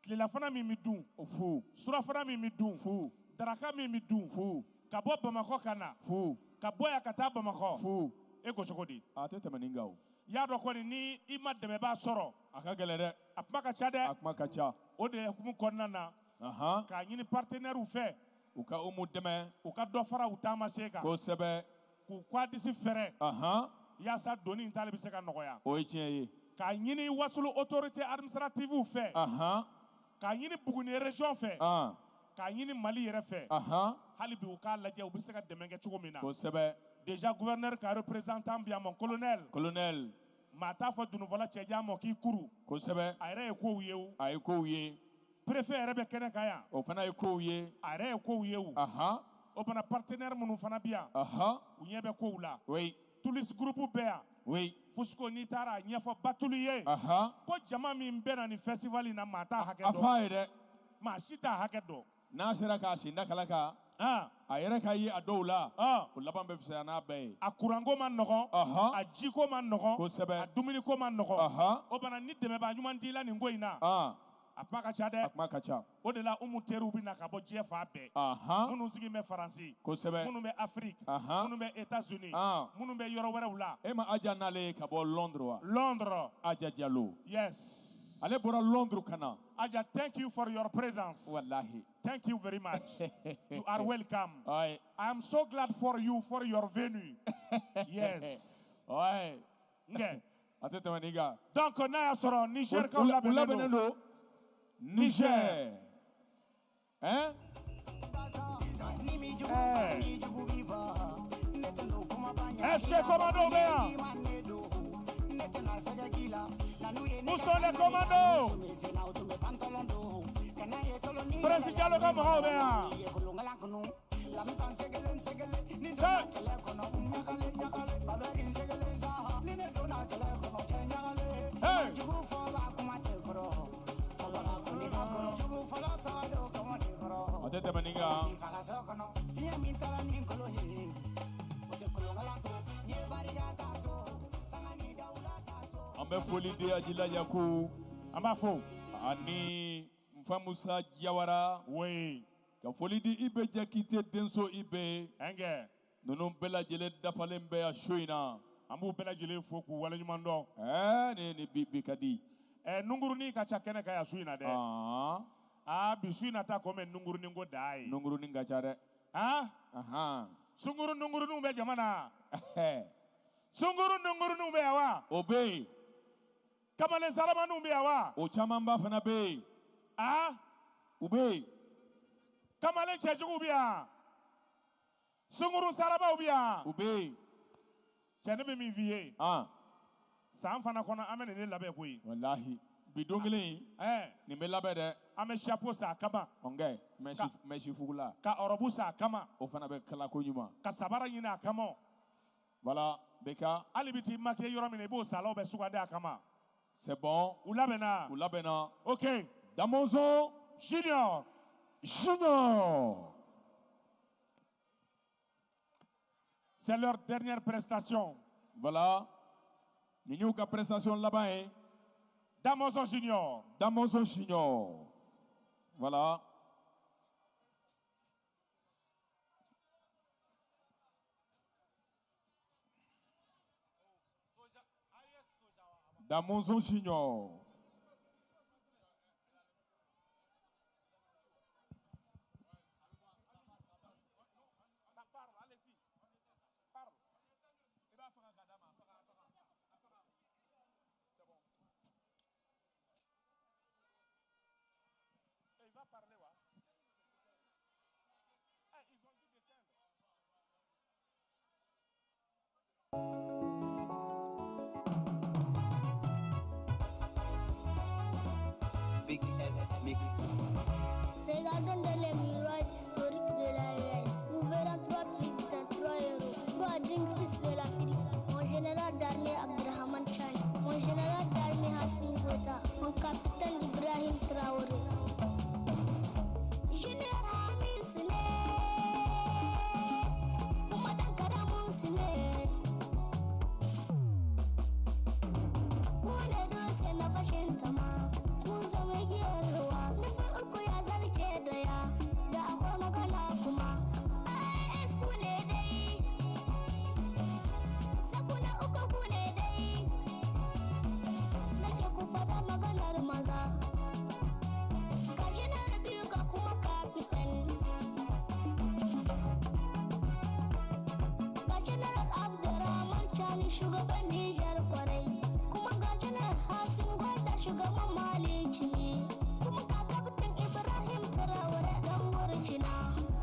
Tilelafana min bɛ dun. Fu. Surafana min bɛ dun. Fu. Daraka min bɛ dun. Fu. Ka bɔ Bamakɔ ka na. Fu. Ka bɔ yan ka taa Bamakɔ. Fu. E ko cogo di? A tɛ tɛmɛ nin kan o. I y'a dɔn kɔni ni i ma dɛmɛbaa sɔrɔ. A ka gɛlɛn dɛ. A kuma ka ca dɛ. A kuma ka ca. O de hukumu kɔnɔna na. K'a ɲini partenaires fɛ. U ka Umu dɛmɛ. U ka dɔ fara u taamasiyɛn kan. Kosɛbɛ. K'u kwadisi fɛrɛ. Yaasa doni in tali bɛ se ka nɔgɔya. O ye tiɲɛ ye. K'a ɲini Wasolo autorité administrative fɛ. K'a ɲini Buguni région fɛ. K'a ɲini Mali yɛrɛ fɛ. Hali bi u k'a lajɛ u bɛ se ka dɛmɛ kɛ cogo min na. Kosɛbɛ. Déjà gouverneur ka représentant bi yan mon colonel. Colonel. Maa t'a fɔ dununfɔla cɛjan ma k'i kuru. Kosɛbɛ. A yɛrɛ ye kow ye o. A ye kow ye. Préfet yɛrɛ bɛ kɛnɛ kan yan. O fana ye kow ye. A yɛrɛ ye kow ye o. O fana partenaire minnu fana bi yan. U ɲɛ bɛ kow la. Oui. Toulis groupe bɛ yan. Oui. Fusco n'i taara a ɲɛfɔ Batulu ye. Ko jama min bɛ na nin festival in na maa t'a hakɛ A dɔn. f'a ye dɛ. Maa si t'a hakɛ dɔn. N'a sera k'a sen da kala kan. A yɛrɛ ka ye a dɔw la. O laban bɛ fisaya n'a bɛɛ ye. A kuranko ma nɔgɔn. A jiko ma nɔgɔn. Kosɛbɛ. A dumuniko ma nɔgɔn. O fana ni dɛmɛbaa ɲuman t'i la nin ko in na. A kuma ka ca dɛ. A kuma ka ca. O de la Umu teriw bɛ na ka bɔ diɲɛ fan bɛɛ. Minnu sigi bɛ Faransi. Kosɛbɛ. Minnu bɛ Afrique. Minnu bɛ États-Unis. Minnu bɛ yɔrɔ wɛrɛw la. E ma Aja nalen ye ka bɔ Londres wa? Londres. Aja Jalo. Yes. Ale bɔra Londres ka na. Aja, thank you for your presence. Wallahi. Thank you very much. You are welcome. Ouais. I am so glad for you, for your venue. Yes. Ouais. Okay. A tɛ tɛmɛ nin kan. Donc, n'a y'a sɔrɔ Niger kaw U labɛnnen labɛnnen don. don. Niger. Hein? Eh. Est-ce que commando bɛ yan? Où sont les commandos? Prince Diallo ka mɔgɔw bɛ yan. Hey. Hey. A tɛ tɛmɛ nin kan. An bɛ foli di Ajila Yaku. An b'a fo. Ani Nfa Musa Jawara. Oui. Ka foli di Ibe Jakite denso Ibe. Ɛnkɛ. Ninnu bɛɛ lajɛlen dafalen bɛ yan su in na. An b'u bɛɛ lajɛlen fo k'u waleɲuman dɔn. Ɛɛ ni bi bi ka di. Ɛ nunkurunin ka ca kɛnɛ kan yan su in na dɛ. Aa. Aa bi su in na ta komi nunkurunin ko da ye. Nunkurunin ka ca dɛ. Han? Ahan. Sunkuru nunkuruninw bɛ jama na. Sunkuru nunkuruninw bɛ yan wa? O bɛ yen. Kamalen saramaniw bɛ yan wa? O camanba fana bɛ yen. Aa? U bɛ yen. Kamalen cɛjuguw bɛ yan. Sunkuru sarabaw bɛ yan. U bɛ yen. Cɛ ne bɛ min f'i ye. An. San fana kɔnɔ an bɛ nin de labɛn koyi. Walahi. Bi don kelen in. Ɛɛ. Nin bɛ labɛn dɛ. An bɛ chapeau san a kama. Ɔnkɛ mɛsi fugula. Ka ɔrɔbu san a kama. O fana bɛ kala ko ɲuman. Ka sabara ɲini a kama. Voilà BK. Hali bi t'i maquiller yɔrɔ min na i b'o salaw bɛɛ sugandi a kama. C'est bon. U labɛnna. U labɛnna. Ok. Damɔzɔn. Junior. Junior. C'est leur dernière prestation. Voilà. Nin y'u ka prestation laban ye. Damɔzɔn Junior. Damɔzɔn Junior. Voilà. Damɔzɔn Junior. Big S Mix. Regardons dans les miroirs historiques de l'AES. Nous verrons trois présidents, trois héros, trois dignes fils de l'Afrique. Mon général d'armée Abdrahman Tchani, mon général d'armée Hassan Goïta, mon capitaine Ibrahim Traoré. Junior Hamid Sine, kuma dan karamin su ne. Ku ne dutse na fashin tama, kun zama igiyar ruwa. Nufin uku ya zarce daya, da akwai magana kuma. AES ku ne dai, sakuna uku ku ne dai. Na ce ku faɗa maganar maza. Ga janar biyu ga kuma kafitan. Ga Janar Abdurrahman Chani shugaban Nijar kwarai. Kuma ga Janar Hassan Goita shugaban Mali Cini. Kuma ga Kaftin Ibrahim Traore dan Burkina.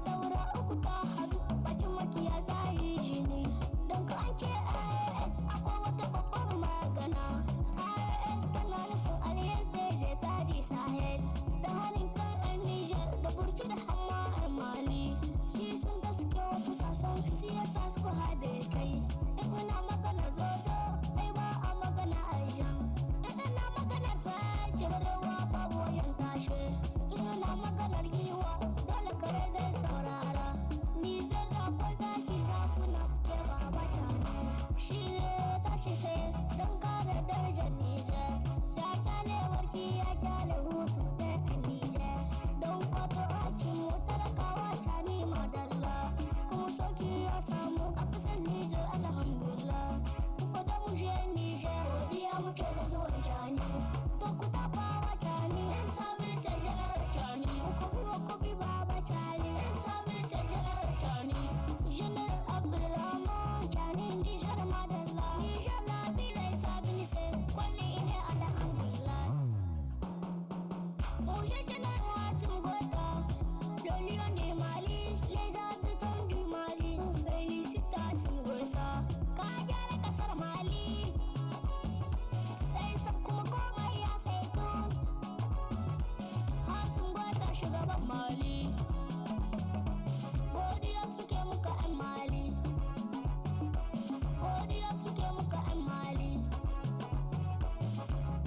Daura uku ta haɗu bakin makiya za yi jini. Don ko an ce AES akwai wata babbar magana. AES tana nufin Alliance des États du Sahel. Da haɗin kan 'yan Nijar da Burkina hamma 'yan Mali. Ji sun da suke wata sasan siyasa suka haɗe kai. In ina maganar dodo, ai ba a magana Aisha. In ina maganar sa Bonjour général Assimi Goïta, le lion du Mali, les habitants du Mali vous félicitent Assimi Goïta. Ka gyara kasar Mali, sai sab kuma komai ya saitu. Assimi Goïta shugaban Mali, godiya suke muka 'yan Mali, godiya suke muka 'yan Mali.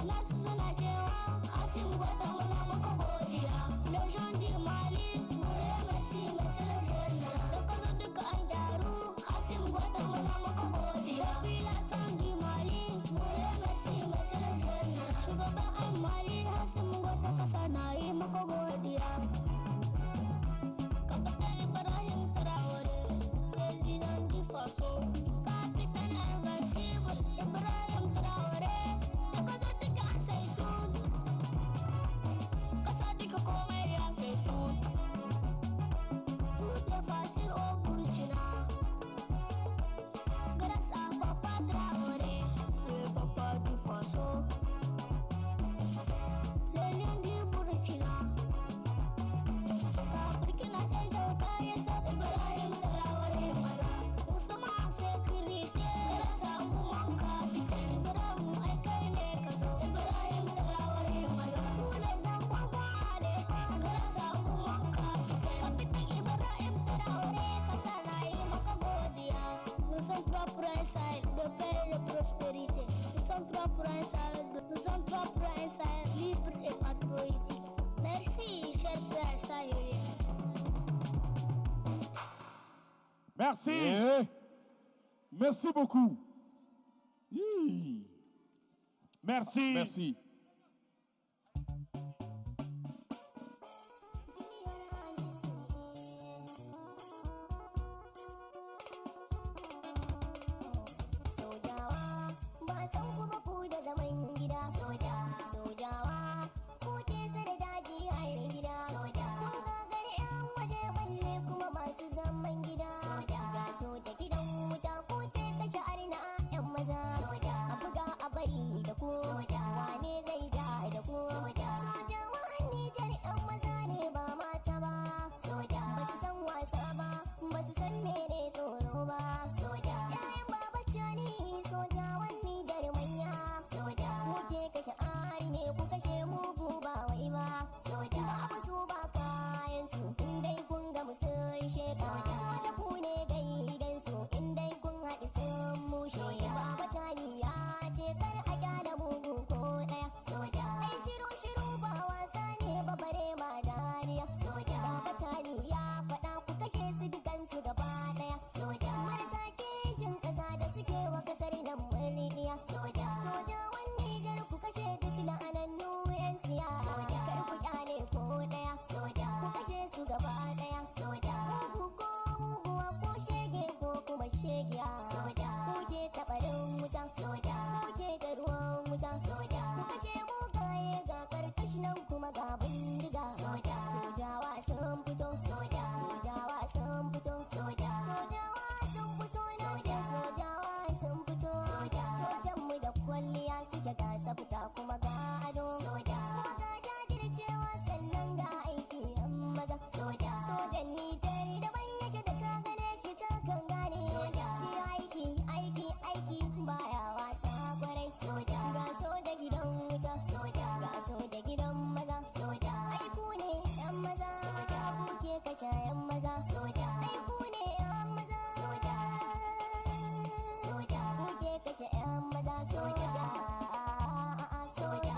Nasu suna cewa Assimi Goïta muna maka godiya. Les gens du Mali vous remercie, monsieur le général. Da ka zo duka an gyaru, Assimi Goïta muna maka godiya. Population du Mali vous remercie, monsieur le général. Shugaban 'yan Mali Assimi Goïta kasa na yi maka godiya. Capitaine Ibrahim Traoré, président du Faso. Capitaine invincible Ibrahim Traoré, da ka zo duka an saitu. Kasa duka komai ya saitu. Tout est facile au Burkina. Grâce à Papa Traoré, le papa du Faso. Le lion du Burkina. Ga Burkina ta kyauta ya sa Ibrahim Traoré maza. Nous sommes en sécurité grâce à mon capitaine Ibrahim, ai kai ne ka zo. Ibrahim Traoré maza. Tous les enfants vont à l'école grâce à mon capitaine. Capitaine Ibrahim Traoré, kasa na yi maka godiya. Nous sommes trois pour un Sahel de paix et de prospérité. Nous sommes trois pour un Sahel, nous sommes trois pour un Sahel libre et patriotique. Merci, chers frères sahéliens. Merci. Eh, merci beaucoup. Hi. Merci. Merci. Sojawa ba san ku ba ku da zaman gida. Soja, sojawa ku ke tsare daji har gida. Soja, kun gagari 'yan waje balle kuma masu zaman gida. Soja, ga soja gidan wuta ku ke kashe arna 'yan maza. Soja, a buga a bari da ku. Soja, wane zai ja da ku? Soja, sojawa Nijar 'yan maza ne ba mata ba. Soja, ba su san wasa ba, ba su san mene tsoro ba. Soja, 'ya'yan Baba Cani sojawan Nijar manya. Soja, kuke kashe ari ne ku kashe mugu ba wai ba. Soja, babu su ba kayan su in dai kun ga sun sheka. Soja ku ne gaidan su in dai kun haɗu sun mushe. Baba Cani ya ce kar a kyale mugu ko ɗaya. Soja, ai shiru shiru ba wasa ne ba bare ma dariya. Soja, Baba Cani ya faɗa ku kashe su dukansu gaba ɗaya. Soja, marasa kishin ƙasa da suke wa kasar nan murniya. Soja, sojawan Nijar ku kashe duk la'anannu 'yan siya. Soja, kar ku kyale ko ɗaya. Soja, ku kashe su gaba ɗaya. Soja, mugu ko muguwa ko shege ko kuma shegiya. Soja, ku ke taɓarin wuta. Soja, ku ke da ruwan wuta. Soja, ku kashe mugaye ga karkashi nan kuma ga bindiga. Soja, sojawa sun fito. Soja, sojawa sun fito. Soja, sojawa sun fito. Na ce sojawa sun fito. Soja, sojan mu da kwalliya suke ga tsafta kuma ga ado. Soja, kuma ga jajircewa sannan ga aiki yan maza. Soja, sojan Nijar daban yake da ka gane shi ka kan gane. Soja, shi aiki aiki aiki baya wasa kwarai. Soja, ga soja gidan wuta. Soja, ga soja gidan maza. Soja, ai ku ne yan maza. Soja, ku ke kashe yan maza. Soja, ai ku ne yan maza. Soja, soja, ku ke kashe yan maza. Soja, soja,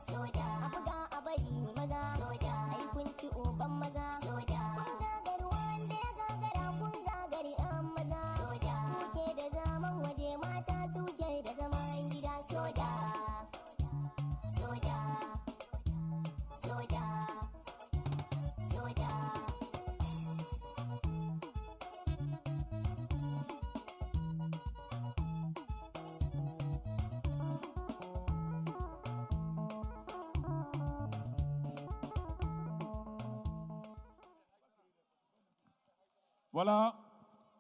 soja, a buga a bari maza. Soja, ai kun ci uban maza. Soja, kun gagar wanda ya gagara kun gagari yan maza. Soja, kuke da zaman waje mata suke da zaman gida. Soja, soja, soja, soja. Voilà.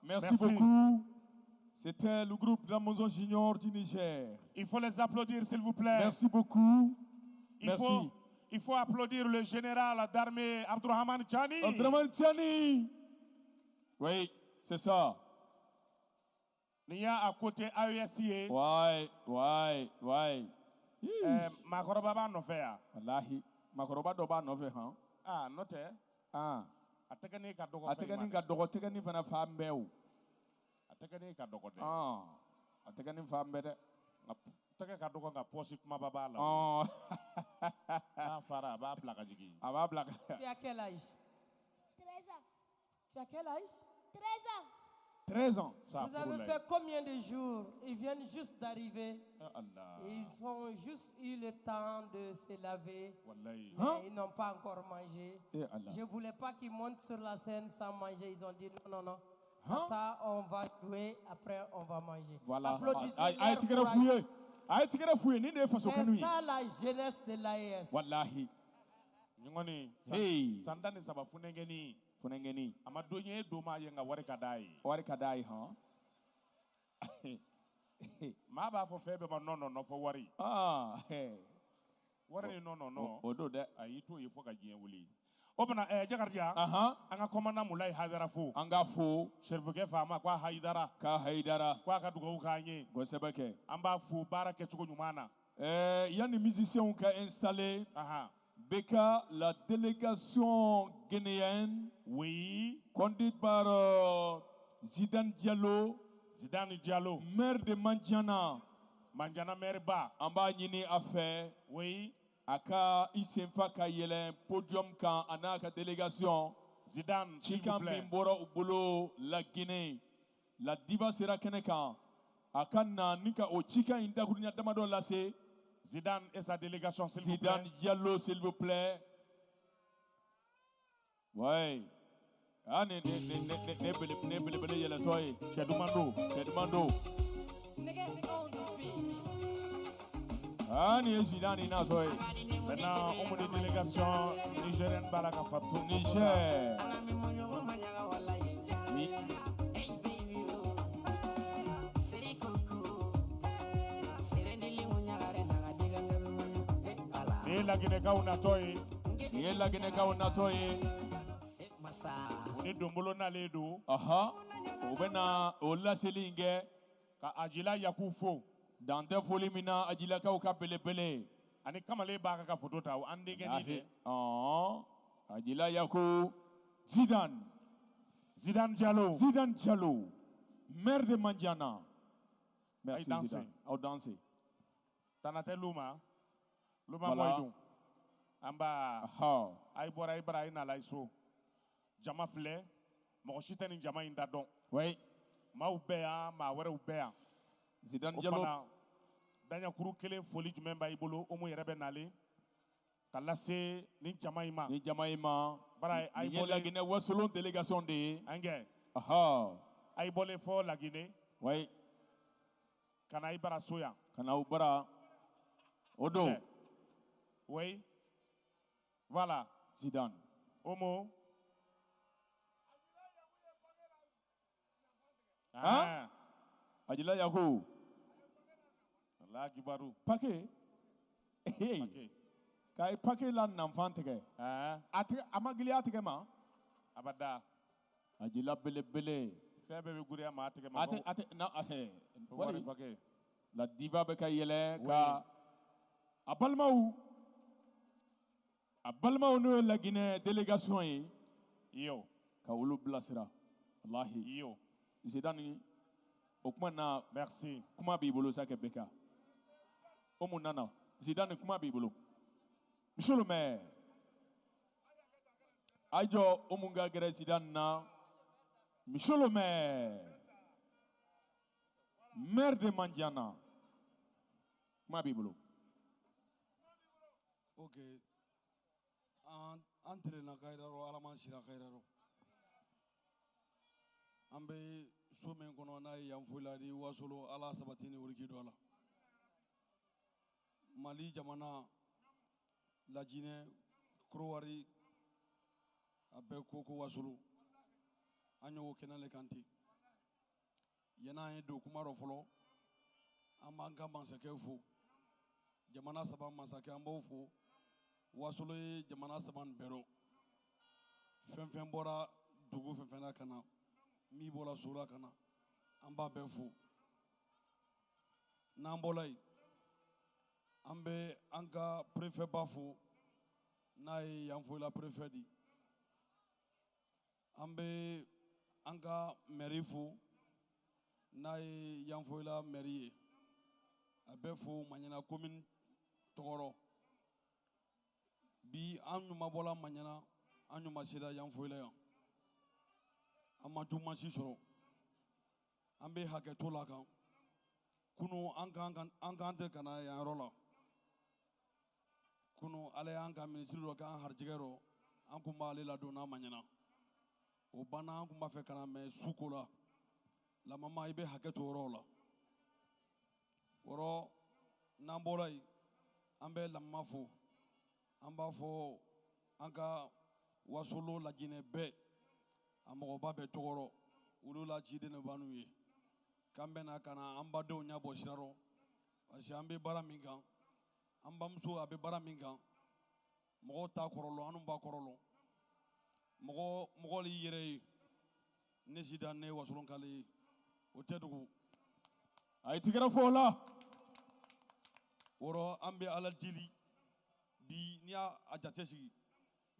Merci, Merci. beaucoup. C'était le groupe d'Amazon Junior du Niger. Il faut les applaudir, s'il vous plaît. Merci beaucoup. Il Merci. faut, Il faut applaudir le général d'armée Abdourahmane Tiani. Abdourahmane Tiani. Oui, c'est ça. Nin y'a à côté AES ye. Ouais, ouais, ouais. Maakɔrɔba b'a nɔfɛ yan. Walahi, maakɔrɔba dɔ b'a nɔfɛ han. Ah, n'o tɛ. Ah. A tɛgɛnin ka dɔgɔ A fɛn in ma tɛgɛnin dɛ. ka dɔgɔ, tɛgɛnin fana fan bɛɛ o. A tɛgɛnin ka dɔgɔ dɛ. Ah, a tɛgɛnin fan bɛɛ dɛ. Nka tɛgɛ ka dɔgɔ nka pɔsi kumaba b'a la. Ɔn. N'a fara a b'a bila ka jigin. A b'a bila ka. Tu as quel âge? 13 ans. Tu as quel âge? 13 ans. 13 ans. Ça Vous avez fait combien de jours? Ils viennent juste d'arriver. Allah. Ils ont juste eu le temps de se laver. Wallahi. Mais Hein? ils n'ont pas encore mangé. Eh Allah. Je ne voulais pas qu'ils montent sur la scène sans manger. Ils ont dit non, non, non. Hein? Tata, on va jouer, après on va manger. Voilà. Applaudissez A ye leur tigɛrɛ courage. f'u ye. A ye tigɛrɛ f'u ye nin de ye faso kanu C'est ye. ça la jeunesse de l'AES. Walahi. Nin kɔni. Hey. San 13 funɛngɛnni. Funɛngɛnni. A ma don ye don maa ye nka wari ka d'a ye. Wari ka d'a ye han. Maa b'a fɔ fɛn bɛɛ ma non non non fɔ wari. Ah. Wari ni non non non. O don dɛ. Ayi i t'o ye fo ka diɲɛ wuli. O bana Jakarija. Ahan. An ka commandant Mulayi Hayidara fo. An k'a fo. Serifukɛ faama ko a Hayidara. K'a Hayidara. Ko a ka dugawu k'an ye. Kosɛbɛ kɛ. An b'a fo baara kɛcogo ɲuman na. Yanni musiciens ka installer. Ahan. BK, la délégation guinéenne. Oui. Conduite par Zidane Diallo. Zidane Diallo. Maire de Mandiana. Mandiana maire ba. An b'a ɲini a fɛ. Oui. A ka i senfa ka yɛlɛn podium kan a n'a ka délégation. Zidane, s'il vous Cikan plaît. min bɔra u bolo la Guinée. La diva sera kɛnɛ kan. A ka na ni ka o cikan in dakuruɲa damadɔ lase. Zidane et sa délégation, s'il vous plaît. Zidane Diallo, s'il vous plaît. Ouais. Ah, ne ne ne ne ne bele ne belebele yɛlɛtɔ ye. Cɛ duman don. Cɛ duman don. Ah, nin ye Zidane natɔ ye. Maintenant, on a une délégation nigérienne b'a la ka fa to. Niger. Oui. Nin ye Laginɛkaw natɔ ye. Nin ye Laginɛkaw natɔ ye. U ni donbolo nalen don. Ɔhɔ. U bɛ na o laseli in kɛ. Ka Ajila Yaku fo. Dan tɛ foli min na Ajilakaw ka belebele. Ani kamalen b'a ka photo ta an denkɛnin dɛ. Ɔn. Ajila Yaku. Zidane. Zidane Diallo. Zidane Diallo. Maire de Mandiana. Merci Ayi danse. Zidane. Aw danse. Tana tɛ Luma. Luma Voilà. Moyidu. An b'a. Ɔhɔ. A bɔra i bara i nana i so. Jama filɛ. Mɔgɔ si tɛ nin jama in da dɔn. Oui. Maaw bɛ yan, maa wɛrɛw bɛ yan. Zidane O Diallo. fana, daɲakuru kelen foli jumɛn b'a bolo o mun yɛrɛ bɛ nalen ka lase nin jama in ma. Nin jama in ma. Bara a Nin ye ye bɔlen. Laginɛ Wasolon délégation de ye. An kɛ. Ɔhɔ. A ye bɔlen fɔ Laginɛ. Oui. Ka na i bara so yan. Ka na u bara. O don. Oui. Voilà. Zidane. Omo. Hein? Ajila Yaku. Allah kibaru. Paquet. Hey. Ka ye paquet la nanfan tigɛ. A tigɛ a ma giliya tigɛ ma. Abada. Ajila belebele. Fɛn bɛɛ bɛ giriya maa tigɛ ma. A tɛ a tɛ na a tɛ. Wari paquet. La diva bɛ ka yɛlɛ ka a balimaw n'o ye Laginɛ délégation ye. Iyo. Ka olu bilasira. Walahi. Iyo. Zidane o kuma na. Merci. Kuma b'i bolo sa kɛ BK. O mun nana Zidane kuma b'i bolo. Monsieur le maire. A jɔ o mun ka gɛrɛ Zidane na. Monsieur le maire. Maire de Mandiana. Kuma b'i bolo. Ok. An tilenna kayira rɔ, Ala m'an sira kayira rɔ. An bɛ so min kɔnɔ n'a ye Yanfolila di Wasolo, Ala sabati ni oriki dɔ la. Mali jamana, Lajinɛ, Korowari, a bɛɛ ko ko Wasolo. An y'o kɛnɛ le kan ten. Yan'an ye don kuma rɔ fɔlɔ, an b'an ka masakɛ fo. Jamana saba masakɛ an b'o fo. Wasolo ye jamana saba nin bɛɛ rɔ. Fɛn fɛn bɔra dugu fɛn fɛn na ka na, min bɔra so la ka na, an b'a bɛɛ fo. N'an bɔra yen, an bɛ an ka préfet ba fo, n'a ye Yanfolila préfet di. An bɛ an ka mairie fo, n'a ye Yanfolila mairie ye. A bɛ fo Maɲana commune tɔgɔ. Bi an ɲuman bɔla Maɲana, an ɲuman sera Yanfolila yan, an ma juguman si sɔrɔ. An bɛ hakɛto la kan kunu an kan tɛ ka na yan yɔrɔ la. Kunu Ala y'an ka minisiri dɔ k'an harijɛgɛ rɔ, an kun b'ale ladon n'a Maɲana. O banna, an kun b'a fɛ ka na mɛ su ko la. Lamama, i bɛ hakɛ to yɔrɔ la. Wɔrɔ n'an bɔra yen, an bɛ lamama fo. An b'a fɔ an ka Wasolo Lajinɛ bɛɛ, a mɔgɔba bɛɛ tɔgɔ rɔ, olu la ciden de b'an n'u ye k'an bɛna ka na an badenw ɲɛbɔ sira rɔ, parce que an bɛ baara min kan, an bamuso a bɛ baara min kan, mɔgɔw t'a kɔrɔ lɔn, anw b'a kɔrɔ lɔn. Mɔgɔ mɔgɔ y'i yɛrɛ ye, ne Zidane, ne ye Wasolonkale ye, o tɛ dogo. A ye tigɛrɛ fɔ o la. Wɔrɔ an bɛ Ala deli bi, n'i y'a jate sigi,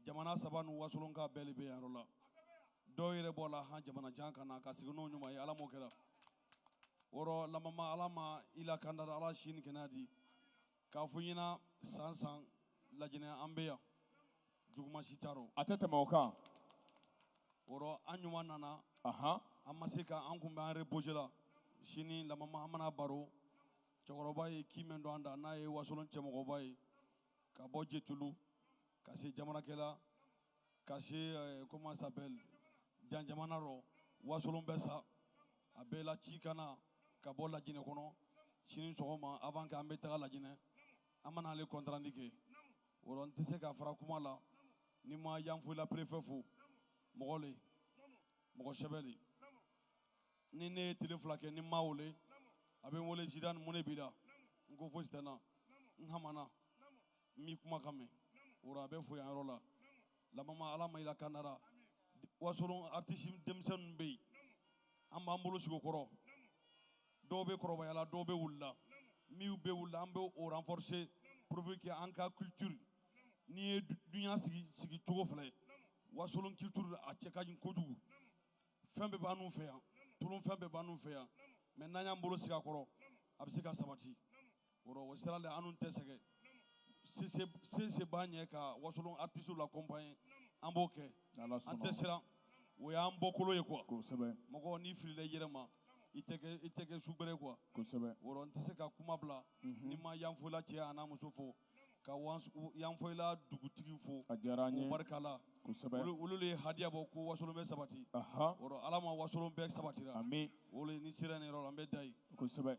jamana saba ni Wasolonka bɛɛ de bɛ yan yɔrɔ la. Dɔw yɛrɛ bɔ la han jamana jan ka na ka sigi n'o ɲuman ye, Ala m'o kɛra. Wɔrɔ lamama, Ala ma i lakanda, Ala si ni kɛnɛya di. K'a fɔ ɲɛna, san san Lajinɛ an bɛ yan, juguman si t'a rɔ. A tɛ tɛmɛ o kan. Wɔrɔ an ɲuman nana, an ma se ka an kun bɛ an reposer la. Sini lamama an mana baro, cɛkɔrɔba ye ki min don an da, n'a ye Wasolon cɛmɔgɔba ye, ka bɔ Jetulu ka se jamanakɛla, ka se comment ça s'appelle jan jamana rɔ, Wasolon bɛ sa a bɛɛ la ci ka na ka bɔ Lajinɛ kɔnɔ sini sɔgɔma avant que an bɛ taga Lajinɛ, an mana ale compte rendu kɛ. O rɔ n tɛ se ka fara kuma la ni ma Yanfolila préfet fo, mɔgɔ le, mɔgɔ sɛbɛ le. Ni ne ye tile 2 kɛ ni ma wele, a bɛ n wele, Zidane, mun de b'i la? N ko fosi tɛ n na, n hamana, n m'i kumakan mɛn. O rɔ a bɛ fo yan yɔrɔ la. Lamama, Ala ma i lakandara. Wasolon artiste denmisɛnninw bɛ yen, an b'an bolo sigi o kɔrɔ. Dɔw bɛ kɔrɔbaya la, dɔw bɛ wuli la. Minnu bɛ wuli la, an bɛ o renforcer pour que an ka culture, n'i ye dunya sigi cogo filɛ, Wasolon culture a cɛ ka ɲi kojugu. Fɛn bɛɛ b'an fɛ yan, tulon fɛn bɛɛ b'an fɛ yan, mais n'an y'an bolo sigi a kɔrɔ, a bɛ se ka sabati. O rɔ o sira la, an tɛ sɛgɛn. Se b'an ɲɛ ka Wasolon artiste l'accompagner, an b'o kɛ. An tɛ siran, o y'an bɔkolo ye quoi. Mɔgɔ n'i filila i yɛrɛ ma, i tɛ kɛ su bɛrɛ quoi. O rɔ n tɛ se ka kuma bila ni ma Yanfolila cɛ a n'a muso fo, ka Yanfolila dugutigi fo. A diyara an ye. O barika la. Olu de ye hadiya bɔ ko Wasolon bɛ sabati. O rɔ Ala ma Wasolon bɛɛ sabatira. Ami. O ni sera nin yɔrɔ la, an bɛ da yen.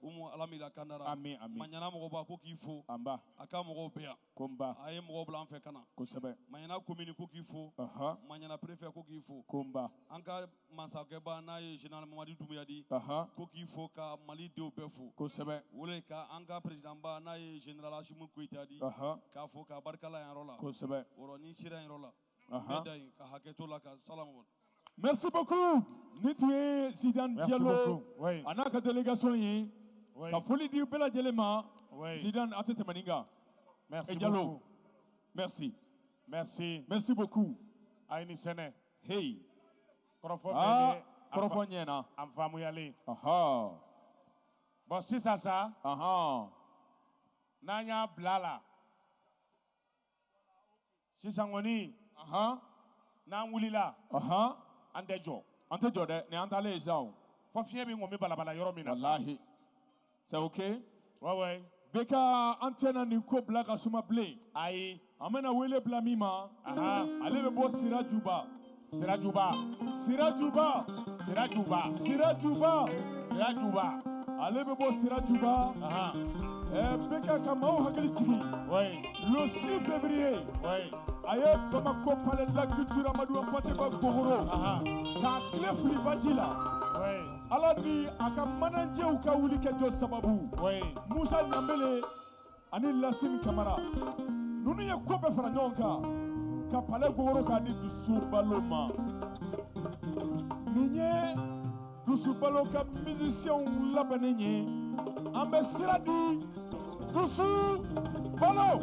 Umu, Ala m'i lakandara. Ami, ami. Maɲana mɔgɔba ko k'i fo. Anba. A ka mɔgɔw bɛ yan. Ko n ba. A ye mɔgɔw bila an fɛ ka na. Maɲana commune ko k'i fo. Maɲana préfet ko k'i fo. Ko n ba. An ka masakɛba n'a ye général Mamadi Doumbouya di. Ko k'i fo ka Mali denw bɛɛ fo. O le ka an ka président ba n'a ye général Assimi Goïta di. K'a fo k'a barika la yan yɔrɔ la. O rɔ ni sera yan yɔrɔ la, n bɛ da yen ka hakɛ to la ka salamu. Merci beaucoup. Ni tun ye Zidane Merci Diallo beaucoup. Oui. a n'a ka délégation ye. Oui. Ka foli di bɛɛ lajɛlen ma. Oui. Zidane, a tɛ tɛmɛ nin kan. Merci Et Diallo. beaucoup. Merci. Merci. Merci beaucoup. A ye ni sɛnɛ. Hey. Kɔrɔfɔ Ah, bɛɛ de kɔrɔfɔ ɲɛna. A faamuyalen. Bon, sisan sa. N'an y'a bila la. Sisan kɔni. N'an wulila. An tɛ jɔ. An tɛ jɔ dɛ, nin y'an taalen ye sisan o. Fɔ fiɲɛ bɛ ŋɔmi balabala yɔrɔ min na sa. Walahi. C'est ok? Ouais, ouais. Bɛɛ ka an tɛna nin ko bila ka suma bilen. Ayi. An bɛna wele bila min ma. Ale bɛ bɔ Sirajuba. Sirajuba. Sirajuba. Sirajuba. Sirajuba. Sirajuba. Ale bɛ bɔ Sirajuba. Bɛɛ ka maaw hakili jigin. Oui. Le 6 février. Oui. A ye Bamako palais de la culture Amadou Hampâté Bâ gogoro. K'a tile fili baji la. Oui. Ala ni a ka manajew ka wuli ka jɔ sababu. Oui. Musa Ɲanbele ani Lasine Kamara. Ninnu ye ko bɛɛ fara ɲɔgɔn kan ka palais gogoro k'a di Dusu Balo ma. Nin ye Dusu Balo ka musiciens labɛnnen ye. An bɛ sira di Dusu Balo.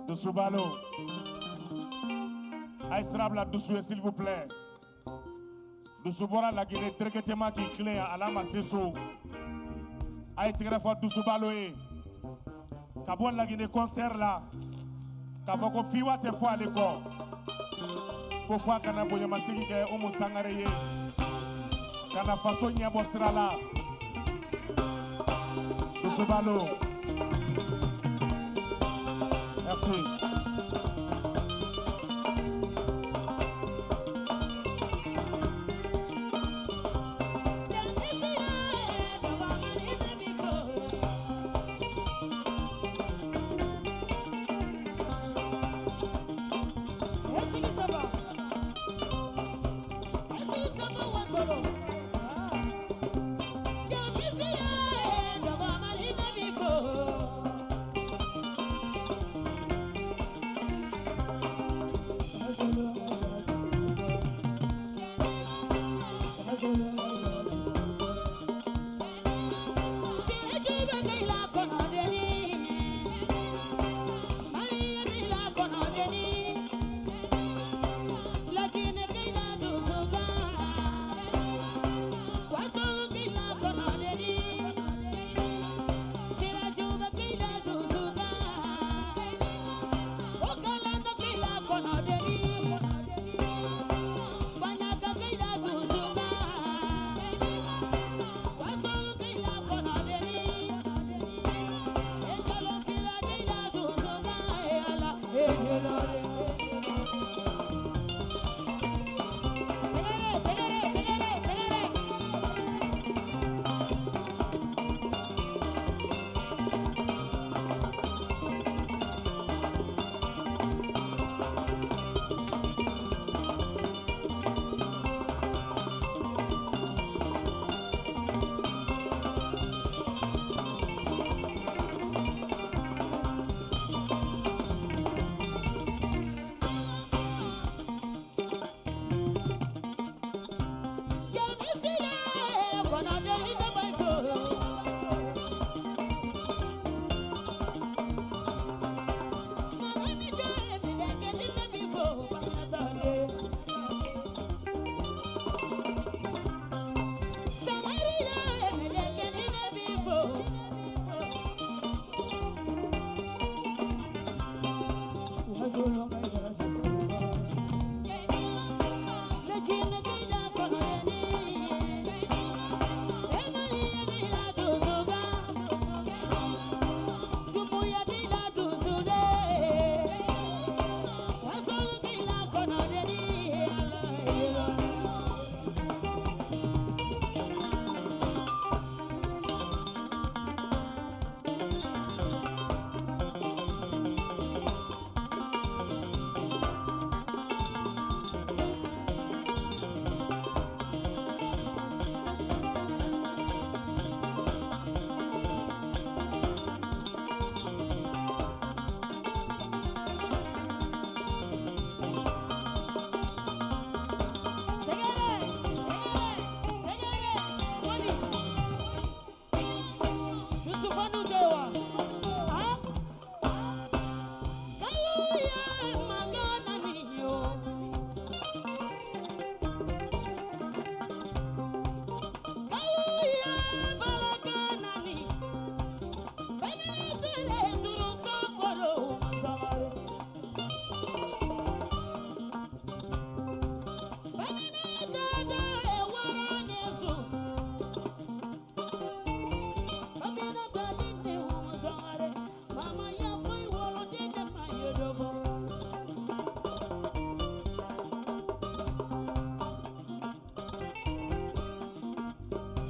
Dusu Balo. A ye sira bila Dusu ye, s'il vous plaît. Dusu bɔra Laginɛ directement k'i tilen yan, a n'a ma se so. A ye tɛgɛrɛ fɔ Dusu Balo ye. Ka bɔ Laginɛ concert la, k'a fɔ ko fiwa tɛ fɔ ale kɔ. Ko fɔ a kana bonyamasegin kɛ Umu Sangare ye. Ka na faso ɲɛbɔ sira la. Dusu Balo. Merci.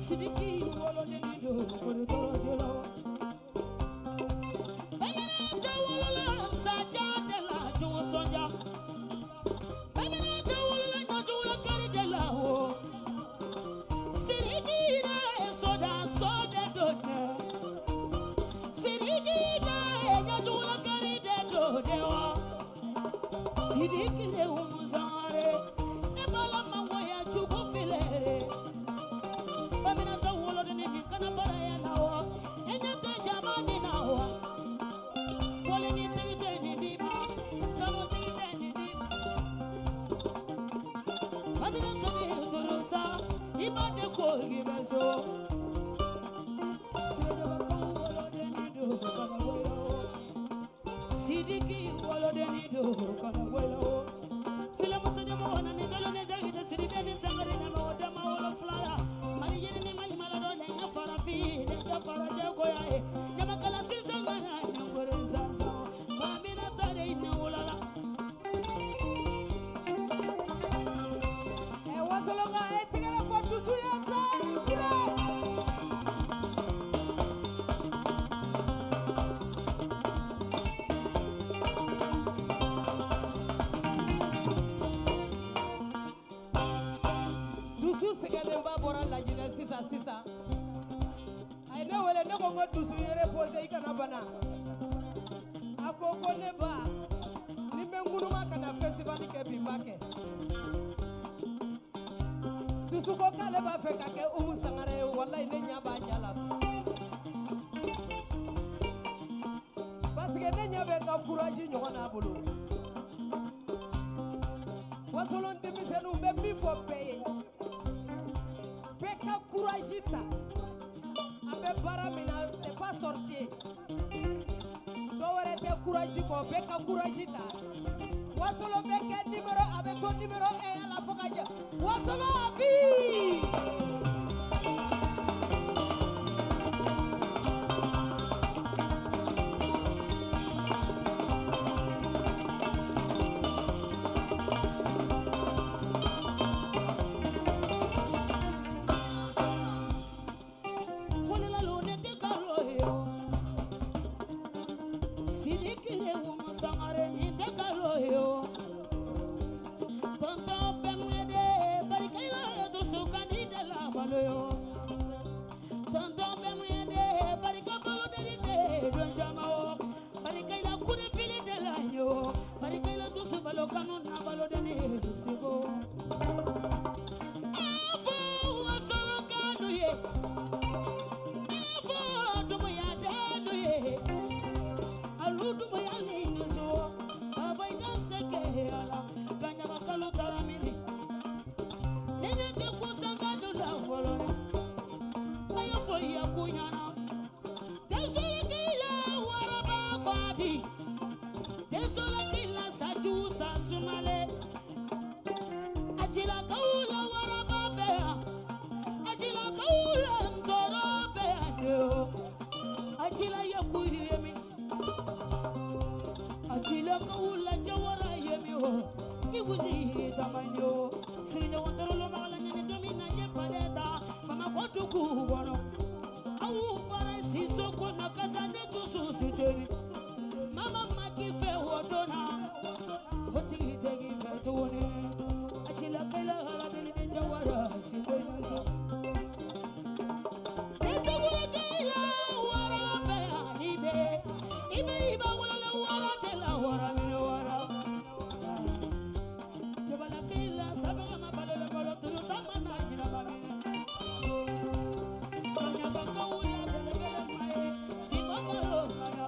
Sidiki woloden do kori tɔɔrɔ t'i la wa. Baminata wolola saja de la jogo sɔnja. Baminata wolola ɲɔjugula kari de la o. Sidiki de soda so de do dɛ. Sidiki de ɲɔjugula kari de do de wa. Sidiki de Umu Sangare ne bala mangoya jugu filɛ. Baminata woloden ni kana bara ya la wa. E ɲɛ tɛ jama ni na wa. Wale ni tigi tɛ ni d'i ma, sanu tigi tɛ ni d'i ma. Baminata ni toro sa, i b'a de ko k'i bɛ so. Sirajabakaw woloden ni do kana bɔ i la o. Sidiki woloden ni do kana bɔ i la o. Filamuso ɲɛmɔgɔ na ni jalo ni jagite Sidibe ni Sangare ɲamɛ o dama wolo fila la. Mali yiri ni Mali maladɔ la n ka farafin ne ka farajɛ koya ye. Ɲamakala sisan ka na ɲɛnkore sansan. Baminata de ne wolola. Ɛ Wasolonka a ye tɛgɛrɛ fɔ dusu ye sa kule. Dusu sɛgɛnnenba bɔra Lajinɛ sisan sisan. A ye ne wele ne ko n ko dusu ye reposé i kana bana. A ko ko ne ba ni n bɛ ŋunuma ka na festival kɛ bi n b'a kɛ. Dusu ko k'ale b'a fɛ ka kɛ Umu Sangare ye walayi ne ɲɛ b'a ɲɛ la. Parce que ne ɲɛ bɛ n ka courage ɲɔgɔn n'a bolo. Wasolon denmisɛnninw n bɛ min fɔ bɛɛ ye. Bɛɛ ka courage ta. An bɛ baara min na c'est pas sorcier. Dɔwɛrɛ tɛ courage kɔ bɛɛ ka courage ta. Wasolon bɛ kɛ numéro a bɛ to numéro 1 la fo ka jɛ. Wasolon à vie. Folila lo ne tɛ kalo ye o. Sidiki de Umu Sangare nin tɛ kalo ye o. Tonton Bɛnwede barika la dusu ka di de la balo ye o. Tonton Bɛnwede barika balo de de don jama o. Barika la kude fili de la ye o. Barika la dusu balo kanu na balo de ne seko. A fɔ Wasolo kanu ye. A fɔ Dumuya denu ye. Alu Dumuya ni nuso. Baba i ka se kɛ ala. Ka ɲamakalo taara mini. Ne ɲɛ tɛ ko sanga dun la fɔlɔ dɛ. A y'a fɔ i ya ko ɲɛna. Desola k'i la waraba kɔdi. Desola k'i la saju sa sumale. Ajilakaw la waraba bɛ yan. Ajilakaw la ntɔrɔ bɛ yan de o. Ajila yaku ye min. Ajilakaw la jawara ye min o. I wuli dama ye o. Sigiɲɔgɔn tɔɔrɔ magala ɲani don min na n ye palɛ ta Bamakɔ dugu kɔnɔ. Aw bɔra siso ko na ka taa ne dusu suteni. Mama ma k'i fɛ o don na. O tigi tɛ k'i fɛ tuguni. Ajilakɛla ala deli ni jawara siko i ni so. Desegurekɛla wara bɛ yan i bɛ. I bɛ i b'a wolola wara de la wara minɛ wara. Jabalakɛla sabara ma balo la balo turu sama na ɲinɛ ma minɛ. Kaɲabakaw la belebele ma ye sima balo mana.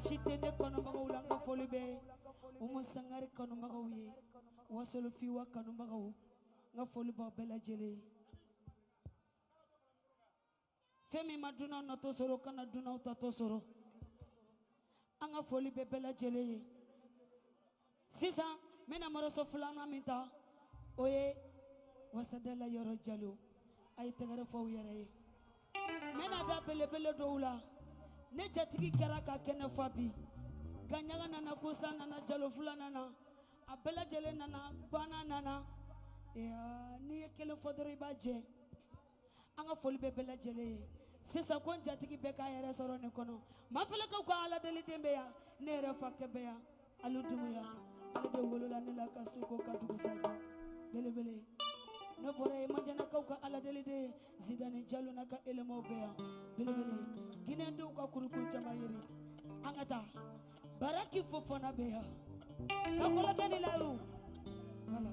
Baasi tɛ ne kanubagaw la, n ka foli bɛ Umu Sangare kanubagaw ye, Wasolo Fiwa kanubagaw, n ka foli b'aw bɛɛ lajɛlen ye. Fɛn min ma dunan natɔ sɔrɔ, kana dunanw tatɔ sɔrɔ. An ka foli bɛ bɛɛ lajɛlen ye. Sisan n bɛna morceau filanan min ta, o ye Wasadala Yɔrɔ Jalo. A ye tɛgɛrɛ fɔ aw yɛrɛ ye. N bɛna da belebele dɔw la. Ne jatigi kɛra ka kɛnɛ fa bi. Gaɲaga nana, Kusa nana, Jalo fila nana, a bɛɛ lajɛlen nana, Gbana nana. N'i ye kelen fɔ dɔrɔn i b'a jɛ. An ka foli bɛ bɛɛ lajɛlen ye. Sisan ko n jatigi bɛɛ k'a yɛrɛ sɔrɔ nin kɔnɔ. Mafilɛkaw ka Ala deliden bɛ yan, ne yɛrɛ fakɛ bɛ yan, Alu Dunbuya, ale de wolola ne la ka su ko ka dugusajɛ belebele. Ne bɔra yen, Majanakaw ka Ala deliden Zidane Jalo n'a ka éléments bɛ yan belebele. Ginɛdenw ka kurukun caman yiri. An ka taa Baraki Fofana bɛ yan ka kɔlɔkɛ ni layiru. Voilà.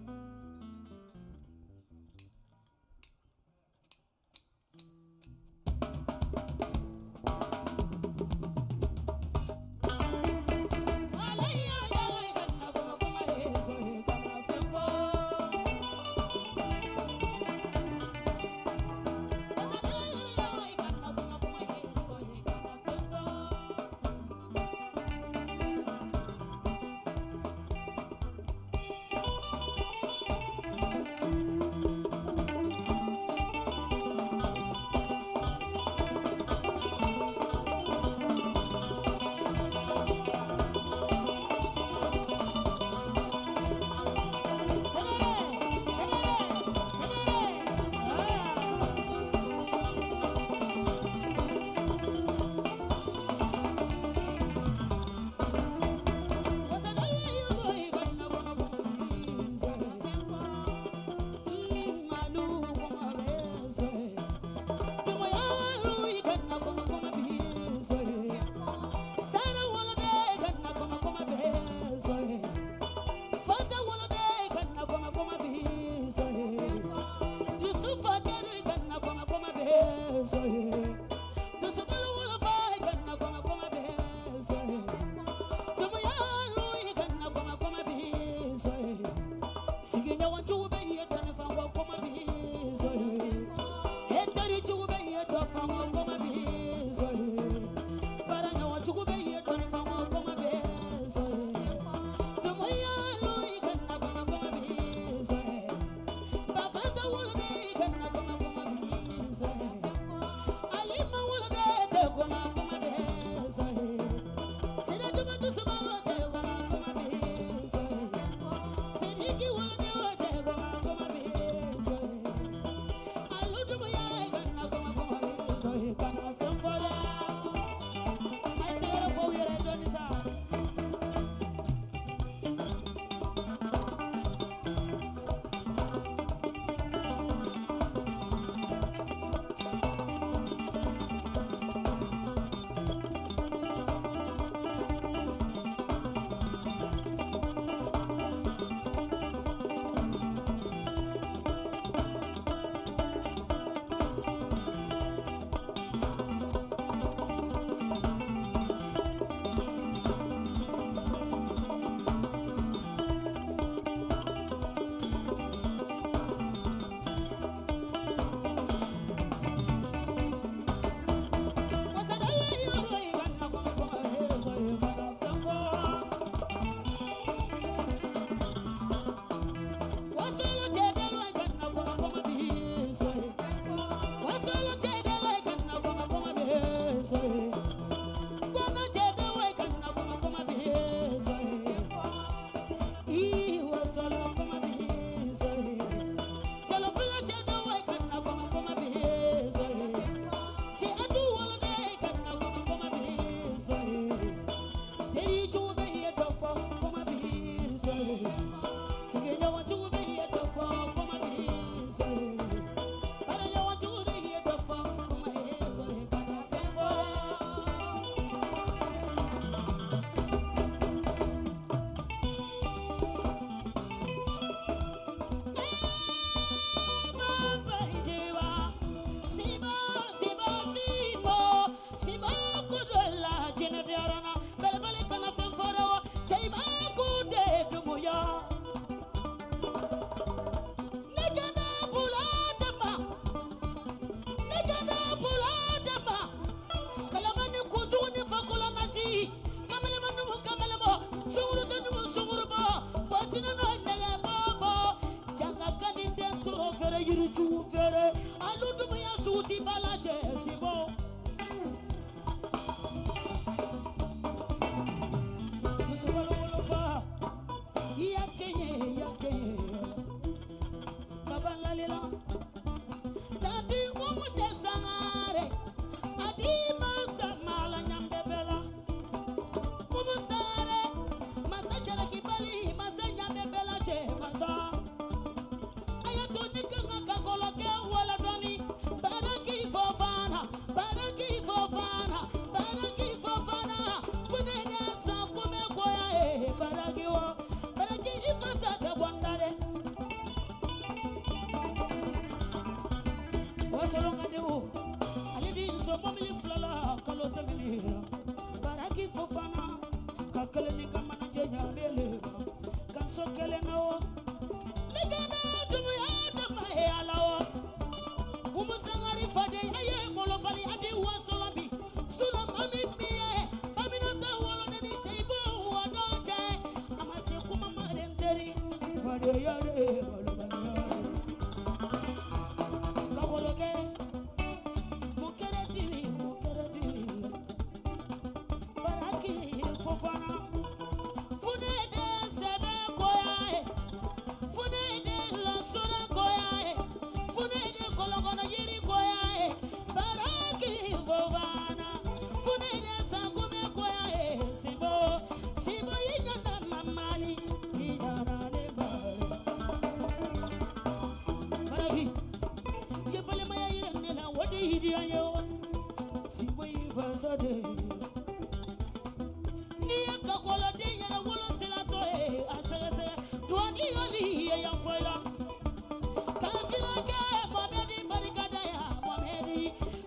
Kelen ni ka manajɛ ɲaamele ka so kelen na o ne kɛnɛ dumuya dama ye ala o Umu Sangare faden a ye molobali a di wasolo bi suna mami min ye Aminata woloden ni cɛ i b'o wɔdɔn cɛ a ma se kuma ma de n teri fadenya de molobaliya kakɔlɔkɛ mun kɛra di mun kɛra di Baraki Fofana Fune de sɛbɛ koya ye Fune de lasɔrɔ koya ye Fune de kɔlɔnkɔnɔ yiri koya ye Baraki Fofana Fune de sankumɛ koya ye Sibo Sibo i ɲana mamali i ɲana ne ba Baraki i ye balimaya yira ne la o de y'i diya n ye wa Sibo y'i fasa de ye n'i ye kakɔlɔden yɛrɛ wolo silatɔ ye a sɛgɛsɛgɛ duwani yɔli ye yan fɔ i la ka filakɛ Mohamɛdi barikada ya Mohamɛdi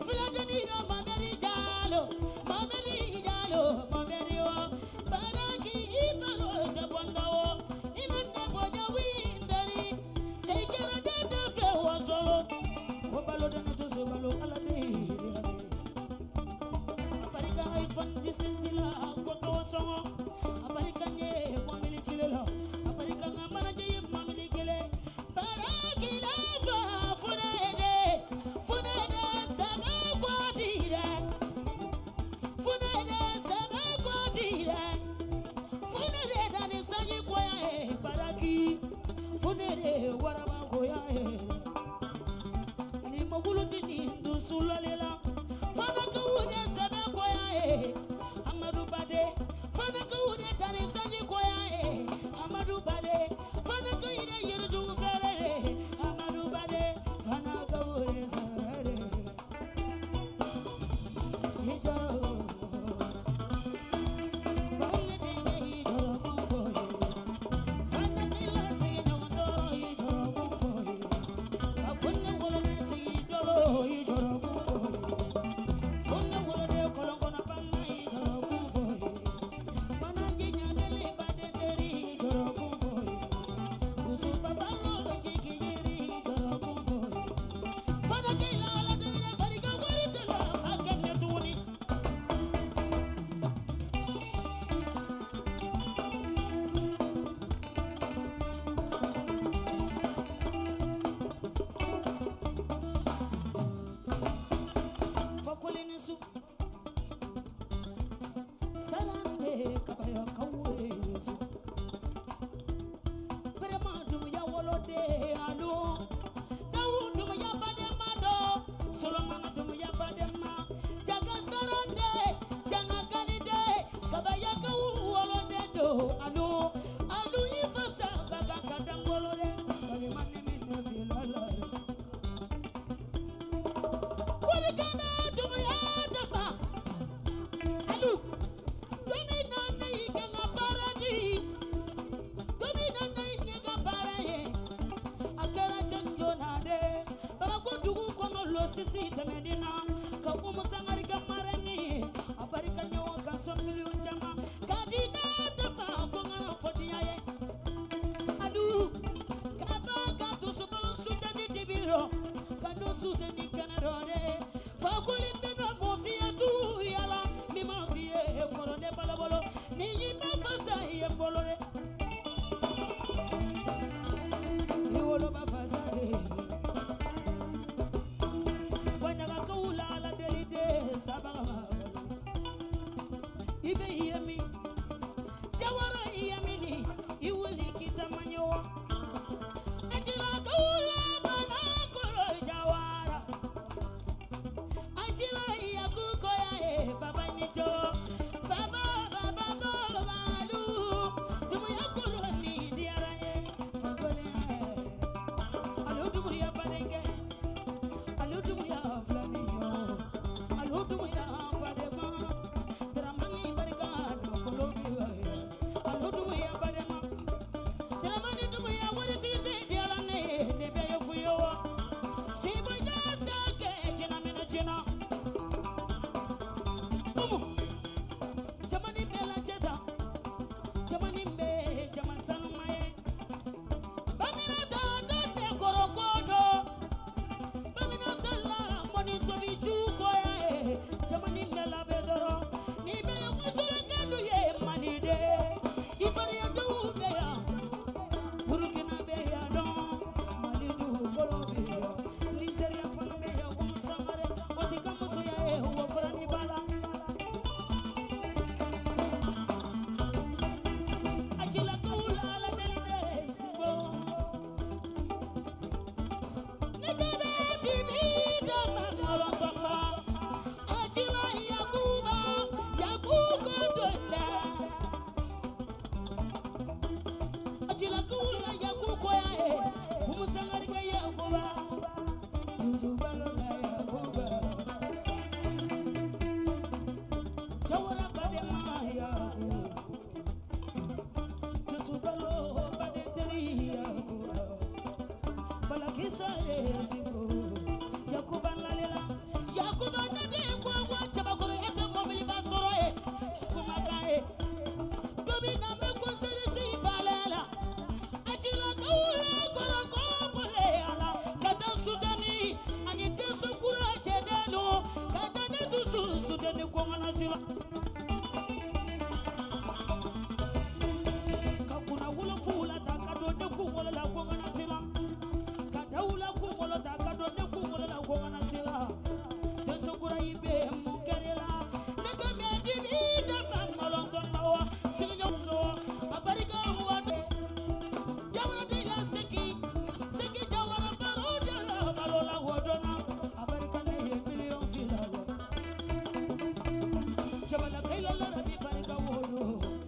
filadeni na Mohamɛdi Jalo Mohamɛdi Jalo Mohamɛdi o Baraki i balo tɛ bɔ n da o i ma ne bonya wi n teri cɛ i kɛra den tɛ fɛ wasolo ko balo de ne tɛ so balo ala de ye a barika ay fan di senti la ko to sɔngɔ a barika n ye mɔbili kelen la a barika n ka manaje ye mɔbili kelen Baraki la fa funede funede sɛbɛ ko di dɛ funede sɛbɛ ko di dɛ funede dani sanji koya ye Baraki funede waraba koya ye ani mabulu ni dusu lale la fana ka wude sɛbɛ koya ye Amadu Bade fana ka wude dani sanji koya ye Amadu Bade fana ka yire yirijugu fɛrɛ ye Amadu Bade fana ka wude sɛbɛ i jɔrɔ bawule denkɛ i jɔrɔ kun fɔ ye fana k'i lasigi ɲɔgɔn tɔɔrɔ i jɔrɔ kun fɔ ye ka funɛ woloden sigi dɔlɔ i jɔrɔ kun fɔ ye funɛ woloden kɔlɔn kɔnɔ banna i jɔrɔ kun fɔ ye manajɛ ɲagali baden teri i jɔrɔ kun fɔ ye dusuba balo bɛ jigin yiri i jɔrɔ kun fɔ ye fana k'i la ala deli dɛ barika wari tɛ la a kɛ ɲɛ tuguni. Fakoli ni su salande kabaya kawure su Berema dumuya wolode alo Dawu dumuya badema do Solomana dumuya badema Jaga sarande janga kanide kabaya kawu wolode do alo Alu ifasa gaga kadangolode Balima ni minne filala Kurikana dumuya dama Alu Domi na ne ike nga paradis Domi na ne ike nga baara ye A kɛra cɛ jona de Bamakɔ dugu kɔnɔ losisi tɛmɛnen na ka Umu Sangare kɛ marraine ye a barika ɲɔgɔn kan sɔn miliyɔn caman k'a di ne dama ko n kana fɔ diɲɛ ye Alu ka ban ka dusubalo suteni dibi rɔ ka don suteni kɛnɛ rɔ dɛ Fakoli bɛ na mɔ fiyɛ tu yala min ma f'i ye kɔrɔ ne balabolo ni y'i ba fasa i ye n bolo dɛ i woloba fasa de Waɲagakaw la ala deli de saba i bɛ i